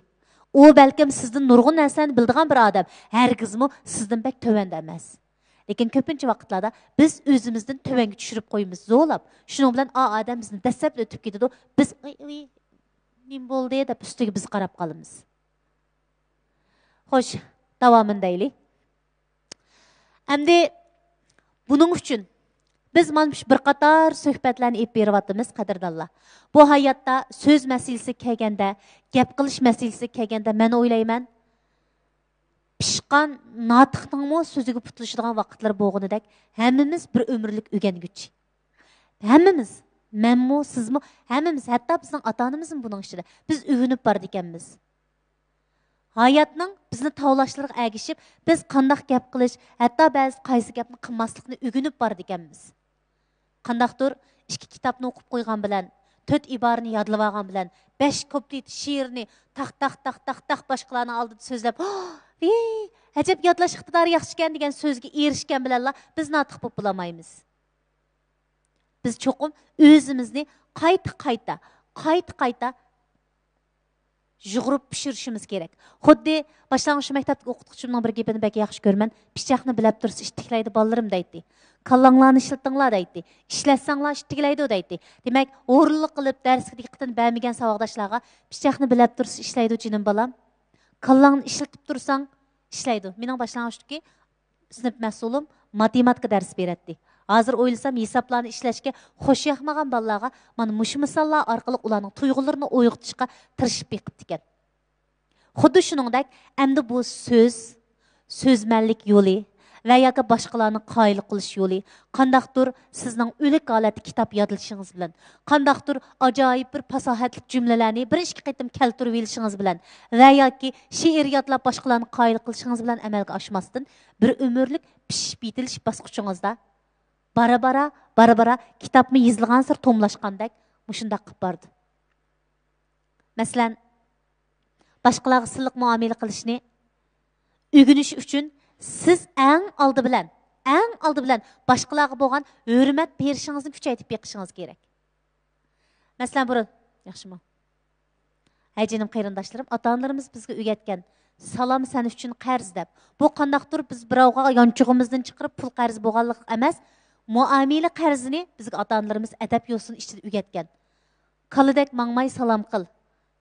ئۇ بەلكىم سىزدىن نۇرغۇن نەرسىلەرنى بىلىدىغان بىر ئادەم. ھەرگىزمۇ سىزدىن بەك تۆۋەندە ئەمەس. لېكىن كۆپىنچە ۋاقىتلاردا بىز ئۆزىمىزدىن تۆۋەنگە چۈشۈرۈپ قويىمىز زورلاپ. شۇنىڭ بىلەن ئا ئادەم بىزنى دەسسەپلا ئۆتۈپ كېتىدۇ. بىز، «ئۇي، ئۇي، نېمە بولدى؟» دەپ ئۈستىگە بىز قاراپ قالىمىز. خوش، داۋامىنى دەيلى. ئەمدى بۇنىڭ ئۈچۈن بىز مانا شۇ بىر قاتار سۆھبەتلەرنى ئېلىپ بېرىۋاتىمىز، قەدىردانلار. بۇ ھاياتتا سۆز مەسىلىسىگە كەلگەندە، گەپ قىلىش مەسىلىسىگە كەلگەندە، مەن ئويلايمەن، پىشقان ناتىقنىڭمۇ سۆزىگە پۇتلىشىدىغان ۋاقىتلىرى بولغىنىدەك، ھەممىمىز بىر ئۆمۈرلۈك ئۆگەنگۈچى. ھەممىمىز، مەنمۇ، سىزمۇ، ھەممىمىز، ھەتتا بىزنىڭ ئاتا-ئانىمىزمۇ بۇنىڭ ئىچىدە. بىز ئۆگىنىپ بارىدىكەنمىز. ھاياتنىڭ بىزنى تاۋلاشلىرىغا ئەگىشىپ، بىز قانداق گەپ قىلىش، ھەتتا بەزى قايسى گەپنى قىلماسلىقنى ئۆگىنىپ بارىدىكەنمىز. قانداقتۇر ئىككى كىتابنى ئوقۇپ قويغان بىلەن، تۆت ئىبارىنى يادلىۋالغان بىلەن، بەش كۇپلېت شېئىرنى تاق، تاق، تاق، تاق، تاق باشقىلارنىڭ ئالدىدا سۆزلەپ، ۋىي، ئەجەب يادلاش ئىقتىدارى ياخشىكەن دېگەن سۆزگە ئېرىشكەن بىلەنلا بىز ناتىق بولۇپ بولالمايمىز. بىز چوقۇم ئۆزىمىزنى قايتا، قايتا، قايتا، قايتا يۇغۇرۇپ پىشۇرۇشىمىز كېرەك. خۇددى باشلانغۇچ مەكتەپتىكى ئوقۇتقۇچىمنىڭ بىر گېپىنى بەك ياخشى كۆرىمەن. «پىچاقنى بىلەپ تۇرسا ئىتتىكلەيدۇ، بالىلىرىم» دەيتتى. «كاللاڭلارنى ئىشلىتىڭلار» دەيتتى. «ئىشلەتسەڭلار ئىتتىكلەيدۇ» دەيتتى. دېمەك، ھۇرۇنلۇق قىلىپ دەرسكە دىققىتىنى بەرمىگەن ساۋاقداشلارغا، «پىچاقنى بىلەپ تۇرسا ئىشلەيدۇ، جېنىم بالام. كاللاڭنى ئىشلىتىپ تۇرساڭ ئىشلەيدۇ.» مېنىڭ باشلانغۇچتىكى سىنىپ مەسئۇلۇم ماتېماتىكا دەرس بېرەتتى. ھازىر ئويلىسام، ھېسابلارنى ئىشلەشكە خۇشى ياقمىغان بالىلارغا مانا مۇشۇ مىساللار ئارقىلىق ئۇلارنىڭ تۇيغۇلىرىنى ئويغىتىشقا تىرىشىپ بېقىپتىكەن. خۇددى شۇنىڭدەك، ئەمدى بۇ سۆز، سۆزمەنلىك يولى ۋە ياكى باشقىلارنى قايىل قىلىش يولى، قانداقتۇر سىزنىڭ ئۆلۈك ھالەتتە كىتاب يادلىشىڭىز بىلەن، قانداقتۇر ئاجايىپ بىر پاساھەتلىك جۈملىلەرنى بىر ئىككى قېتىم كەلتۈرۈۋېلىشىڭىز بىلەن ۋە ياكى شېئىر يادلاپ باشقىلارنى قايىل قىلىشىڭىز بىلەن ئەمەلگە ئاشماستىن، بىر ئۆمۈرلۈك پىشىپ يېتىلىش باسقۇچىڭىزدا بارا-بارا، بارا-بارا كىتابمۇ يېزىلغانسېرى توملاشقاندەك مۇشۇنداق قىلىپ بارىدۇ. مەسىلەن، باشقىلارغا سىلىق مۇئامىلە قىلىشنى ئۆگىنىش ئۈچۈن سىز ئەڭ ئالدى بىلەن، ئەڭ ئالدى بىلەن باشقىلارغا بولغان ھۆرمەت بېرىشىڭىزنى كۈچەيتىپ بېقىشىڭىز كېرەك. مەسىلەن، بۇرۇن، ياخشىمۇ؟ ھەي جېنىم قېرىنداشلىرىم، ئاتا-ئانىلىرىمىز بىزگە ئۆگەتكەن، «سالام سەن ئۈچۈن قەرز» دەپ. بۇ قانداقتۇر بىز بىراۋغا يانچۇقىمىزدىن چىقىرىپ پۇل قەرز بولغانلىق ئەمەس، مۇئامىلە قەرزىنى بىزگە ئاتا-ئانىلىرىمىز ئەدەپ يوسۇن ئىچىدە ئۆگەتكەن. «كالىدەك ماڭماي سالام قىل»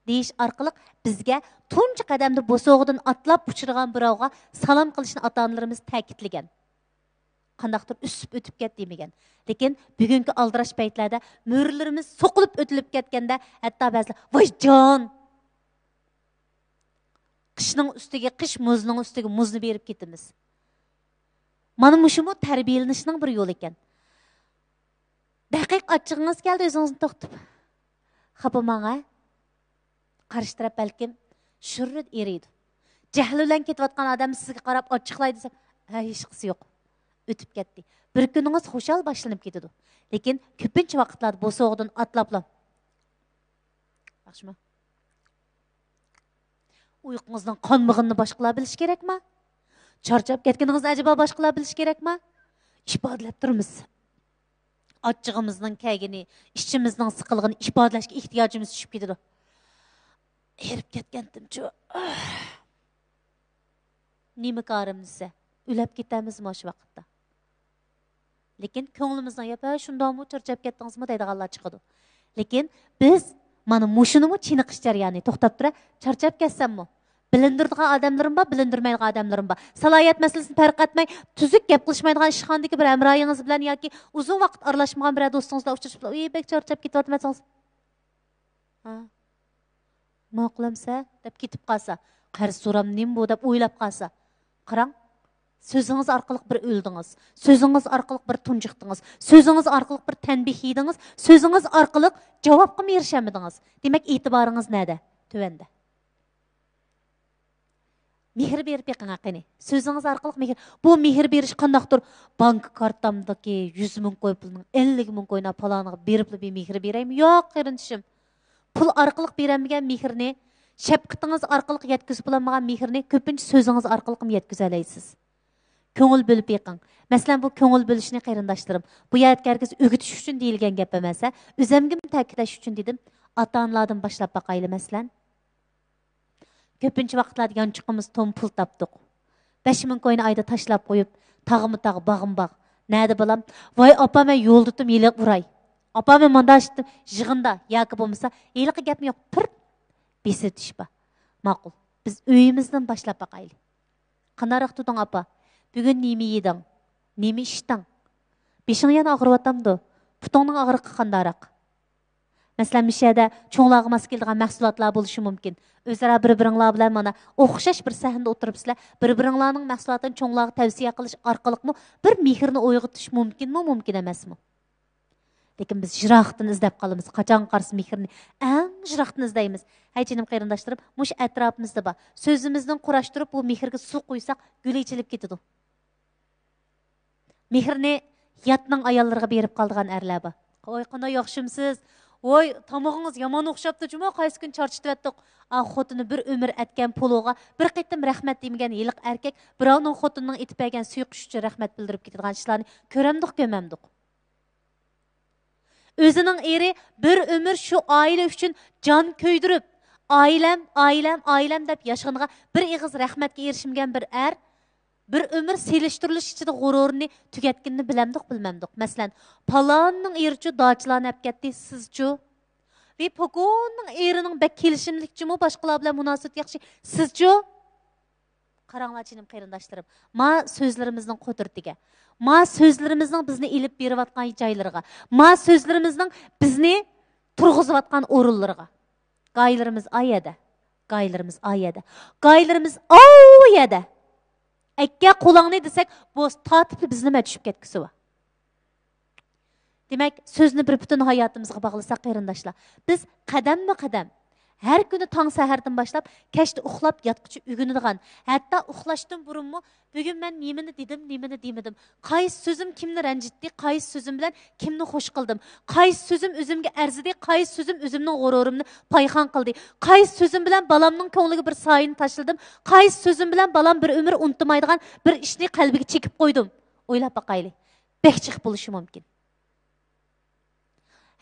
دېيىش ئارقىلىق بىزگە تۇنجى قەدەمدە بوسۇغىدىن ئاتلاپ ئۇچرىغان بىراۋغا سالام قىلىشنى ئاتا-ئانىلىرىمىز تەكىتلىگەن. قانداقتۇر ئۈسۈپ ئۆتۈپ كەت دېمىگەن. لېكىن بۈگۈنكى ئالدىراش پەيتلەردە مۆرىلىرىمىز سوقۇلۇپ ئۆتۈلۈپ كەتكەندە، ھەتتا بەزىلەر، «ۋاي جان! قىشنىڭ ئۈستىگە قىش، مۇزنىڭ ئۈستىگە مۇزنى بېرىپ كېتىمىز.» مانا مۇشۇمۇ تەربىيەلىنىشنىڭ بىر يولى ئىكەن. دەقىق ئاچچىقىڭىز كەلدى، ئۆزىڭىزنى توختىتىپ، خاپىماڭ ھە. قارشى تەرەپ بەلكىم شۇررىدە ئېرىيدۇ. جەھلى بىلەن كېتىۋاتقان ئادەم سىزگە قاراپ ئاچچىقلاي دېسە، ھە، ھېچقىسى يوق. ئۆتۈپ كەتتى. بىر كۈنىڭىز خۇشال باشلىنىپ كېتىدۇ. لېكىن كۆپىنچە ۋاقىتلاردا بوسۇغىدىن ئاتلاپلا، ياخشىمۇ؟ ئۇيقۇڭىزنىڭ قانمىغىنىنى باشقىلار بىلىشى كېرەكما؟ چارچاپ كەتكىنىڭىزنى ئەجەبا باشقىلار بىلىشى كېرەكما؟ ئىپادىلەپ تۇرىمىز. ئاچچىقىمىزنىڭ كەلگىنى، ئىچىمىزنىڭ سىقىلغىنى ئىپادىلەشكە ئېھتىياجىمىز چۈشۈپ كېتىدۇ. ھېرىپ كەتكەنتىمچۇ؟ نېمە كارىم دېسە، ئۆلەپ كېتەمىزمۇ شۇ ۋاقىتتا؟ لېكىن كۆڭلىمىزنىڭ، «ياپ، ھە، شۇنداقمۇ، چارچاپ كەتتىڭىزمۇ؟» دەيدىغانلار چىقىدۇ. لېكىن بىز مانا مۇشۇنىمۇ چېنىقىش جەريانى، توختاپ تۇرە، چارچاپ كەتسەممۇ، بىلىندۈرىدىغان ئادەملىرىم بار، بىلىندۈرمەيدىغان ئادەملىرىم بار. سالاھىيەت مەسىلىسىنى پەرق ئەتمەي، تۈزۈك گەپ قىلىشمايدىغان ئىشخانىدىكى بىر ھەمراھىڭىز بىلەن ياكى ئۇزۇن ۋاقىت ئارىلاشمىغان بىرەر دوستىڭىز بىلەن ئۇچرىشىپ، «ئى، بەك چارچاپ كېتىۋاتىمەن» دېسىڭىز، ھە، ماقۇلامسە دەپ كېتىپ قالسا، قەرز سورام نېمە بۇ دەپ ئويلاپ قالسا، قاراڭ، سۆزىڭىز ئارقىلىق بىر ئۆلدىڭىز، سۆزىڭىز ئارقىلىق بىر تۇنجۇقتىڭىز، سۆزىڭىز ئارقىلىق بىر تەنبىھ يېدىڭىز، سۆزىڭىز ئارقىلىق جاۋابقىمۇ ئېرىشەلمىدىڭىز. دېمەك، ئېتىبارىڭىز نەدە؟ تۆۋەندە. مېھىر بېرىپ بېقىڭ قېنى. سۆزىڭىز ئارقىلىق مېھىر. بۇ مېھىر بېرىش قانداقتۇر بانكا كارتامدىكى يۈز مىڭ كوي پۇلنىڭ ئەللىك مىڭ كويىنى پالانىغا بېرىپلا بىر مېھىر بېرەيمۇ؟ ياق، قېرىندىشىم. پۇل ئارقىلىق بېرەلمىگەن مېھىرنى شەپقىتىڭىز ئارقىلىق يەتكۈزۈپ بولالمىغان مېھىرنى كۆپىنچە سۆزىڭىز ئارقىلىقمۇ يەتكۈزەلەيسىز. كۆڭۈل بۆلۈپ بېقىڭ. مەسىلەن، بۇ كۆڭۈل بۆلۈشنى، قېرىنداشلىرىم، بۇ يەردىكى ھەرگىز ئۆگىتىش ئۈچۈن دېيىلگەن گەپ ئەمەس، ھە. ئۆزەمگىمۇ تەكىتلەش ئۈچۈن دېدىم. ئاتا-ئانىلاردىن باشلاپ باقايلى، مەسىلەن. كۆپىنچە ۋاقىتلاردا يانچۇقىمىز توم پۇل تاپتۇق. بەش مىڭ كوينى ئايدا تاشلاپ قويۇپ، تاغمۇ تاغ، باغمۇ باغ. نەدە بالام؟ ۋاي ئاپا، مەن يولدا تۇرۇپ ھېلىغا ئۇراي. ئاپا، مەن ماندا ئىشتىم، يىغىندا ياكى بولمىسا ھېلىقى گەپنى يوق، پىرت بېسىۋېتىش بار. ماقۇل، بىز ئۆيىمىزدىن باشلاپ باقايلى. قانداقراق تۇردۇڭ ئاپا؟ بۈگۈن نېمە يېدىڭ؟ نېمە ئىچتىڭ؟ بېشىڭ يەنە ئاغرىۋاتامدۇ؟ پۇتۇڭنىڭ ئاغرىقى قانداقراق؟ مەسىلەن، مۇشۇ يەردە چوڭلارغا ماس كېلىدىغان مەھسۇلاتلار بولۇشى مۇمكىن. ئۆزئارا بىر-بىرىڭلار بىلەن مانا ئوخشاش بىر سەھنىدە ئولتۇرۇپسىلەر. بىر-بىرىڭلارنىڭ مەھسۇلاتىنى چوڭلارغا تەۋسىيە قىلىش ئارقىلىقمۇ بىر مېھىرنى ئويغىتىش مۇمكىنمۇ، مۇمكىن ئەمەسمۇ؟ لېكىن بىز يىراقتىن ئىزدەپ قالىمىز. قاچانغا قارىسا مېھىرنى ئەڭ يىراقتىن ئىزدەيمىز. ھەي جېنىم قېرىنداشلىرىم، مۇشۇ ئەتراپىمىزدا بار. سۆزىمىزدىن قۇراشتۇرۇپ، بۇ مېھىرگە سۇ قۇيساق، گۈل ئېچىلىپ كېتىدۇ. مېھىرنى ياتنىڭ ئاياللىرىغا بېرىپ قالىدىغان ئەرلەر بار. ۋاي، قانداق ياخشىمسىز؟ ۋاي، تامىقىڭىز يامان ئوخشاپتۇ جۇمۇ، قايسى كۈنى چارچىتىۋەتتۇق. ئا، خوتۇنى بىر ئۆمۈر ئەتكەن پولۇغا بىر قېتىم رەھمەت دېمىگەن ھېلىقى ئەركەك بىراۋنىڭ خوتۇنىنىڭ ئېتىپ بەرگەن سۇيۇقۇشىچە رەھمەت بىلدۈرۈپ كېتىدىغان ئىشلارنى كۆرەمدۇق، كۆرمەمدۇق. ئۆزىنىڭ ئېرى بىر ئۆمۈر شۇ ئائىلە ئۈچۈن جان كۆيدۈرۈپ، ئائىلەم، ئائىلەم، ئائىلەم دەپ ياشىغىنىغا بىر ئېغىز رەھمەتكە ئېرىشمىگەن بىر ئەر بىر ئۆمۈر سېلىشتۇرۇلۇش ئىچىدە غۇرۇرىنى تۈگەتكىنىنى بىلەمدۇق، بىلمەمدۇق. مەسىلەن، پالاننىڭ ئېرىچۇ داچىلارنى ئەپ كەتتى، سىزچۇ؟ ۋى پوكوننىڭ ئېرىنىڭ بەك كېلىشىملىكچىمۇ، باشقىلار بىلەن مۇناسىۋىتى ياخشى، سىزچۇ؟ قاراڭلار جېنىم قېرىنداشلىرىم، ما سۆزلىرىمىزنىڭ قۇدرىتىگە، ما سۆزلىرىمىزنىڭ بىزنى ئېلىپ بېرىۋاتقان جايلىرىغا، ما سۆزلىرىمىزنىڭ بىزنى تۇرغۇزۇۋاتقان ئورۇنلىرىغا. گاھىلىرىمىز ئا يەردە، گاھىلىرىمىز ئا يەردە، گاھىلىرىمىز ئاۋۇ يەردە. ئەككە قولۇڭنى دېسەك، بوس تارتىپلا بىزنى مەن چۈشۈپ كەتكۈسى بار. دېمەك، سۆزنى بىر پۈتۈن ھاياتىمىزغا باغلىساق، قېرىنداشلار، بىز قەدەممۇ قەدەم، ھەر كۈنى تاڭ سەھەردىن باشلاپ، كەچتە ئۇخلاپ ياتقۇچە ئۆگىنىدىغان، ھەتتا ئۇخلاشتىن بۇرۇنمۇ، بۈگۈن مەن نېمىنى دېدىم، نېمىنى دېمىدىم، قايسى سۆزۈم كىمنى رەنجىتتى، قايسى سۆزۈم بىلەن كىمنى خوش قىلدىم، قايسى سۆزۈم ئۆزۈمگە ئەرزىدى، قايسى سۆزۈم ئۆزۈمنىڭ غۇرۇرۇمنى پايخان قىلدى، قايسى سۆزۈم بىلەن بالامنىڭ كۆڭلىگە بىر سايىنى تاشلىدىم، قايسى سۆزۈم بىلەن بالام بىر ئۆمۈر ئۇنتۇمايدىغان بىر ئىشنى قەلبىگە چېكىپ قويدۇم. ئويلاپ باقايلى. بەك جىق بولۇشى مۇمكىن.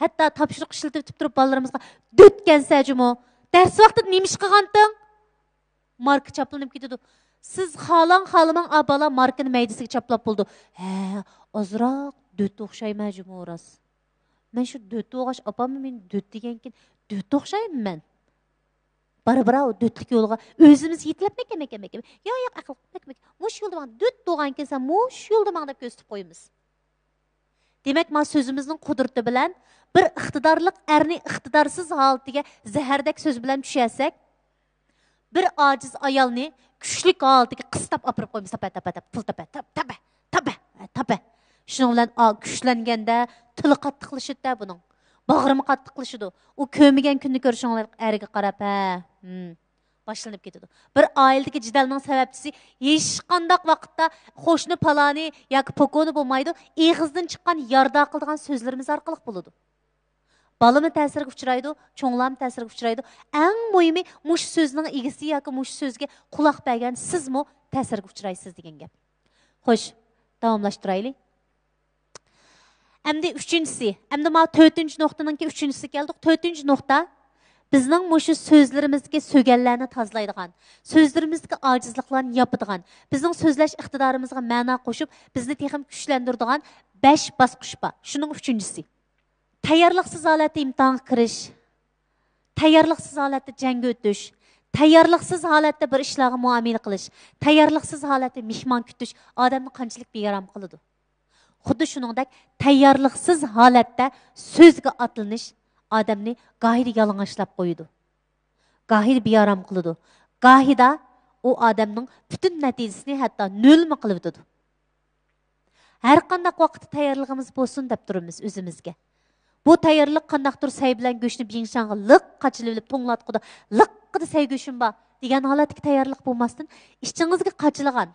ھەتتا تاپشۇرۇق ئىشلىتىۋېتىپ تۇرۇپ بالىلىرىمىزغا، دۆتكەنسە جۇمۇ، دەرس ۋاقتىدا نېمە ئىش قىلغانتىڭ؟ ماركا چاپلىنىپ كېتىدۇ. سىز خالاڭ خالىماڭ، ئا بالا ماركىنى مەيدىسىگە چاپلاپ بولىدۇ. ھە، ئازراق دۆت ئوخشايمەن جۇمۇ راست. مەن شۇ دۆت بولغاچ ئاپاممۇ مېنى دۆت دېگەنكىن، دۆت ئوخشايمەن مەن. بارا بارا ئۇ دۆتلۈك يولغا ئۆزىمىز يېتىلەپ مەكە مەكە مەكە. يا ياق ئەقىل، مەكە مەكە. مۇشۇ يولدا ماڭ، دۆت بولغانكەنسەن، مۇشۇ يولدا ماڭ دەپ كۆرسىتىپ قويىمىز. دېمەك، ما سۆزىمىزنىڭ قۇدرىتى بىلەن بىر ئىقتىدارلىق ئەرنى ئىقتىدارسىز ھالىتىگە زەھەردەك سۆز بىلەن چۈشەرسەك، بىر ئاجىز ئايالنى كۈچلۈك ھالىتىگە قىستاپ ئاپىرىپ قويىمىز. تاپە، تاپە، تاپە، پۇل تاپە، تاپە، تاپە، تاپە. شۇنىڭ بىلەن ئا-، كۈچلەنگەندە تىلى قاتتىقلىشىدۇ بۇنىڭ. باغرىمۇ قاتتىقلىشىدۇ. ئۇ كۆرمىگەن كۈننى كۆرۈشۈڭلار ئەرگە قاراپ، ھە. ھىم. باشلىنىپ كېتىدۇ. بىر ئائىلىدىكى جېدەلنىڭ سەۋەبچىسى ھېچقانداق ۋاقىتتا قوشنا پالانى ياكى پوكونى بولمايدۇ، ئېغىزدىن چىققان ياردا قىلىدىغان سۆزلىرىمىز ئارقىلىق بولىدۇ. بالىمۇ تەسىرگە ئۇچرايدۇ، چوڭلارمۇ تەسىرگە ئۇچرايدۇ. ئەڭ مۇھىمى، مۇشۇ سۆزنىڭ ئىگىسى ياكى مۇشۇ سۆزگە قۇلاق بەرگەن سىزمۇ تەسىرگە ئۇچرايسىز دېگەن گەپ. خوش، داۋاملاشتۇرايلى. ئەمدى ئۈچىنچىسى، ئەمدى مانا تۆتىنچى نۇقتىنىڭكى ئۈچىنچىسىگە كەلدۇق. تۆتىنچى نۇقتا، بىزنىڭ مۇشۇ سۆزلىرىمىزدىكى سۆگەنلەرنى تازىلايدىغان، سۆزلىرىمىزدىكى ئاجىزلىقلارنى ياپىدىغان، بىزنىڭ سۆزلەش ئىقتىدارىمىزغا مەنا قوشۇپ، بىزنى تېخىمۇ كۈچلەندۈرىدىغان بەش باسقۇچ بار. شۇنىڭ ئۈچىنچىسى. تەييارلىقسىز ھالەتتە ئىمتىھانغا كىرىش، تەييارلىقسىز ھالەتتە جەڭگە ئۆتۈش، تەييارلىقسىز ھالەتتە بىر ئىشلارغا مۇئامىلە قىلىش، تەييارلىقسىز ھالەتتە مېھمان كۈتۈش ئادەمنى قانچىلىك بىئارام قىلىدۇ. خۇددى شۇنىڭدەك تەييارلىقسىز ھالەتتە سۆزگە ئاتلىنىش ئادەمنى گاھىدا يالىڭاچلاپ قويىدۇ. گاھىدا بىئارام قىلىدۇ. گاھىدا ئۇ ئادەمنىڭ پۈتۈن نەتىجىسىنى ھەتتا نۆلمۇ قىلىۋېتىدۇ. ھەر قانداق ۋاقىتتا تەييارلىقىمىز بولسۇن دەپ تۇرىمىز ئۆزىمىزگە. بۇ تەييارلىق قانداقتۇر سەي بىلەن گۆشنى بىڭشاڭغا لىق قاچىلىۋېلىپ، توڭلاتقۇدا لىققىدا سەي گۆشۈم بار دېگەن ھالەتتىكى تەييارلىق بولماستىن، ئىچىڭىزگە قاچىلىغان،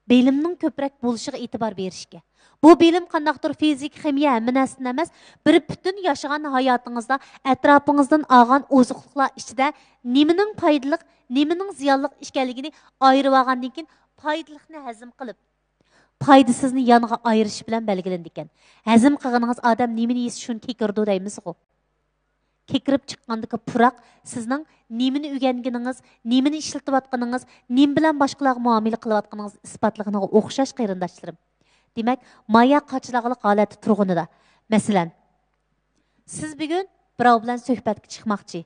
بىلىمنىڭ كۆپرەك بولۇشىغا ئېتىبار بېرىشكە، بۇ بىلىم قانداقتۇر فىزىك، خىمىيە ھەممە نەرسىدىن ئەمەس، بىر پۈتۈن ياشىغان ھاياتىڭىزدا ئەتراپىڭىزدىن ئالغان ئوزۇقلۇقلار ئىچىدە نېمىنىڭ پايدىلىق، نېمىنىڭ زىيانلىق ئىكەنلىكىنى ئايرىۋالغاندىن كېيىن، پايدىلىقنى ھەزىم قىلىپ، پايدىسىزنى يانغا ئايرىش بىلەن بەلگىلىنىدىكەن. ھەزىم قىلغىنىڭىز ئادەم نېمىنى يېسە شۇنى كېكىرىدۇ دەيمىزغۇ. كېكىرىپ چىققاندىكى پۇراق سىزنىڭ نېمىنى ئۆگەنگىنىڭىز، نېمىنى ئىشلىتىۋاتقىنىڭىز، نېمە بىلەن باشقىلارغا مۇئامىلە قىلىۋاتقىنىڭىزنى ئىسپاتلىغىنىغا ئوخشاش، قېرىنداشلىرىم. دېمەك، مايا قاچىلاغلىق ھالەتتە تۇرغىنىدا، مەسىلەن، سىز بۈگۈن بىراۋ بىلەن سۆھبەتكە چىقماقچى.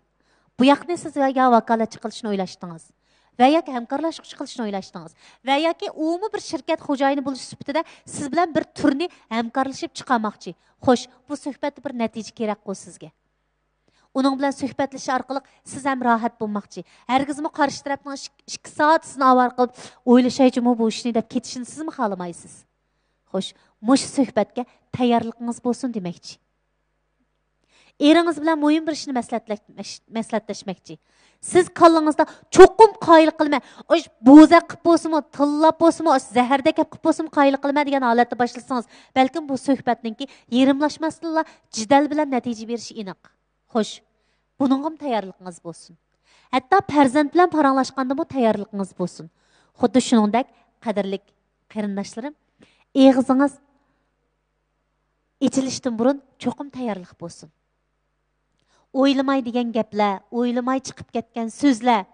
بۇ ياقنى سىز يا ۋاكالەتچى قىلىشنى ئويلاشتىڭىز ۋە ياكى ھەمكارلاشقۇچى قىلىشنى ئويلاشتىڭىز ۋە ياكى ئۇمۇ بىر شىركەت خوجايىنى بولۇش سۈپىتىدە سىز بىلەن بىر تۈرنى ھەمكارلىشىپ چىقارماقچى. خوش، بۇ سۆھبەتتە بىر نەتىجە كېرەكقۇ سىزگە. ئۇنىڭ بىلەن سۆھبەتلىشىش ئارقىلىق سىز ھەم راھەت بولماقچى. ھەرگىزمۇ قارشى تەرەپنىڭ ئىككى، ئىككى سائەت سىزنى ئاۋارە قىلىپ، ئويلىشايچۇمۇ بۇ ئىشنى دەپ كېتىشىنى سىزمۇ خالىمايسىز. خوش، مۇشۇ سۆھبەتكە تەييارلىقىڭىز بولسۇن دېمەكچى. ئېرىڭىز بىلەن مۇھىم بىر ئىشنى مەسلىھەتلەش-، مەسلىھەتلەشمەكچى. سىز كاللىڭىزدا چوقۇم قايىل قىلىمەن، ئاش بوزەك قىلىپ بولسىمۇ، تىللاپ بولسىمۇ، ئاش زەھەردەك گەپ قىلىپ بولسىمۇ قايىل قىلىمەن دېگەن ھالەتتە باشلىسىڭىز، بەلكىم بۇ سۆھبەتنىڭكى يېرىملاشماستىنلا جېدەل بىلەن نەتىجە بېرىشى ئېنىق. خوش، بۇنىڭغىمۇ تەييارلىقىڭىز بولسۇن. ھەتتا پەرزەنت بىلەن پاراڭلاشقاندىمۇ تەييارلىقىڭىز بولسۇن. خۇددى شۇنىڭدەك، قەدىرلىك قېرىنداشلىرىم، ئېغىزىڭىز ئېچىلىشتىن بۇرۇن چوقۇم تەييارلىق بولسۇن. ئويلىماي دېگەن گەپلەر، ئويلىماي چىقىپ كەتكەن سۆزلەر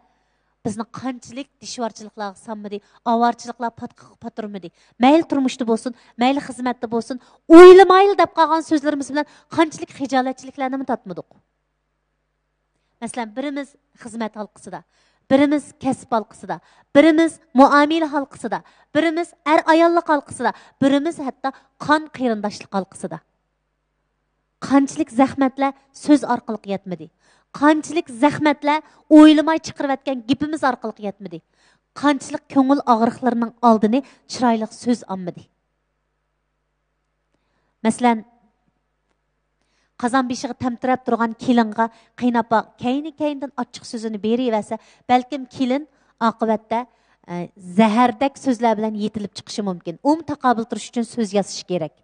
بىزنى قانچىلىك دىشۋارچىلىقلارغا سالمىدى، ئاۋارىچىلىقلار پاتقىقىغا پاتۇرمىدى. مەيلى تۇرمۇشتا بولسۇن، مەيلى خىزمەتتە بولسۇن، ئويلىمايلا دەپ قالغان سۆزلىرىمىز بىلەن قانچىلىك خىجالەتچىلىكلەرنىمۇ تارتمىدۇق. مەسىلەن، بىرىمىز خىزمەت ھالقىسىدا، بىرىمىز كەسىپ ھالقىسىدا، بىرىمىز مۇئامىلە ھالقىسىدا، بىرىمىز ئەر-ئاياللىق ھالقىسىدا، بىرىمىز ھەتتا قان قېرىنداشلىق ھالقىسىدا. قانچىلىك زەخمەتلەر سۆز ئارقىلىق يەتمىدى. قانچىلىك زەخمەتلەر ئويلىماي چىقىرىۋەتكەن گېپىمىز ئارقىلىق يەتمىدى. قانچىلىك كۆڭۈل ئاغرىقلىرىنىڭ ئالدىنى چىرايلىق سۆز ئالمىدى. مەسىلەن، قازان بېشىغا تەمتىرەپ تۇرغان كېلىنغا قېيىنئاپا كەينى-كەينىدىن ئاچچىق سۆزىنى بېرىۋەرسە، بەلكىم كېلىن ئاقىۋەتتە، ئە، زەھەردەك سۆزلەر بىلەن يېتىلىپ چىقىشى مۇمكىن. ئۇمۇ تاقابىل تۇرۇش ئۈچۈن سۆز ياسىشى كېرەك.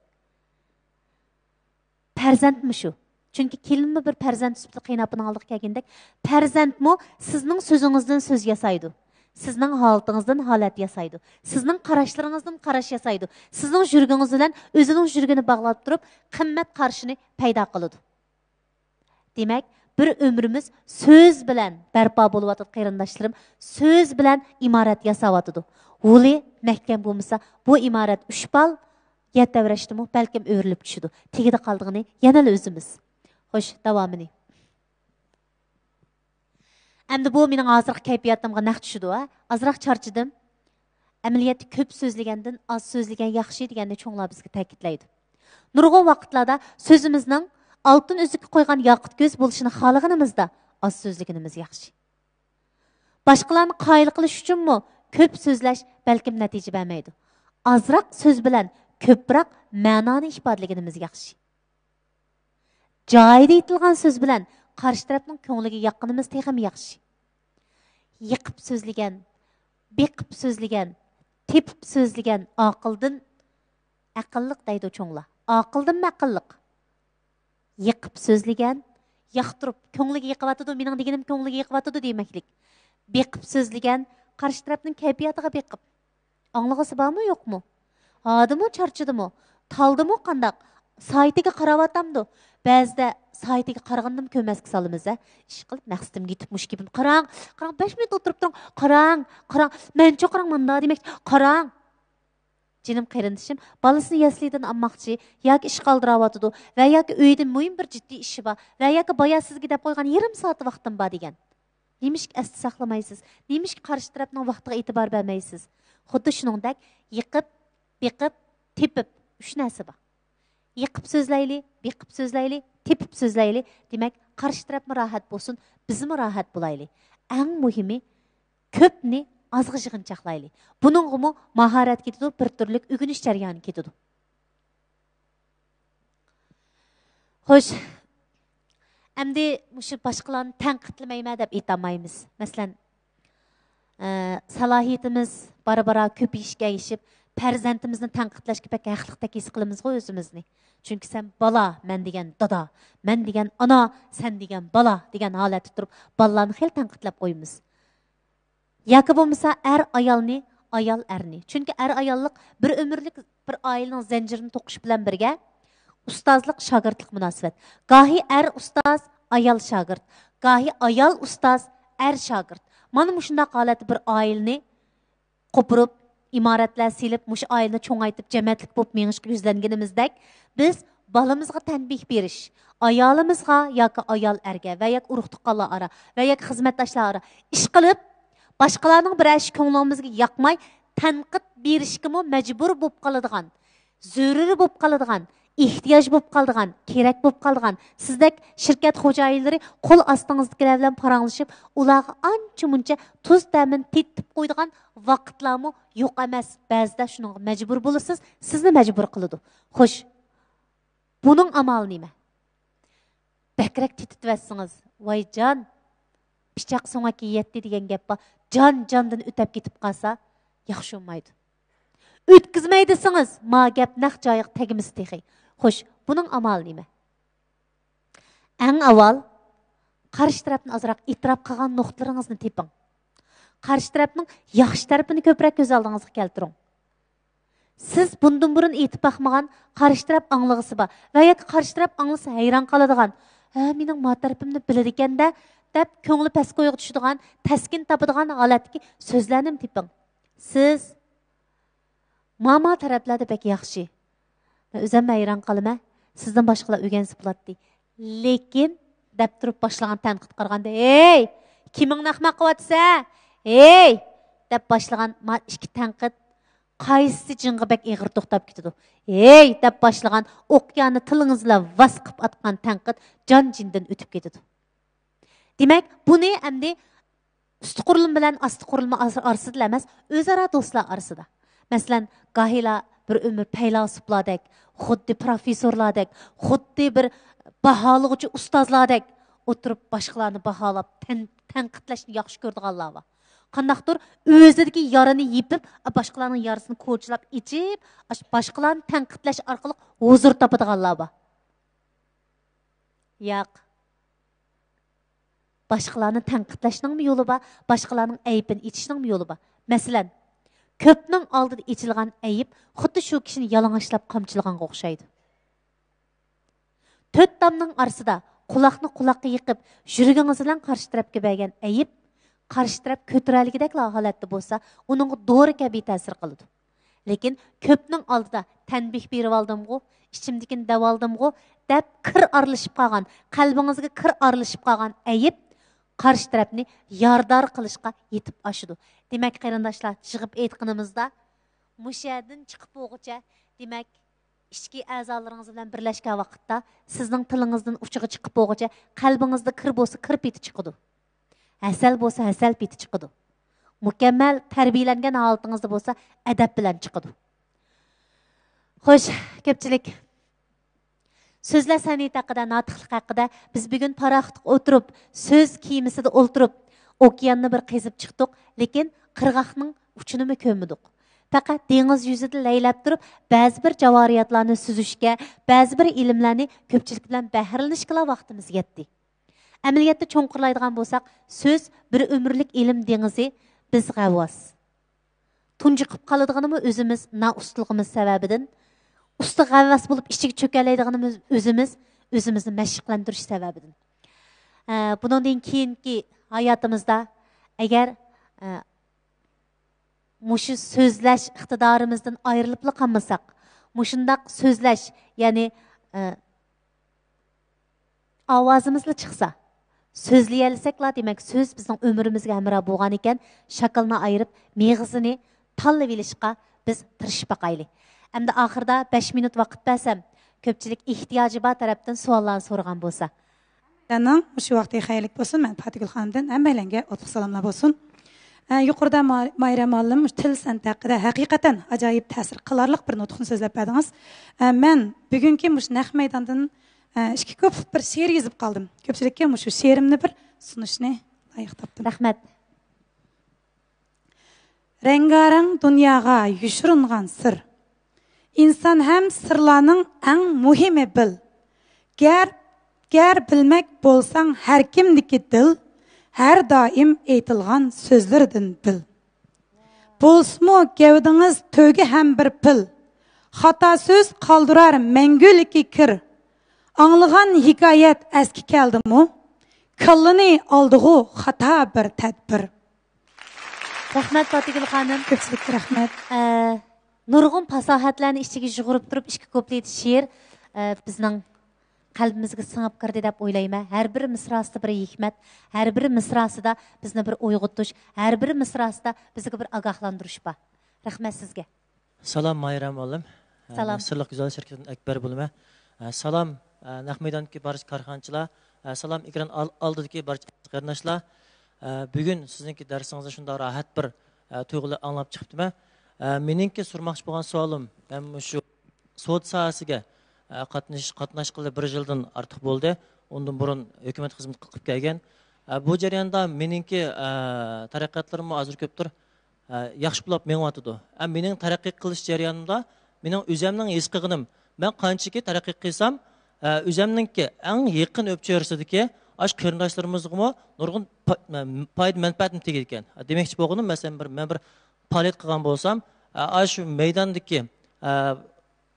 پەرزەنتمۇ شۇ. چۈنكى كېلىنمۇ بىر پەرزەنت سۈپىتىدە قېيىنئاپىنىڭ ئالدىغا كەلگەندەك، پەرزەنتمۇ سىزنىڭ سۆزىڭىزدىن سۆز ياسايدۇ. سىزنىڭ ھالىتىڭىزدىن ھالەت ياسايدۇ. سىزنىڭ قاراشلىرىڭىزدىن قاراش ياسايدۇ. سىزنىڭ يۈرىكىڭىز بىلەن ئۆزىنىڭ يۈرىكىنى باغلاپ تۇرۇپ، قىممەت قارىشىنى پەيدا قىلىدۇ. دېمەك، بىر ئۆمرىمىز سۆز بىلەن بەرپا بولۇۋاتىدۇ، قېرىنداشلىرىم. سۆز بىلەن ئىمارەت ياساۋاتىدۇ. ھولى مەھكەم بولمىسا، بۇ ئىمارەت ئۈچ بال، يەر تەۋرەشتىمۇ بەلكىم ئۆرۈلۈپ چۈشىدۇ. تېگىدە قالىدىغىنى يەنىلا ئۆزىمىز. خوش، داۋامىنى. ئەمدى بۇ مېنىڭ ھازىرقى كەيپىياتىمغا نەق چۈشىدۇ، ھە؟ ئازراق چارچىدىم. ئەمەلىيەتتە كۆپ سۆزلىگەندىن ئاز سۆزلىگەن ياخشى دېگەننى چوڭلار بىزگە تەكىتلەيدۇ. نۇرغۇن ۋاقىتلاردا سۆزىمىزنىڭ ئالتۇن ئۈزۈككە قويغان ياقۇت كۆز بولۇشىنى خالىغىنىمىزدا ئاز سۆزلىگىنىمىز ياخشى. باشقىلارنى قايىل قىلىش ئۈچۈنمۇ كۆپ سۆزلەش بەلكىم نەتىجە بەرمەيدۇ. ئازراق سۆز بىلەن كۆپرەك مەنانى ئىپادىلىگىنىمىز ياخشى. جايىدا ئېيتىلغان سۆز بىلەن قارشى تەرەپنىڭ كۆڭلىگە ياققىنىمىز تېخىمۇ ياخشى. يېقىپ سۆزلىگەن، بېقىپ سۆزلىگەن، تېپىپ سۆزلىگەن ئاقىلدىن ئەقىللىق دەيدۇ چوڭلار. ئاقىلدىنمۇ ئەقىللىق. يېقىپ سۆزلىگەن، ياقتۇرۇپ، كۆڭلىگە يېقىۋاتىدۇ، مېنىڭ دېگىنىم كۆڭلىگە يېقىۋاتىدۇ دېمەكلىك. بېقىپ سۆزلىگەن، قارشى تەرەپنىڭ كەيپىياتىغا بېقىپ. ئاڭلىغۇسى بارمۇ، يوقمۇ؟ ھادىمۇ، چارچىدىمۇ؟ تالدىمۇ، قانداق؟ سائىتىگە قاراۋاتامدۇ؟ بەزىدە سائىتىگە قارىغىنىمۇ كۆرمەسكە سالىمىز، ھە؟ ئىشقىلىپ، مەقسىتىمگە يېتىپ مۇشۇ گېپىم، قاراڭ، قاراڭ، بەش مىنۇت ئولتۇرۇپ تۇرۇڭ، قاراڭ، قاراڭ، مەنچۇ، قاراڭ، مۇندا دېمەكچى، قاراڭ. جېنىم قېرىندىشىم بالىسىنى يەسلىدىن ئالماقچى ياكى ئىشقا ئالدىراۋاتىدۇ ۋە ياكى ئۆيىدە مۇھىم بىر جىددىي ئىشى بار ۋە ياكى بايا سىزگە دەپ قويغان يېرىم سائەت ۋاقتىم بار دېگەن. نېمىشقا ئەستە ساقلىمايسىز؟ نېمىشقا قارشى تەرەپنىڭ ۋاقتىغا ئېتىبار بەرمەيسىز؟ خۇددى شۇنىڭدەك يېقىپ، بېقىپ، تېپىپ ئۈچ نەرسە بار. يېقىپ سۆزلەيلى، بېقىپ سۆزلەيلى، تېپىپ سۆزلەيلى. دېمەك، قارشى تەرەپمۇ راھەت بولسۇن، بىزمۇ راھەت بولايلى. ئەڭ مۇھىمى، كۆپنى ئازغا يىغىنچاقلايلى. بۇنىڭغىمۇ ماھارەت كېتىدۇ، بىر تۈرلۈك ئۆگىنىش جەريانى كېتىدۇ. خوش، ئەمدى مۇشۇ باشقىلارنى تەنقىدلىمەيمەن دەپ ئېيتالمايمىز. مەسىلەن، ئە، سالاھىيىتىمىز بارا-بارا كۆپىيىشكە ئەگىشىپ، پەرزەنتىمىزنى تەنقىدلەشكە بەك ھەقلىقتەك ھېس قىلىمىزغۇ ئۆزىمىزنى. چۈنكى سەن بالا، مەن دېگەن دادا، مەن دېگەن ئانا، سەن دېگەن بالا دېگەن ھالەتتە تۇرۇپ، بالىلارنى خېلى تەنقىدلەپ قويىمىز. ياكى بولمىسا ئەر ئايالنى، ئايال ئەرنى. چۈنكى ئەر ئاياللىق بىر ئۆمۈرلۈك بىر ئائىلىنىڭ زەنجىرىنى توقۇش بىلەن بىرگە، ئۇستازلىق، شاگىرتلىق مۇناسىۋەت. گاھى ئەر ئۇستاز، ئايال شاگىرت. گاھى ئايال ئۇستاز، ئەر شاگىرت. مانا مۇشۇنداق ھالەتتە بىر ئائىلىنى قوپۇرۇپ، ئىمارەتلەر سېلىپ، مۇشۇ ئائىلىنى چوڭايتىپ، جەمەتلىك بولۇپ مېڭىشقا يۈزلەنگىنىمىزدەك، بىز بالىمىزغا تەنبىھ بېرىش، ئايالىمىزغا ياكى ئايال ئەرگە ۋە ياكى ئۇرۇق-تۇغقانلار ئارا ۋە ياكى خىزمەتداشلار ئارا ئىشقىلىپ، باشقىلارنىڭ بىرەر ئىشى كۆڭلىڭىزگە ياقماي، تەنقىد بېرىشكىمۇ مەجبۇر بولۇپ قالىدىغان، زۆرۈرى بولۇپ قالىدىغان، ئېھتىياج بولۇپ قالىدىغان، كېرەك بولۇپ قالىدىغان، سىزدەك شىركەت خوجايىنلىرى قول ئاستىڭىزدىكىلەر بىلەن پاراڭلىشىپ، ئۇلارغا ئانچە-مۇنچە تۇز-تەمىنى تېتىتىپ قويىدىغان ۋاقىتلارمۇ يوق ئەمەس. بەزىدە شۇنىڭغا مەجبۇر بولىسىز، سىزنى مەجبۇر قىلىدۇ. خوش، بۇنىڭ ئامالى نېمە؟ بەكرەك تېتىتىۋەتسىڭىز، ۋاي جان، پىچاق سۆڭەككە يەتتى دېگەن گەپ بار. جان جاندىن ئۆتەپ كېتىپ قالسا، ياخشى بولمايدۇ. ئۆتكۈزمەي دېسىڭىز، ما گەپ نەق جايىغا تەگمىسە تېخى. خوش، بۇنىڭ ئامالى نېمە؟ ئەڭ ئاۋۋال قارشى تەرەپنى ئازراق ئېتىراپ قىلغان نۇقتىلىرىڭىزنى تېپىڭ. قارشى تەرەپنىڭ ياخشى تەرىپىنى كۆپرەك كۆز ئالدىڭىزغا كەلتۈرۈڭ. سىز بۇندىن بۇرۇن ئېيتىپ باقمىغان، قارشى تەرەپ ئاڭلىغۇسى بار ۋە ياكى قارشى تەرەپ ئاڭلىسا ھەيران قالىدىغان، ھە، مېنىڭ ما تەرىپىمنى بىلىدىكەن-دە، دەپ كۆڭلى پەس كويغا چۈشىدىغان، تەسكىن تاپىدىغان ھالەتتىكى سۆزلەرنىمۇ تېپىڭ. سىز ما، ما تەرەپلەردە بەك ياخشى. مەن ئۆزۈم ھەيران قالىمەن. سىزدىن باشقىلار ئۆگەنسە بولاتتى. لېكىن دەپ تۇرۇپ باشلىغان تەنقىدقا قارىغاندا، ھېي، كىمىڭنى ئەخمەق قىلىۋاتىسەن؟ ھېي! دەپ باشلىغان ما ئىككى تەنقىد قايسى جىنغا بەك ئېغىر توختاپ كېتىدۇ؟ ھېي! دەپ باشلىغان ئوقياننى تىلىڭىز بىلەن ۋاس قىلىپ ئاتقان تەنقىد جان جىندىن ئۆتۈپ كېتىدۇ. دېمەك، بۇنى ئەمدى ئۈستى قۇرۇلما بىلەن ئاستى قۇرۇلما ئار-، ئارىسىدىلا ئەمەس، ئۆزئارا دوستلار ئارىسىدا. مەسىلەن، گاھىلا بىر ئۆمۈر پەيلاسوپلاردەك، خۇددى پروفېسسورلاردەك، خۇددى بىر باھالىغۇچى ئۇستازلاردەك ئولتۇرۇپ باشقىلارنى باھالاپ، تەن-، تەنقىدلەشنى ياخشى كۆرىدىغانلار بار. قانداقتۇر ئۆزىدىكى يارىنى يېپىپ، باشقىلارنىڭ يارىسىنى كوچىلاپ ئېچىپ، ئاش-، باشقىلارنى تەنقىدلەش ئارقىلىق ھۇزۇر تاپىدىغانلار بار. ياق. باشقىلارنى تەنقىدلەشنىڭمۇ يولى بار، باشقىلارنىڭ ئەيىبىنى ئېچىشنىڭمۇ يولى بار. مەسىلەن، كۆپنىڭ ئالدىدا ئېچىلغان ئەيىب خۇددى شۇ كىشىنى يالىڭاچلاپ قامچىلىغانغا ئوخشايدۇ. تۆت تامنىڭ ئارىسىدا قۇلاقنى قۇلاققا يېقىپ، يۈرىكىڭىز بىلەن قارشى تەرەپكە بەرگەن ئەيىب، قارشى تەرەپ كۆتۈرەلىگۈدەكلا ھالەتتە بولسا، ئۇنىڭغا دورا كەبى تەسىر قىلىدۇ. لېكىن كۆپنىڭ ئالدىدا تەنبىھ بېرىۋالدىمغۇ، ئىچىمدىكىنى دەۋالدىمغۇ دەپ كىر ئارىلىشىپ قالغان، قەلبىڭىزگە كىر ئارىلىشىپ قالغان ئەيىب قارشى تەرەپنى يارىدار قىلىشقا يېتىپ ئاشىدۇ. دېمەك، قېرىنداشلار، يىغىپ ئېيتقىنىمىزدا، مۇشۇ يەردىن چىقىپ بولغۇچە، دېمەك، ئىچكى ئەزالىرىڭىز بىلەن بىرلەشكەن ۋاقىتتا سىزنىڭ تىلىڭىزدىن ئۇچىغا چىقىپ بولغۇچە قەلبىڭىزدە كىر بولسا كىر پېتى چىقىدۇ. ھەسەل بولسا ھەسەل پېتى چىقىدۇ. مۇكەممەل تەربىيەلەنگەن ھالىتىڭىزدە بولسا ئەدەپ بىلەن چىقىدۇ. خوش، كۆپچىلىك. سۆزلەش سەنئىتى ھەققىدە، ناتىقلىق ھەققىدە بىز بۈگۈن پاراخوتقا ئولتۇرۇپ، سۆز كېمىسىدە ئولتۇرۇپ، ئوكياننى بىر قېزىپ چىقتۇق، لېكىن قىرغاقنىڭ ئۇچىنىمۇ كۆرمىدۇق. پەقەت دېڭىز يۈزىدە لەيلەپ تۇرۇپ، بەزى بىر جاۋارىياتلارنى سۈزۈشكە، بەزى بىر ئىلىملەرنى كۆپچىلىك بىلەن بەھرىلىنىشكىلا ۋاقتىمىز يەتتى. ئەمەلىيەتتە چوڭقۇرلايدىغان بولساق، سۆز بىر ئۆمۈرلۈك ئىلىم دېڭىزى، بىز غەۋۋاس. تۇنجۇقۇپ قالىدىغىنىمۇ ئۆزىمىز، نائۇستىلىقىمىز سەۋەبىدىن. ئۇستا غەۋۋاس بولۇپ ئىچىگە چۆكەلەيدىغىنىمىز ئۆزىمىز، ئۆزىمىزنى مەشىقلەندۈرۈش سەۋەبىدىن. ئە، بۇنىڭدىن كېيىنكى ھاياتىمىزدا ئەگەر، ئە، مۇشۇ سۆزلەش ئىقتىدارىمىزدىن ئايرىلىپلا قالمىساق، مۇشۇنداق سۆزلەش، يەنى، ئە، ئاۋازىمىزلا چىقسا، سۆزلىيەلىسەكلا، دېمەك، سۆز بىزنىڭ ئۆمرىمىزگە ھەمراھ بولغانىكەن، شاكىلىنى ئايرىپ، مېغىزىنى تاللىۋېلىشقا بىز تىرىشىپ باقايلى. ئەمدى ئاخىرىدا بەش مىنۇت ۋاقىت بەرسەم، كۆپچىلىك ئېھتىياجى بار تەرەپتىن سوئاللارنى سورىغان بولسا. سىلەرنىڭ مۇشۇ ۋاقتى خەيرلىك بولسۇن. مەن پاتىگۈل خانىمدىن ھەممەيلەنگە ئوتلۇق سالاملار بولسۇن. ئە، يۇقىرىدا ما-، مايرا مۇئەللىم مۇشۇ تىل سەنئىتى ھەققىدە ھەقىقەتەن ئاجايىپ تەسىر قىلارلىق بىر نۇتۇقنى سۆزلەپ بەردىڭىز. ئە، مەن بۈگۈنكى مۇشۇ نەق مەيداندىن، ئە، ئىككى كۇپلېت بىر شېئىر يېزىپ قالدىم. كۆپچىلىككە مۇشۇ شېئىرىمنى بىر سۇنۇشنى لايىق تاپتىم. رەھمەت. رەڭگارەڭ دۇنياغا يوشۇرۇنغان سىر. ئىنسان ھەم سىرلارنىڭ ئەڭ مۇھىمى بىل. گەر، گەر بىلمەك بولساڭ ھەر كىمدىكى دىل، ھەر دائىم ئېيتىلغان سۆزلىرىدىن بىل. بولسىمۇ گەۋدىڭىز تۆگە ھەم بىر پىل، خاتا سۆز قالدۇرار مەڭگۈلۈكى كىر. ئاڭلىغان ھېكايەت ئەسكە كەلدىمۇ، كاللىنى ئالدىغۇ خاتا بىر تەدبىر. رەھمەت، پاتىگۈل خانىم. كۆپچىلىككە رەھمەت. ئە، نۇرغۇن پاساھەتلەرنى ئىچىگە يۇغۇرۇپ تۇرۇپ، ئىككى كۇپلېت شېئىر، ئە، بىزنىڭ قەلبىمىزگە سىڭىپ كىردى دەپ ئويلايمەن. ھەر بىر مىسراسىدا بىر ھېكمەت، ھەر بىر مىسراسىدا بىزنى بىر ئويغىتىش، ھەر بىر مىسراسىدا بىزگە بىر ئاگاھلاندۇرۇش بار. رەھمەت سىزگە. سالام، ماھىرە مۇئەللىم. سالام. ئە، سىرلىق گۈزەل شىركىتىدىن ئەكبەر بولىمەن. ئە، سالام، ئە، نەق مەيداندىكى بارچە كارخانىچىلار. ئە، سالام، ئېكران ئال-، ئالدىدىكى بارچە قېرىنداشلار. ئە، بۈگۈن سىزنىڭكى دەرسىڭىزنى شۇنداق راھەت بىر، ئە، تۇيغۇلار ئاڭلاپ چىقىپتىمەن. ئە، مېنىڭكى سورىماقچى بولغان سوئالىم، مەن مۇشۇ سودا ساھەسىگە، ئە، قاتنىش-، قاتناشقىلى بىر يىلدىن ئارتۇق بولدى. ئۇندىن بۇرۇن ھۆكۈمەت خىزمىتى قىلىپ كەلگەن. ئە، بۇ جەرياندا مېنىڭكى، ئە، تەرەققىياتلىرىممۇ ئازدۇر كۆپتۇر ئە، ياخشى بولاپ مېڭىۋاتىدۇ. ئە، مېنىڭ تەرەققىي قىلىش جەريانىمدا مېنىڭ ئۆزەمنىڭ ھېس قىلغىنىم، مەن قانچىكى تەرەققىي قىلسام، ئە، ئۆزەمنىڭكى ئەڭ يېقىن ئۆپچۆرىسىدىكى ئاشۇ قېرىنداشلىرىمىزغىمۇ نۇرغۇن پا-، پايدا مەنپەئەتىم تېگىدىكەن. دېمەكچى بولغىنىم، مەسىلەن، بىر، مەن بىر پائالىيەت قىلغان بولسام، ئە، ئاشۇ مەيداندىكى، ئە،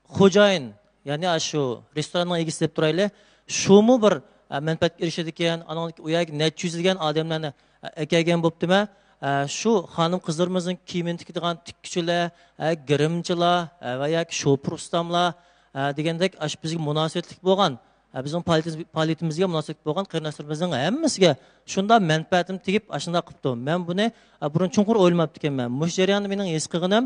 خوجايىن، يەنى ئاشۇ رېستوراننىڭ ئىگىسى دەپ تۇرايلى، شۇمۇ بىر، ئە، مەنپەئەتكە ئېرىشىدىكەن، ئانىڭدىن كېيىن ئۇ يەرگە نەچچە يۈزلىگەن ئادەملەرنى، ئە، ئەكەلگەن بوپتىمەن. ئە، شۇ خانىم قىزلىرىمىزنىڭ كىيىمىنى تىكىدىغان تىككۈچىلەر، ئە، گىرىمچىلار، ئە، ۋە ياكى شوپۇر ئۇستاملار، ئە، دېگەندەك ئاشۇ بىزگە مۇناسىۋەتلىك بولغان، ئە، بىزنىڭ پائالىيىتىمىز-، پائالىيىتىمىزگە مۇناسىۋەتلىك بولغان قېرىنداشلىرىمىزنىڭ ھەممىسىگە شۇنداق مەنپەئەتىم تېگىپ، ئاشۇنداق قىپتۇ. مەن بۇنى، ئە، بۇرۇن چوڭقۇر ئويلىماپتىكەنمەن. مۇشۇ جەرياندا مېنىڭ ھېس قىلغىنىم،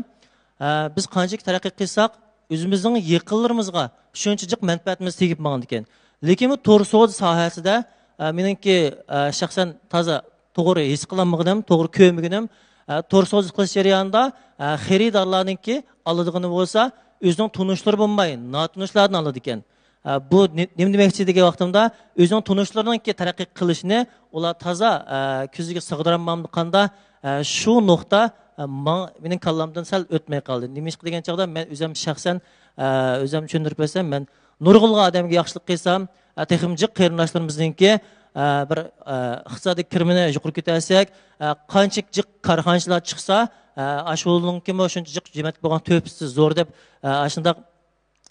ئە، بىز قانچىلىك تەرەققىي قىلساق، ئۆزىمىزنىڭ يېقىنلىرىمىزغا شۇنچە جىق مەنپەئەتىمىز تېگىپ ماڭىدىكەن. لېكىن بۇ تور سودا ساھەسىدە، ئە، مېنىڭكى، ئە، شەخسەن تازا توغرا ھېس قىلالمىغىنىم، توغرا كۆرمىگىنىم، ئە، تور سودا قىلىش جەريانىدا، ئە، خېرىدارلارنىڭكى ئالىدىغىنى بولسا ئۆزىنىڭ تونۇشلىرى بولماي، ناتونۇشلاردىن ئالىدىكەن. ئە، بۇ نې-، نېمە دېمەكچى دېگەن ۋاقتىمدا، ئۆزىنىڭ تونۇشلىرىنىڭكى تەرەققىي قىلىشىنى ئۇلار تازا، ئە، كۆزىگە سىغدۇرالمامدىقاندا، ئە، شۇ نۇقتا، ئە، ماڭ-، مېنىڭ كاللامدىن سەل ئۆتمەي قالدى. نېمىشقا دېگەن چاغدا مەن ئۆزۈم شەخسەن، ئە، ئۆزۈم چۈشەندۈرۈپ بەرسەم، مەن نۇرغۇنلىغان ئادەمگە ياخشىلىق قىلسام، ئە، تېخىمۇ جىق قېرىنداشلىرىمىزنىڭكى، ئە، بىر، ئە، ئىقتىسادىي كىرىمىنى يۇقىرى كۆتەرسەك، ئە، قانچە جىق كارخانىچىلار چىقسا، ئە، ئاشۇنىڭكىمۇ شۇنچە جىق جەمئىيەتكە بولغان تۆھپىسى زور دەپ، ئە، ئاشۇنداق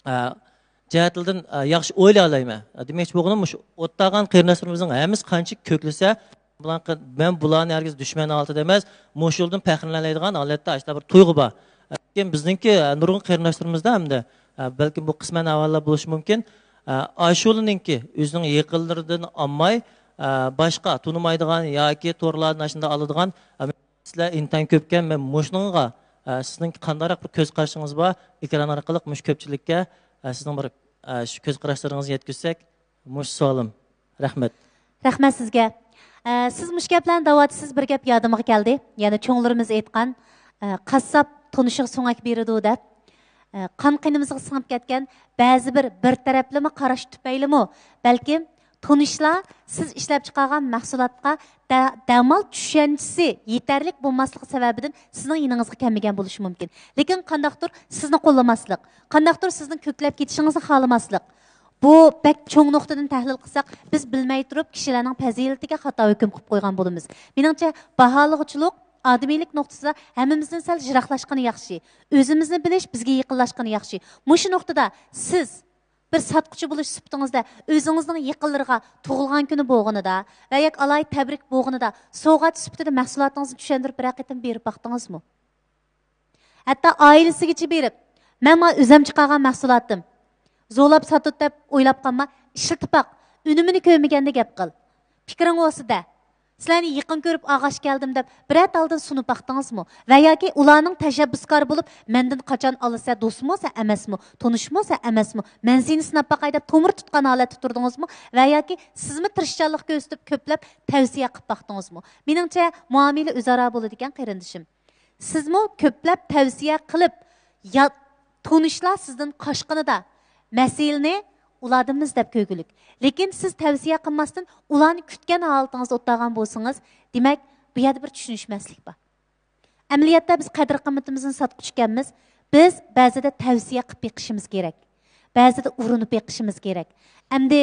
ئە، جەھەتلىرىدىن، ئە، ياخشى ئويلايالايمەن. ئە، دېمەكچى بولغىنىم مۇشۇ ئوتتاغان قېرىنداشلىرىمىزنىڭ ھەممىسى قانچە كۆكلىسە، بۇلار، مەن بۇلارنى ھەرگىز دۈشمەن ھالىتىدە ئەمەس، مۇشۇ يولدىن پەخىرلىنەلەيدىغان ھالەتتە ئاشۇنداق بىر تۇيغۇ بار. ئە، لېكىن بىزنىڭكى، ئە، نۇرغۇن قېرىنداشلىرىمىزدا ھەمدە، ئە، بەلكىم بۇ قىسمەن ئەھۋاللار بولۇشى مۇمكىن. ئە، ئاشۇلىنىڭكى ئۆزىنىڭ يېقىنلىرىدىن ئالماي، ئە، باشقا تونۇمايدىغان ياكى تورلاردىن ئاشۇنداق ئالىدىغان، ئە، سىلەر ئىنتايىن كۆپكەن. مەن مۇشۇنىڭغا، ئە، سىزنىڭ قانداقراق بىر كۆز قارىشىڭىز بار؟ ئېكران ئارقىلىق مۇشۇ كۆپچىلىككە، ئە، سىزنىڭ بىر، ئە، شۇ كۆز قاراشلىرىڭىزنى يەتكۈزسەك، مۇشۇ سوئالىم. رەھمەت. رەھمەت سىزگە. ئە، سىز مۇشۇ گەپلەرنى دەۋاتىسىز، بىر گەپ يادىمغا كەلدى. يەنە چوڭلىرىمىز ئېيتقان، ئە، «قاسساپ تونۇشىغا سۆڭەك بېرىدۇ» دەپ. ئە، قان قېنىمىزغا سىڭىپ كەتكەن بەزى بىر بىر تەرەپلىمە قاراش تۈپەيلىمۇ، بەلكىم تونۇشلار سىز ئىشلەپچىقارغان مەھسۇلاتقا دە-، دەمال چۈشەنچىسى يېتەرلىك بولماسلىقى سەۋەبىدىن سىزنىڭ يېنىڭىزغا كەلمىگەن بولۇشى مۇمكىن. لېكىن قانداقتۇر سىزنى قوللىماسلىق، قانداقتۇر سىزنىڭ كۆكلەپ كېتىشىڭىزنى خالىماسلىق. بۇ بەك چوڭ نۇقتىدىن تەھلىل قىلساق، بىز بىلمەي تۇرۇپ كىشىلەرنىڭ پەزىلىتىگە خاتا ھۆكۈم قىلىپ قويغان بولىمىز. مېنىڭچە، باھالىغۇچىلىق ئادىمىيلىك نۇقتىسىدا ھەممىمىزدىن سەل يىراقلاشقىنى ياخشى. ئۆزىمىزنى بىلىش بىزگە يېقىنلاشقىنى ياخشى. مۇشۇ نۇقتىدا سىز بىر ساتقۇچى بولۇش سۈپىتىڭىزدە ئۆزىڭىزنىڭ يېقىنلىرىغا تۇغۇلغان كۈنى بولغىنىدا ۋە ياكى ئالاھىدە تەبرىك بولغىنىدا سوۋغات سۈپىتىدە مەھسۇلاتىڭىزنى چۈشەندۈرۈپ بىرەر قېتىم بېرىپ باقتىڭىزمۇ؟ ھەتتا ئائىلىسىگىچە بېرىپ، «مەن مانا ئۆزۈم چىقارغان مەھسۇلاتىم، زورلاپ ساتىدۇ» دەپ ئويلاپ قالما، ئىشلىتىپ باق، ئۈنۈمىنى كۆرمىگەندە گەپ قىل. پىكرىڭ بولسا دە. سىلەرنى يېقىن كۆرۈپ ئالغاچ كەلدىم دەپ بىرەر تالدىن سۇنۇپ باقتىڭىزمۇ؟ ۋە ياكى ئۇلارنىڭ تەشەببۇسكارى بولۇپ، «مەندىن قاچان ئالىسە، دوستمۇسە ئەمەسمۇ، تونۇشمۇسە ئەمەسمۇ، مەن سېنى سىناپ باقاي» دەپ تومۇر تۇتقان ھالەتتە تۇردىڭىزمۇ؟ ۋە ياكى سىزمۇ تىرىشچانلىق كۆرسىتىپ كۆپلەپ تەۋسىيە قىلىپ باقتىڭىزمۇ؟ مېنىڭچە، مۇئامىلە ئۆزئارا بولىدىكەن، قېرىندىشىم. سىزمۇ كۆپلەپ تەۋسىيە قىلىپ، يا-، تونۇشلار سىزدىن قاچقىنىدا، مەسىلىنى ئۇلاردىنمۇ ئىزدەپ كۆرگۈلۈك. لېكىن سىز تەۋسىيە قىلماستىن، ئۇلارنى كۈتكەن ھالىتىڭىزدە ئولتۇرغان بولسىڭىز، دېمەك، بۇ يەردە بىر چۈشىنىشمەسلىك بار. ئەمەلىيەتتە بىز قەدىر-قىممىتىمىزنى ساتقۇچى ئىكەنمىز. بىز بەزىدە تەۋسىيە قىلىپ بېقىشىمىز كېرەك. بەزىدە ئۇرۇنۇپ بېقىشىمىز كېرەك. ئەمدى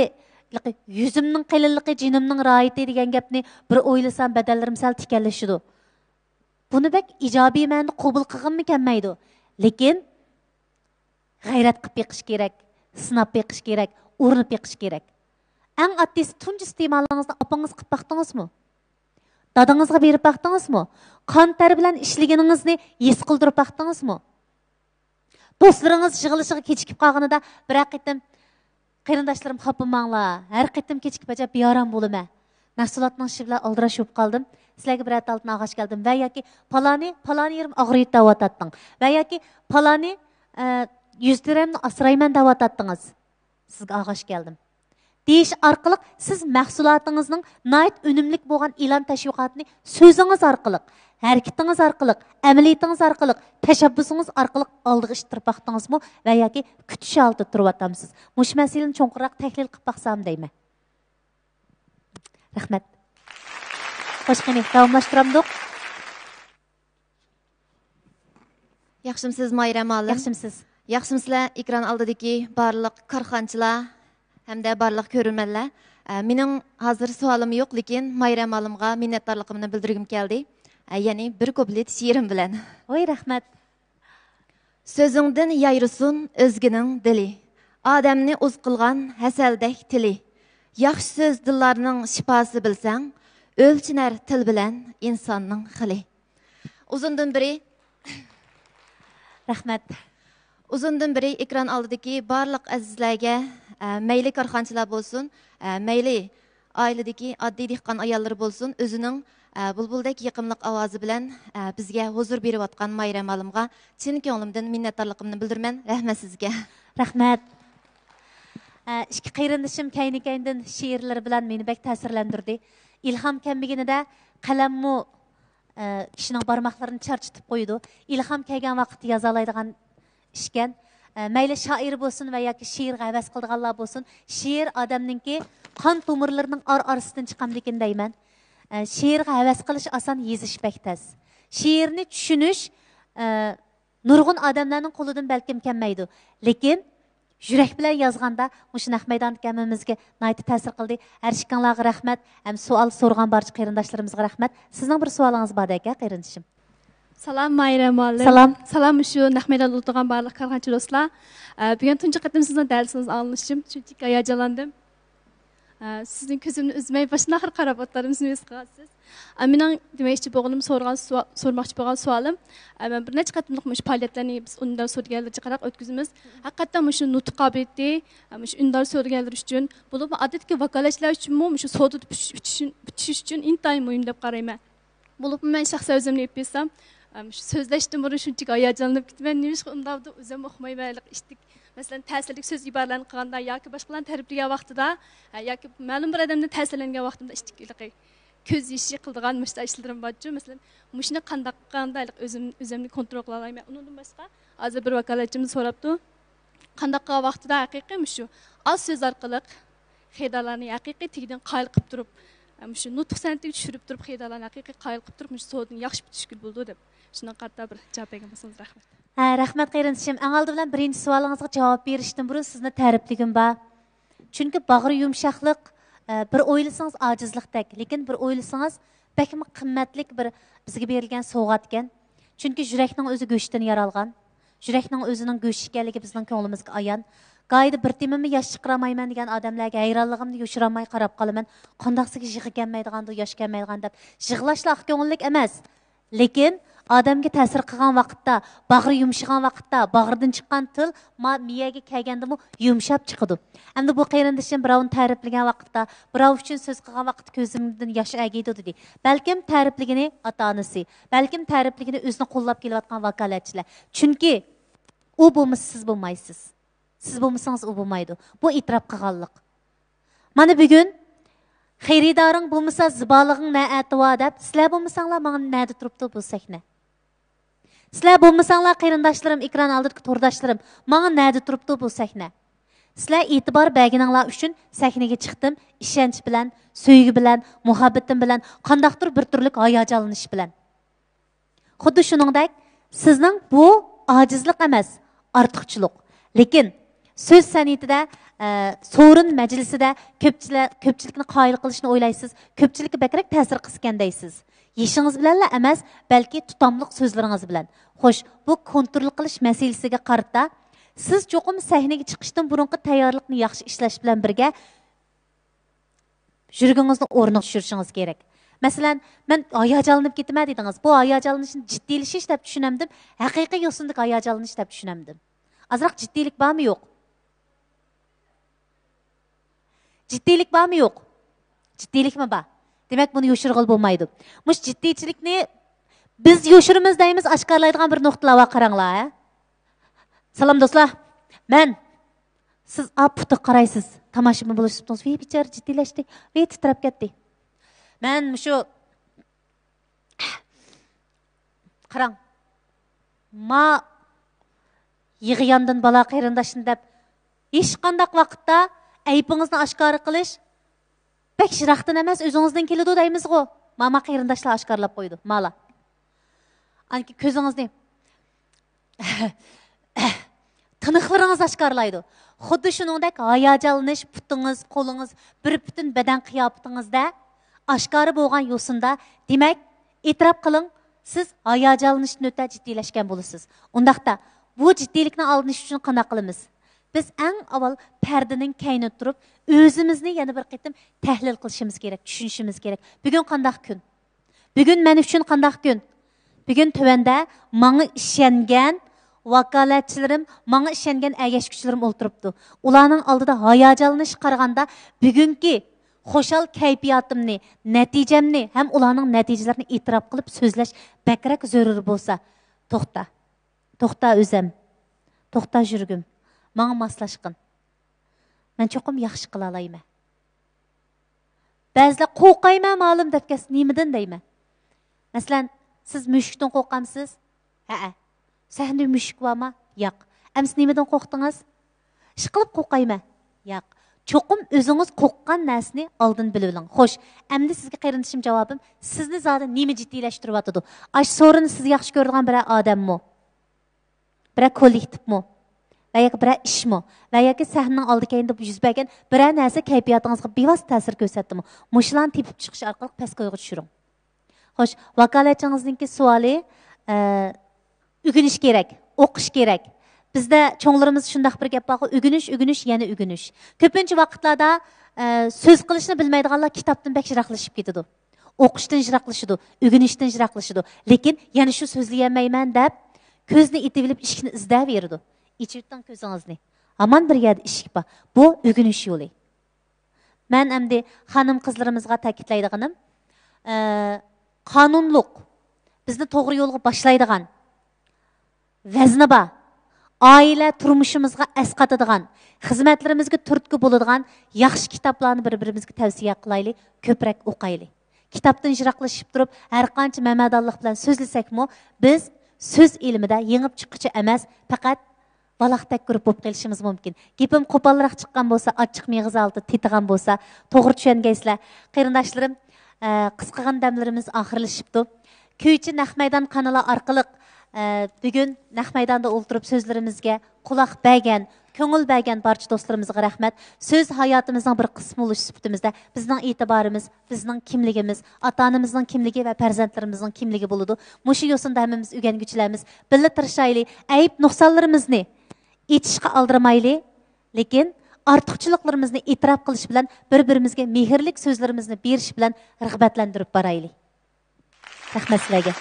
يۈزۈمنىڭ قېلىنلىقى، جېنىمنىڭ راھىتى دېگەن گەپنى بىر ئويلىسام، بەدەنلىرىم سەل تىكەنلىشىدۇ. بۇنى بەك ئىجابىي مەنىدە قوبۇل قىلغۇممۇ كەلمەيدۇ. لېكىن غەيرەت قىلىپ بېقىش كېرەك، سىناپ بېقىش كېرەك، ئۇرۇنۇپ بېقىش كېرەك. ئەڭ ئاددىيسى، تۇنجى ئىستېمالىڭىزنى ئاپىڭىزغا قىلىپ باقتىڭىزمۇ؟ دادىڭىزغا بېرىپ باقتىڭىزمۇ؟ قان تەر بىلەن ئىشلىگىنىڭىزنى ھېس قىلدۇرۇپ باقتىڭىزمۇ؟ دوستلىرىڭىز يىغىلىشىغا كېچىكىپ قالغىنىدا بىرەر قېتىم، «قېرىنداشلىرىم، خاپىماڭلار، ھەر قېتىم كېچىكىپ ئەجەب بىئارام بولىمەن. مەھسۇلاتنىڭ ئىشى بىلەن ئالدىراش بولۇپ قالدىم. سىلەرگە بىرەر تالدىن ئاغاچ كەلدىم» ۋە ياكى «پالانى، پالانى يېرىم ئاغرىيدۇ» دەۋاتاتتىڭ ۋە ياكى «پالانى، ئە، يۈز دىرھەمنى ئاسرايمەن» دەۋاتاتتىڭىز. سىزگە ئاغاچ كەلدىم دېيىش ئارقىلىق سىز مەھسۇلاتىڭىزنىڭ ناھايىتى ئۈنۈملۈك بولغان ئېلان تەشۋىقاتىنى سۆزىڭىز ئارقىلىق، ھەرىكىتىڭىز ئارقىلىق، ئەمەلىيىتىڭىز ئارقىلىق، تەشەببۇسىڭىز ئارقىلىق ئالدىغا ئىتتىرىپ باقتىڭىزمۇ ۋە ياكى كۈتۈش ھالىتىدە تۇرۇۋاتامسىز؟ مۇشۇ مەسىلىنى چوڭقۇرراق تەھلىل قىلىپ باقسام دەيمەن. رەھمەت. خوش، قېنى، داۋاملاشتۇرامدۇق؟ ياخشىمسىز، ماھىرە مۇئەللىم؟ ياخشىمسىز؟ ياخشىمسىلەر، ئېكران ئالدىدىكى بارلىق كارخانىچىلار ھەمدە بارلىق كۆرۈرمەنلەر؟ ئە، مېنىڭ ھازىر سوئالىم يوق، لېكىن ماھىرە مۇئەللىمغا مىننەتدارلىقىمنى بىلدۈرگۈم كەلدى. ئە، يەنى بىر كۇپلېت شېئىرىم بىلەن. ۋاي، رەھمەت. سۆزۈڭدىن يايرىسۇن ئۆزگىنىڭ دىلى، ئادەمنى ئۇز قىلغان ھەسەلدەك تىلى. ياخشى سۆز دىللارنىڭ شىپاسى بىلسەڭ، ئۆلچىنەر تىل بىلەن ئىنساننىڭ خىلى. ئۇزۇندىن بېرى، رەھمەت. ئۇزۇندىن بېرى ئېكران ئالدىدىكى بارلىق ئەزىزلەرگە، ئە، مەيلى كارخانىچىلار بولسۇن، ئە، مەيلى ئائىلىدىكى ئاددىي دېھقان ئاياللىرى بولسۇن، ئۆزىنىڭ، ئە، بۇلبۇلدەك يېقىملىق ئاۋازى بىلەن، ئە، بىزگە ھۇزۇر بېرىۋاتقان ماھىرە مۇئەللىمغا چىن كۆڭلۈمدىن مىننەتدارلىقىمنى بىلدۈرىمەن. رەھمەت سىزگە. رەھمەت. ئە، ئىككى قېرىندىشىم كەينى-كەينىدىن شېئىرلىرى بىلەن مېنى بەك تەسىرلەندۈردى. ئىلھام كەلمىگىنىدە قەلەممۇ ئە، كىشىنىڭ بارماقلىرىنى چارچىتىپ قويىدۇ. ئىلھام كەلگەن ۋاقىتتا يازالايدىغان ئىشكەن. ئە، مەيلى شائىر بولسۇن ۋە ياكى شېئىرغا ھەۋەس قىلىدىغانلار بولسۇن، شېئىر ئادەمنىڭكى قان تومۇرلىرىنىڭ ئار-ئارىسىدىن چىقامدىكىن دەيمەن. ئە، شېئىرغا ھەۋەس قىلىش ئاسان، يېزىش بەك تەس. شېئىرنى چۈشىنىش، ئە، نۇرغۇن ئادەملەرنىڭ قولىدىن بەلكىم كەلمەيدۇ. لېكىن يۈرەك بىلەن يازغاندا مۇشۇ نەق مەيداندىكى ھەممىمىزگە ناھايىتى تەسىر قىلدى. ھەر ئىككىڭلارغا رەھمەت ھەم سوئال سورىغان بارچە قېرىنداشلىرىمىزغا رەھمەت. سىزنىڭ بىر سوئالىڭىز بار ئىكەن، قېرىندىشىم. سالام، ماھىرە مۇئەللىم. سالام. سالام، مۇشۇ نەق مەيداندا ئولتۇرغان بارلىق كارخانىچى دوستلار. ئە، بۈگۈن تۇنجى قېتىم سىزنىڭ دەرسىڭىزنى ئاڭلىشىم شۇنچىلىك ھاياجانلاندىم. ئە، سىزنىڭ كۆزۈمنى ئۈزمەي باشتىن ئاخىر قاراپ ئولتۇرىمىز، ھېس قىلىسىز. ئە، مېنىڭ دېمەكچى بولغىنىم، سورىغان سوئا-، سورىماقچى بولغان سوئالىم، ئە، مەن بىر نەچچە قېتىملىق مۇشۇ پائالىيەتلەرنى بىز ئۈندىدار سودىگەرلىرىچە قاراپ ئۆتكۈزىمىز. ھەقىقەتەن مۇشۇ نۇتۇق قابىلىيىتى، ئە، مۇشۇ ئۈندىدار سودىگەرلىرى ئۈچۈن، بولۇپمۇ ئادەتتىكى ۋاكالەتچىلەر ئۈچۈنمۇ مۇشۇ سودىدا پۈتۈش، پۈتۈش، پۈتۈش ئۈچۈن ئىنتايىن مۇھىم دەپ قارايمەن. بولۇپمۇ مەن شەخسەن ئۆزۈمنى ئېلىپ بېرسام، ئەم، شۇ سۆزلەشتىن بۇرۇن شۇنچىلىك ھاياجانلىنىپ كېتىمەن. نېمىشقا ئۇنداق بولدى، ئۆزۈممۇ ئۇقمايمەن. ھېلىقى ئىشتىك، مەسىلەن، تەسىرلىك سۆز ئىبارىلەرنى قىلغاندا ياكى باشقىلارنى تەرىپلىگەن ۋاقتىدا، ھە، ياكى مەلۇم بىر ئادەمدىن تەسىرلەنگەن ۋاقتىمدا ئىشتىك ھېلىقى كۆز يېشى قىلىدىغان مۇشۇنداق ئىشلىرىم بارچۇ. مەسىلەن، مۇشۇنى قانداق قىلغاندا ھېلىقى ئۆزۈم، ئۆزۈمنى كونترول قىلالايمەن. ئۇنىڭدىن باشقا، ھازىر بىر ۋاكالەتچىمىز سوراپتۇ. قانداق قىلغان ۋاقتىدا ھەقىقىي مۇشۇ ئاز سۆز ئارقىلىق خېرىدارلارنى ھەقىقىي تېگىدىن قايىل قىلىپ تۇرۇپ، مۇشۇ نۇتۇق سەنئىتىگە چۈشۈرۈپ تۇرۇپ، خېرىدارلارنى ھەقىقىي قايىل قىلىپ تۇرۇپ، مۇشۇ سودىنى ياخشى پۈتتۈرۈشكە بولىدۇ دەپ، شۇنىڭغا قارىتا بىر جاۋاب بەرگەن بولسىڭىز رەھمەت. ھە، رەھمەت قېرىندىشىم. ئەڭ ئالدى بىلەن بىرىنچى سوئالىڭىزغا جاۋاب بېرىشتىن بۇرۇن سىزنى تەرىپلىگۈم بار. چۈنكى باغرى يۇمشاقلىق، ئە، بىر ئويلىسىڭىز ئاجىزلىقتەك، لېكىن بىر ئويلىسىڭىز بەكمۇ قىممەتلىك بىر بىزگە بېرىلگەن سوۋغاتكەن. چۈنكى يۈرەكنىڭ ئۆزى گۆشتىن يارالغان. يۈرەكنىڭ ئۆزىنىڭ گۆش ئىكەنلىكى بىزنىڭ كۆڭلىمىزگە ئايان. گاھىدا بىر تېمىممۇ ياش چىقىرالمايمەن دېگەن ئادەملەرگە ھەيرانلىقىمنى يوشۇرالماي قاراپ قالىمەن. قانداقسىگە يىغا كەلمەيدىغاندۇ، ياش كەلمەيدىغان دەپ يىغلاشلا ئاق كۆڭۈللۈك ئەمەس. لېكىن ئادەمگە تەسىر قىلغان ۋاقىتتا، باغرى يۇمشىغان ۋاقىتتا، باغرىدىن چىققان تىل ما مىيەگە كەلگەندىمۇ يۇمشاپ چىقىدۇ. ئەمدى بۇ قېرىندىشىم بىراۋنى تەرىپلىگەن ۋاقىتتا، بىراۋ ئۈچۈن سۆز قىلغان ۋاقىتتا كۆزۈمدىن ياش ئەگىيدۇ دېدى. بەلكىم تەرىپلىگىنى ئاتا-ئانىسى، بەلكىم تەرىپلىگىنى ئۆزىنى قوللاپ كېلىۋاتقان ۋاكالەتچىلەر. چۈنكى ئۇ بولمىسا سىز بولمايسىز. سىز بولمىسىڭىز ئۇ بولمايدۇ. بۇ ئېتىراپ قىلغانلىق. مانا بۈگۈن خېرىدارىڭ بولمىسا زىبالىقىڭ نە ئەتىۋا دەپ، سىلەر بولمىساڭلار ماڭا نەدە تۇرۇپتۇ بۇ سەھنە؟ سىلەر بولمىساڭلار قېرىنداشلىرىم، ئېكران ئالدىدىكى تورداشلىرىم، ماڭا نەدە تۇرۇپتۇ بۇ سەھنە؟ سىلەر ئېتىبار بەرگىنىڭلار ئۈچۈن سەھنىگە چىقتىم، ئىشەنچ بىلەن، سۆيگۈ بىلەن، مۇھەببىتىم بىلەن، قانداقتۇر بىر تۈرلۈك ھاياجانلىنىش بىلەن. خۇددى شۇنىڭدەك، سىزنىڭ بۇ ئاجىزلىق ئەمەس، ئارتۇقچىلىق. لېكىن سۆز سەنئىتىدە، ئە، سورۇن مەجلىسىدە كۆپچىلە-، كۆپچىلىكنى قايىل قىلىشنى ئويلايسىز، كۆپچىلىككە بەكرەك تەسىر قىلسىكەن دەيسىز. يېشىڭىز بىلەنلا ئەمەس، بەلكى تۇتاملىق سۆزلىرىڭىز بىلەن. خوش، بۇ كونترول قىلىش مەسىلىسىگە قارىتا، سىز چوقۇم سەھنىگە چىقىشتىن بۇرۇنقى تەييارلىقنى ياخشى ئىشلەش بىلەن بىرگە، يۈرىكىڭىزنى ئورنىغا چۈشۈرۈشىڭىز كېرەك. مەسىلەن، مەن ھاياجانلىنىپ كېتىمەن دېدىڭىز. بۇ ھاياجانلىنىشنى جىددىيلىشىش دەپ چۈشىنەمدىم، ھەقىقىي يوسۇندىكى ھاياجانلىنىش دەپ چۈشىنەمدىم. ئازراق جىددىيلىك بارمۇ يوق؟ جىددىيلىك بارمۇ يوق؟ جىددىيلىكمۇ بار. دېمەك، بۇنى يوشۇرغىلى بولمايدۇ. مۇشۇ جىددىيچىلىكنى بىز يوشۇرىمىز دەيمىز، ئاشكارىلايدىغان بىر نۇقتىلار بار، قاراڭلار، ھە؟ سالام دوستلار. مەن، سىز ئاپۇتىغا قارايسىز. تاماشىبىن بولۇشۇپتىڭىز. ۋىي، بىچارە جىددىيلەشتى. ۋىي، تىترەپ كەتتى. مەن مۇشۇ، قاراڭ. ما يىغىياندىن بالا قېرىنداشنى دەپ، ھېچقانداق ۋاقىتتا ئەيىبىڭىزنى ئاشكارا قىلىش بەك يىراقتىن ئەمەس، ئۆزىڭىزدىن كېلىدۇ دەيمىزغۇ. ماما قېرىنداشلار ئاشكارىلاپ قويىدۇ، مالا. ئانكى كۆزىڭىزنى، تىنىقلىرىڭىز ئاشكارىلايدۇ. خۇددى شۇنىڭدەك ھاياجانلىنىش، پۇتىڭىز، قولىڭىز، بىر پۈتۈن بەدەن قىياپىتىڭىزدە ئاشكارا بولغان يوسۇندا، دېمەك، ئېتىراپ قىلىڭ، سىز ھاياجانلىنىشتىن ئۆتە جىددىيلەشكەن بولىسىز. ئۇنداقتا، بۇ جىددىيلىكنى ئالدىنى ئېلىش ئۈچۈن قانداق قىلىمىز؟ بىز ئەڭ ئاۋۋال پەردىنىڭ كەينىدە تۇرۇپ، ئۆزىمىزنى يەنە بىر قېتىم تەھلىل قىلىشىمىز كېرەك، چۈشىنىشىمىز كېرەك. بۈگۈن قانداق كۈن؟ بۈگۈن مەن ئۈچۈن قانداق كۈن؟ بۈگۈن تۆۋەندە ماڭا ئىشەنگەن ۋاكالەتچىلىرىم، ماڭا ئىشەنگەن ئەگەشكۈچىلىرىم ئولتۇرۇپتۇ. ئۇلارنىڭ ئالدىدا ھاياجانلىنىشقا قارىغاندا، بۈگۈنكى خۇشال كەيپىياتىمنى، نەتىجەمنى ھەم ئۇلارنىڭ نەتىجىلىرىنى ئېتىراپ قىلىپ سۆزلەش بەكرەك زۆرۈر بولسا، توختا. توختا ئۆزەم. توختا يۈرىكىم. ماڭا ماسلاشقىن. مەن چوقۇم ياخشى قىلالايمەن. بەزىلەر «قورقايمەن مالىم» دەپ كەتسە، نېمىدىن دەيمەن. مەسىلەن، سىز مۈشۈكتىن قورقامسىز؟ ھەئە. سەھنىدە مۈشۈك بارما؟ ياق. ئەمىسە نېمىدىن قورقتىڭىز؟ ئىشقىلىپ قورقايمەن؟ ياق. چوقۇم ئۆزىڭىز قورققان نەرسىنى ئالدىن بىلىۋېلىڭ. خوش، ئەمدى سىزگە قېرىندىشىم جاۋابىم، سىزنى زادى نېمە جىددىيلەشتۈرۈۋاتىدۇ؟ ئاشۇ سورۇننى سىز ياخشى كۆرىدىغان بىرەر ئادەممۇ؟ بىرەر كوللېكتىپمۇ؟ ۋە ياكى بىرەر ئىشمۇ؟ ۋە ياكى سەھنىنىڭ ئالدى كەينىدە يۈز بەرگەن بىرەر نەرسە كەيپىياتىڭىزغا بىۋاسىتە تەسىر كۆرسەتتىمۇ؟ مۇشۇلارنى تېپىپ چىقىش ئارقىلىق پەس كويغا چۈشۈرۈڭ. خوش، ۋاكالەتچىڭىزنىڭكى سوئالى، ئە، ئۆگىنىش كېرەك، ئوقۇش كېرەك. بىزدە چوڭلىرىمىزدا شۇنداق بىر گەپ بارغۇ، «ئۆگىنىش، ئۆگىنىش، يەنە ئۆگىنىش». كۆپىنچە ۋاقىتلاردا، ئە، سۆز قىلىشنى بىلمەيدىغانلار كىتابتىن بەك يىراقلىشىپ كېتىدۇ. ئوقۇشتىن يىراقلىشىدۇ، ئۆگىنىشتىن يىراقلىشىدۇ. لېكىن يەنە شۇ سۆزلىيەلمەيمەن دەپ، كۆزنى ئېتىۋېلىپ ئىشىكنى ئىزدەۋېرىدۇ. ئېچىۋېتىڭ كۆزىڭىزنى. ھامان بىر يەردە ئىشىك بار. بۇ ئۆگىنىش يولى. مەن ئەمدى خانىم-قىزلىرىمىزغا تەكىتلەيدىغىنىم، ئە، قانۇنلۇق، بىزنى توغرا يولغا باشلايدىغان، ۋەزنى بار، ئائىلە تۇرمۇشىمىزغا ئەسقاتىدىغان، خىزمەتلىرىمىزگە تۈرتكە بولىدىغان ياخشى كىتابلارنى بىر-بىرىمىزگە تەۋسىيە قىلايلى، كۆپرەك ئوقايلى. كىتابتىن يىراقلىشىپ تۇرۇپ، ھەرقانچە مەمەدانلىق بىلەن سۆزلىسەكمۇ، بىز سۆز ئىلمىدە يېڭىپ چىققۇچى ئەمەس، پەقەت ۋالاقتەك گۇرۇپ بولۇپ قېلىشىمىز مۇمكىن. گېپىم قوپالراق چىققان بولسا، ئاچچىق مېغىز ھالىتىدە تېتىغان بولسا، توغرا چۈشەنگەيسىلەر. قېرىنداشلىرىم، ئە، قىسقىغىنە دەملىرىمىز ئاخىرلىشىپتۇ. كۈيچى نەق مەيدان قانىلى ئارقىلىق، ئە، بۈگۈن نەق مەيداندا ئولتۇرۇپ سۆزلىرىمىزگە قۇلاق بەرگەن، كۆڭۈل بەرگەن بارچە دوستلىرىمىزغا رەھمەت. سۆز ھاياتىمىزنىڭ بىر قىسمى بولۇش سۈپىتىمىزدە بىزنىڭ ئېتىبارىمىز، بىزنىڭ كىملىكىمىز، ئاتا-ئانىمىزنىڭ كىملىكى ۋە پەرزەنتلىرىمىزنىڭ كىملىكى بولىدۇ. مۇشۇ يوسۇندا ھەممىمىز ئۆگەنگۈچىلەرمىز. بىللە تىرىشايلى، ئەيىب نۇقسانلىرىمىزنى ئېچىشقا ئالدىرىمايلى، لېكىن ئارتۇقچىلىقلىرىمىزنى ئېتىراپ قىلىش بىلەن بىر-بىرىمىزگە مېھىرلىك سۆزلىرىمىزنى بېرىش بىلەن رىغبەتلەندۈرۈپ بارايلى. رەھمەت سىلەرگە.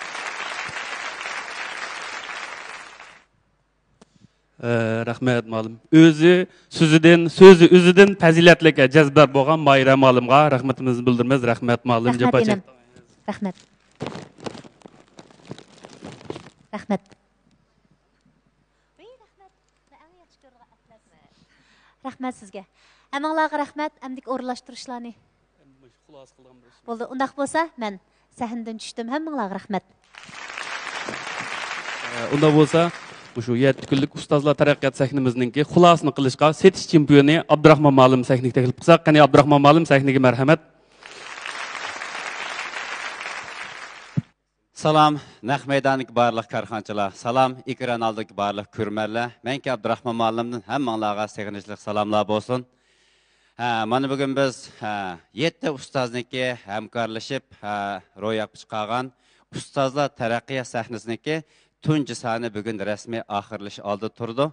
ئە، رەھمەت، مۇئەللىم. ئۆزى سۆزىدىن، سۆزى ئۆزىدىن پەزىلەتلىك، جەزبىدار بولغان ماھىرە مۇئەللىمغا رەھمىتىمىزنى بىلدۈرىمىز. رەھمەت، مۇئەللىم. رەھمەت، جاپا ئىنىم. چەكتىڭىز. رەھمەت. رەھمەت. رەھمەت سىزگە. ھەممىڭلارغا رەھمەت. ئەمدىكى ئورۇنلاشتۇرۇشلارنى. بولدى، ئۇنداق بولسا، مەن سەھنىدىن چۈشتۈم. ھەممىڭلارغا رەھمەت. ئە، ئۇنداق بولسا، مۇشۇ يەتتە كۈنلۈك ئۇستازلار تەرەققىيات سەھنىمىزنىڭكى خۇلاسىنى قىلىشقا سېتىش چېمپىيونى ئابدۇراخمان مۇئەللىم سەھنىگە تەكلىپ قىلساق. قېنى، ئابدۇراخمان مۇئەللىم سەھنىگە، مەرھەمەت. سالام، نەق مەيداندىكى بارلىق كارخانىچىلار. سالام، ئېكران ئالدىدىكى بارلىق كۆرۈرمەنلەر. مەنكى ئابدۇراخمان مۇئەللىمدىن ھەممىڭلارغا سېغىنىشلىق سالاملار بولسۇن. ھە، مانا بۈگۈن بىز، ھە، يەتتە ئۇستازنىڭكى ھەمكارلىشىپ، ھە، روياپقا چىقارغان ئۇستازلار تەرەققىيات سەھنىسىنىڭكى تۇنجى سانى بۈگۈن رەسمىي ئاخىرلىشىش ئالدىدا تۇرىدۇ.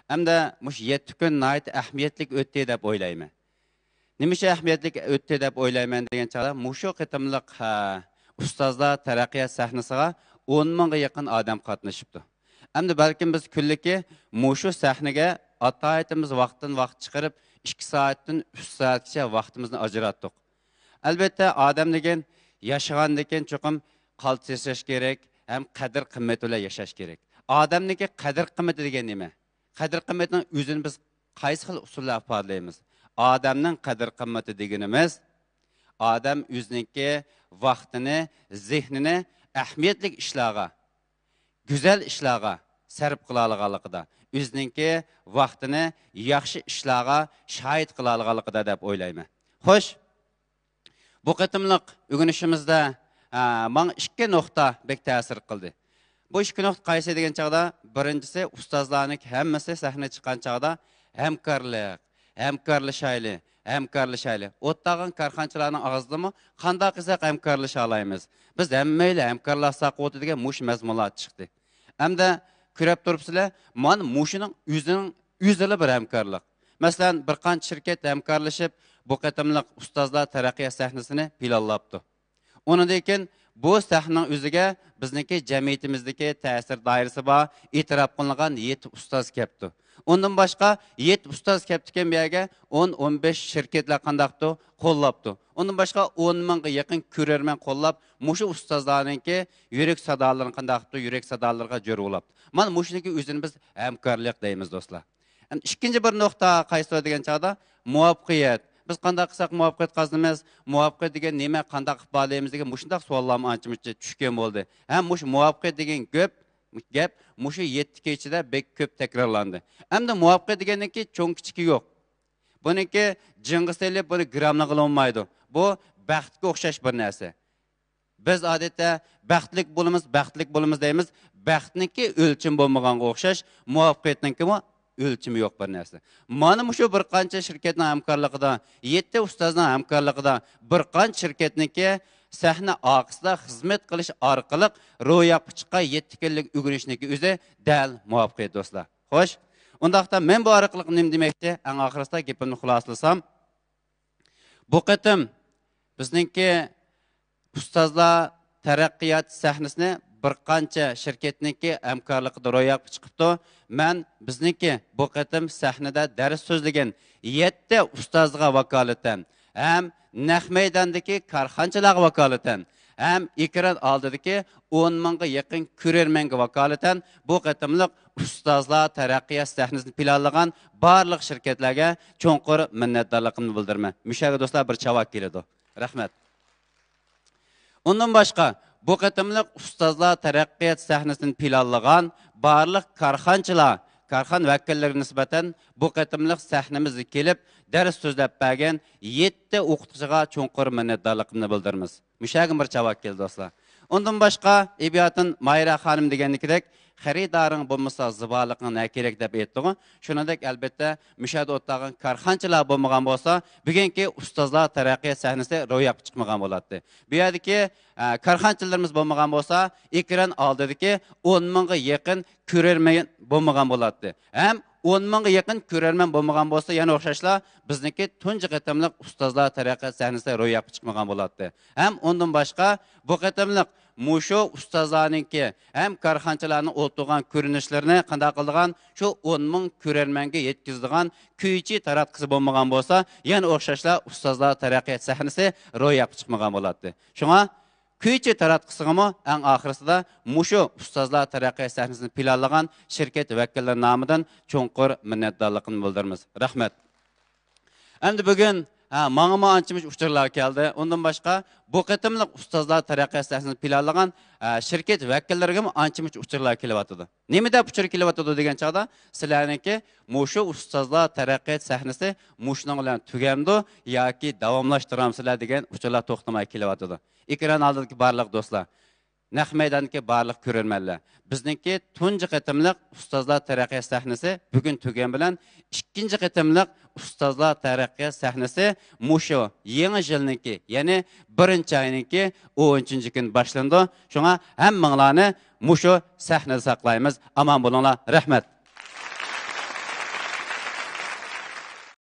ئەمدى مۇشۇ يەتتە كۈن ناھايىتى ئەھمىيەتلىك ئۆتتى دەپ ئويلايمەن. نېمە ئۈچۈن ئەھمىيەتلىك ئۆتتى دەپ ئويلايمەن دېگەن چاغدا، مۇشۇ قېتىملىق، ھە، ئۇستازلار تەرەققىيات سەھنىسىغا ئون مىڭغا يېقىن ئادەم قاتنىشىپتۇ. ئەمدى بەلكىم بىز كۈنلۈكى مۇشۇ سەھنىگە ئاتايىتىمىز ۋاقىتتىن ۋاقىت چىقىرىپ، ئىككى سائەتتىن ئۈچ سائەتكىچە ۋاقتىمىزنى ئاجراتتۇق. ئەلبەتتە، ئادەم دېگەن ياشىغاندىكىن چوقۇم قالتىس ياشاش كېرەك ھەم قەدىر قىممىتى بىلەن ياشاش كېرەك. ئادەمنىڭكى قەدىر قىممىتى دېگەن نېمە؟ قەدىر قىممىتىنىڭ ئۆزىنى بىز قايسى خىل ئۇسۇلدا ئىپادىلەيمىز؟ ئادەمنىڭ قەدىر قىممىتى دېگىنىمىز، ئادەم ئۆزىنىڭكى ۋاقتىنى، زېھنىنى ئەھمىيەتلىك ئىشلارغا، گۈزەل ئىشلارغا سەرپ قىلالىغانلىقىدا، ئۆزىنىڭكى ۋاقتىنى ياخشى ئىشلارغا شاھىت قىلالىغانلىقىدا دەپ ئويلايمەن. خوش، بۇ قېتىملىق ئۆگىنىشىمىزدە، ھە، ماڭا ئىككى نۇقتا بەك تەسىر قىلدى. بۇ ئىككى نۇقتا قايسى دېگەن چاغدا، بىرىنچىسى، ئۇستازلارنىڭ ھەممىسى سەھنىگە چىققان چاغدا ھەمكارلىق، ھەمكارلىشايلى، ھەمكارلىشايلى. ئوتتاغان كارخانىچىلارنىڭ ئاغزىدىمۇ قانداق قىلساق ھەمكارلىشالايمىز؟ بىز ھەممەيلى ھەمكارلاشساق بولدى دېگەن مۇشۇ مەزمۇنلار چىقتى. ئەمدى كۆرۈپ تۇرۇپسىلەر، مانا مۇشۇنىڭ ئۆزىنىڭ ئۆزىلا بىر ھەمكارلىق. مەسىلەن، بىر قانچە شىركەت ھەمكارلىشىپ، بۇ قېتىملىق ئۇستازلار تەرەققىيات سەھنىسىنى پىلانلاپتۇ. ئۇنىڭدىن كېيىن بۇ سەھنىنىڭ ئۆزىگە بىزنىڭكى جەمئىيىتىمىزدىكى تەسىر دائىرىسى بار، ئېتىراپ قىلىنغان يەتتە ئۇستاز كەپتۇ. ئۇندىن باشقا يەتتە ئۇستاز كەپتىكەن بۇ يەرگە، ئون، ئون بەش شىركەتلەر قانداقتۇ؟ قوللاپتۇ. ئۇندىن باشقا ئون مىڭغا يېقىن كۆرۈرمەن قوللاپ، مۇشۇ ئۇستازلارنىڭكى يۈرەك سادالىرىنى قانداقتۇ؟ يۈرەك سادالىرىغا جور بولاپتۇ. مانا مۇشۇنىڭكى ئۆزىنى بىز ھەمكارلىق دەيمىز، دوستلار. ئەمدى ئىككىنچى بىر نۇقتا قايسى دېگەن چاغدا، مۇۋەپپەقىيەت. بىز قانداق قىلساق مۇۋەپپەقىيەت قازىنىمىز؟ مۇۋەپپەقىيەت دېگەن نېمە؟ قانداق ئىپادىلەيمىز دېگەن مۇشۇنداق سوئاللارمۇ ئانچە-مۇنچە چۈشكەن بولدى. ھەم مۇشۇ مۇۋەپپەقىيەت دېگەن گەپ، گەپ مۇشۇ يەتتە كېچىدە بەك كۆپ تەكرارلاندى. ئەمدى مۇۋەپپەقىيەت دېگەننىڭكى چوڭ-كىچىكى يوق. بۇنىڭكى جىڭغا سېلىپ، بۇنى گراملىغىلى بولمايدۇ. بۇ بەختكە ئوخشاش بىر نەرسە. بىز ئادەتتە بەختلىك بولىمىز، بەختلىك بولىمىز دەيمىز. بەختنىڭكى ئۆلچىمى بولمىغانغا ئوخشاش، مۇۋەپپەقىيەتنىڭكىمۇ ئۆلچىمى يوق بىر نەرسە. مانا مۇشۇ بىر قانچە شىركەتنىڭ ھەمكارلىقىدا، يەتتە ئۇستازنىڭ ھەمكارلىقىدا بىر قانچە شىركەتنىڭكى سەھنە ئارقىسىدا خىزمەت قىلىش ئارقىلىق روياپقا چىققان يەتتە كۈنلۈك ئۆگىنىشنىڭكى ئۆزى دەل مۇۋەپپەقىيەت، دوستلار. خوش، ئۇنداقتا مەن بۇ ئارقىلىق نېمە دېمەكچى؟ ئەڭ ئاخىرىسىدا گېپىمنى خۇلاسىلىسام، بۇ قېتىم بىزنىڭكى ئۇستازلار تەرەققىيات سەھنىسىنى بىر قانچە شىركەتنىڭكى ھەمكارلىقىدا روياپقا چىقىپتۇ. مەن بىزنىڭكى بۇ قېتىم سەھنىدە دەرس سۆزلىگەن يەتتە ئۇستازغا ۋاكالىتەن ھەم نەق مەيداندىكى كارخانىچىلارغا ۋاكالىتەن ھەم ئېكران ئالدىدىكى ئون مىڭغا يېقىن كۆرۈرمەنگە ۋاكالىتەن بۇ قېتىملىق ئۇستازلار تەرەققىيات سەھنىسىنى پىلانلىغان بارلىق شىركەتلەرگە چوڭقۇر مىننەتدارلىقىمنى بىلدۈرىمەن. مۇشۇ يەرگە دوستلار بىر چاۋاك كېلىدۇ. رەھمەت. ئۇندىن باشقا، بۇ قېتىملىق ئۇستازلار تەرەققىيات سەھنىسىنى پىلانلىغان بارلىق كارخانىچىلار، كارخانا ۋەكىللىرىگە نىسبەتەن بۇ قېتىملىق سەھنىمىزگە كېلىپ دەرس سۆزلەپ بەرگەن يەتتە ئوقۇتقۇچىغا چوڭقۇر مىننەتدارلىقىمنى بىلدۈرىمىز. مۇشۇ يەرگە بىر چاۋاك كېلىدۇ، دوستلار. ئۇندىن باشقا، ئېبىياتىن ماھىرە خانىم دېگەندىكىدەك، خېرىدارىڭ بولمىسا، زىبالىقىڭ نە كېرەك دەپ ئېيتتىغۇ. شۇنىڭدەك، ئەلبەتتە، مۇشۇ يەردە ئولتۇرغان كارخانىچىلار بولمىغان بولسا، بۈگۈنكى ئۇستازلار تەرەققىيات سەھنىسى روياپقا چىقمىغان بولاتتى. بۇ يەردىكى، ئە، كارخانىچىلىرىمىز بولمىغان بولسا، ئېكران ئالدىدىكى ئون مىڭغا يېقىن كۆرۈرمەن بولمىغان بولاتتى. ھەم ئون مىڭغا يېقىن كۆرۈرمەن بولمىغان بولسا، يەنە ئوخشاشلا بىزنىڭكى تۇنجى قېتىملىق ئۇستازلار تەرەققىيات سەھنىسى روياپقا چىقمىغان بولاتتى. ھەم ئۇندىن باشقا، بۇ قېتىملىق مۇشۇ ئۇستازلارنىڭكى ھەم كارخانىچىلارنىڭ ئولتۇرغان كۆرۈنۈشلىرىنى قانداق قىلىدىغان، شۇ ئون مىڭ كۆرەرمەنگە يەتكۈزىدىغان كۈيچى تاراتقۇسى بولمىغان بولسا، يەنە ئوخشاشلا ئۇستازلار تەرەققىيات سەھنىسى روياپقا چىقمىغان بولاتتى. شۇڭا كۈيچى تاراتقۇسىغىمۇ ئەڭ ئاخىرسىدا مۇشۇ ئۇستازلار تەرەققىيات سەھنىسىنى پىلانلىغان شىركەت ۋەكىللىرى نامىدىن چوڭقۇر مىننەتدارلىقىمنى بىلدۈرىمىز. رەھمەت. ئەمدى بۈگۈن، ھە، ماڭىمۇ ئانچە-مۇنچە ئۇچۇرلار كەلدى. ئۇندىن باشقا، بۇ قېتىملىق ئۇستازلار تەرەققىيات سەھنىسىنى پىلانلىغان، ھە، شىركەت ۋەكىللىرىگىمۇ ئانچە-مۇنچە ئۇچۇرلار كېلىۋاتىدۇ. نېمە دەپ ئۇچۇر كېلىۋاتىدۇ دېگەن چاغدا، سىلەرنىڭكى مۇشۇ ئۇستازلار تەرەققىيات سەھنىسى مۇشۇنىڭ بىلەن تۈگەمدۇ ياكى داۋاملاشتۇرامسىلەر دېگەن ئۇچۇرلار توختىماي كېلىۋاتىدۇ. ئېكران ئالدىدىكى بارلىق دوستلار، نەق مەيداندىكى بارلىق كۆرۈرمەنلەر، بىزنىڭكى تۇنجى قېتىملىق ئۇستازلار تەرەققىيات سەھنىسى بۈگۈن تۈگىگەن بىلەن، ئىككىنچى قېتىملىق ئۇستازلار تەرەققىيات سەھنىسى مۇشۇ يېڭى يىلنىڭكى، يەنى بىرىنچى ئاينىڭكى ئون ئۈچىنچى كۈنى باشلىنىدۇ. شۇڭا ھەممىڭلارنى مۇشۇ سەھنىدە ساقلايمىز. ئامان بولۇڭلار. رەھمەت.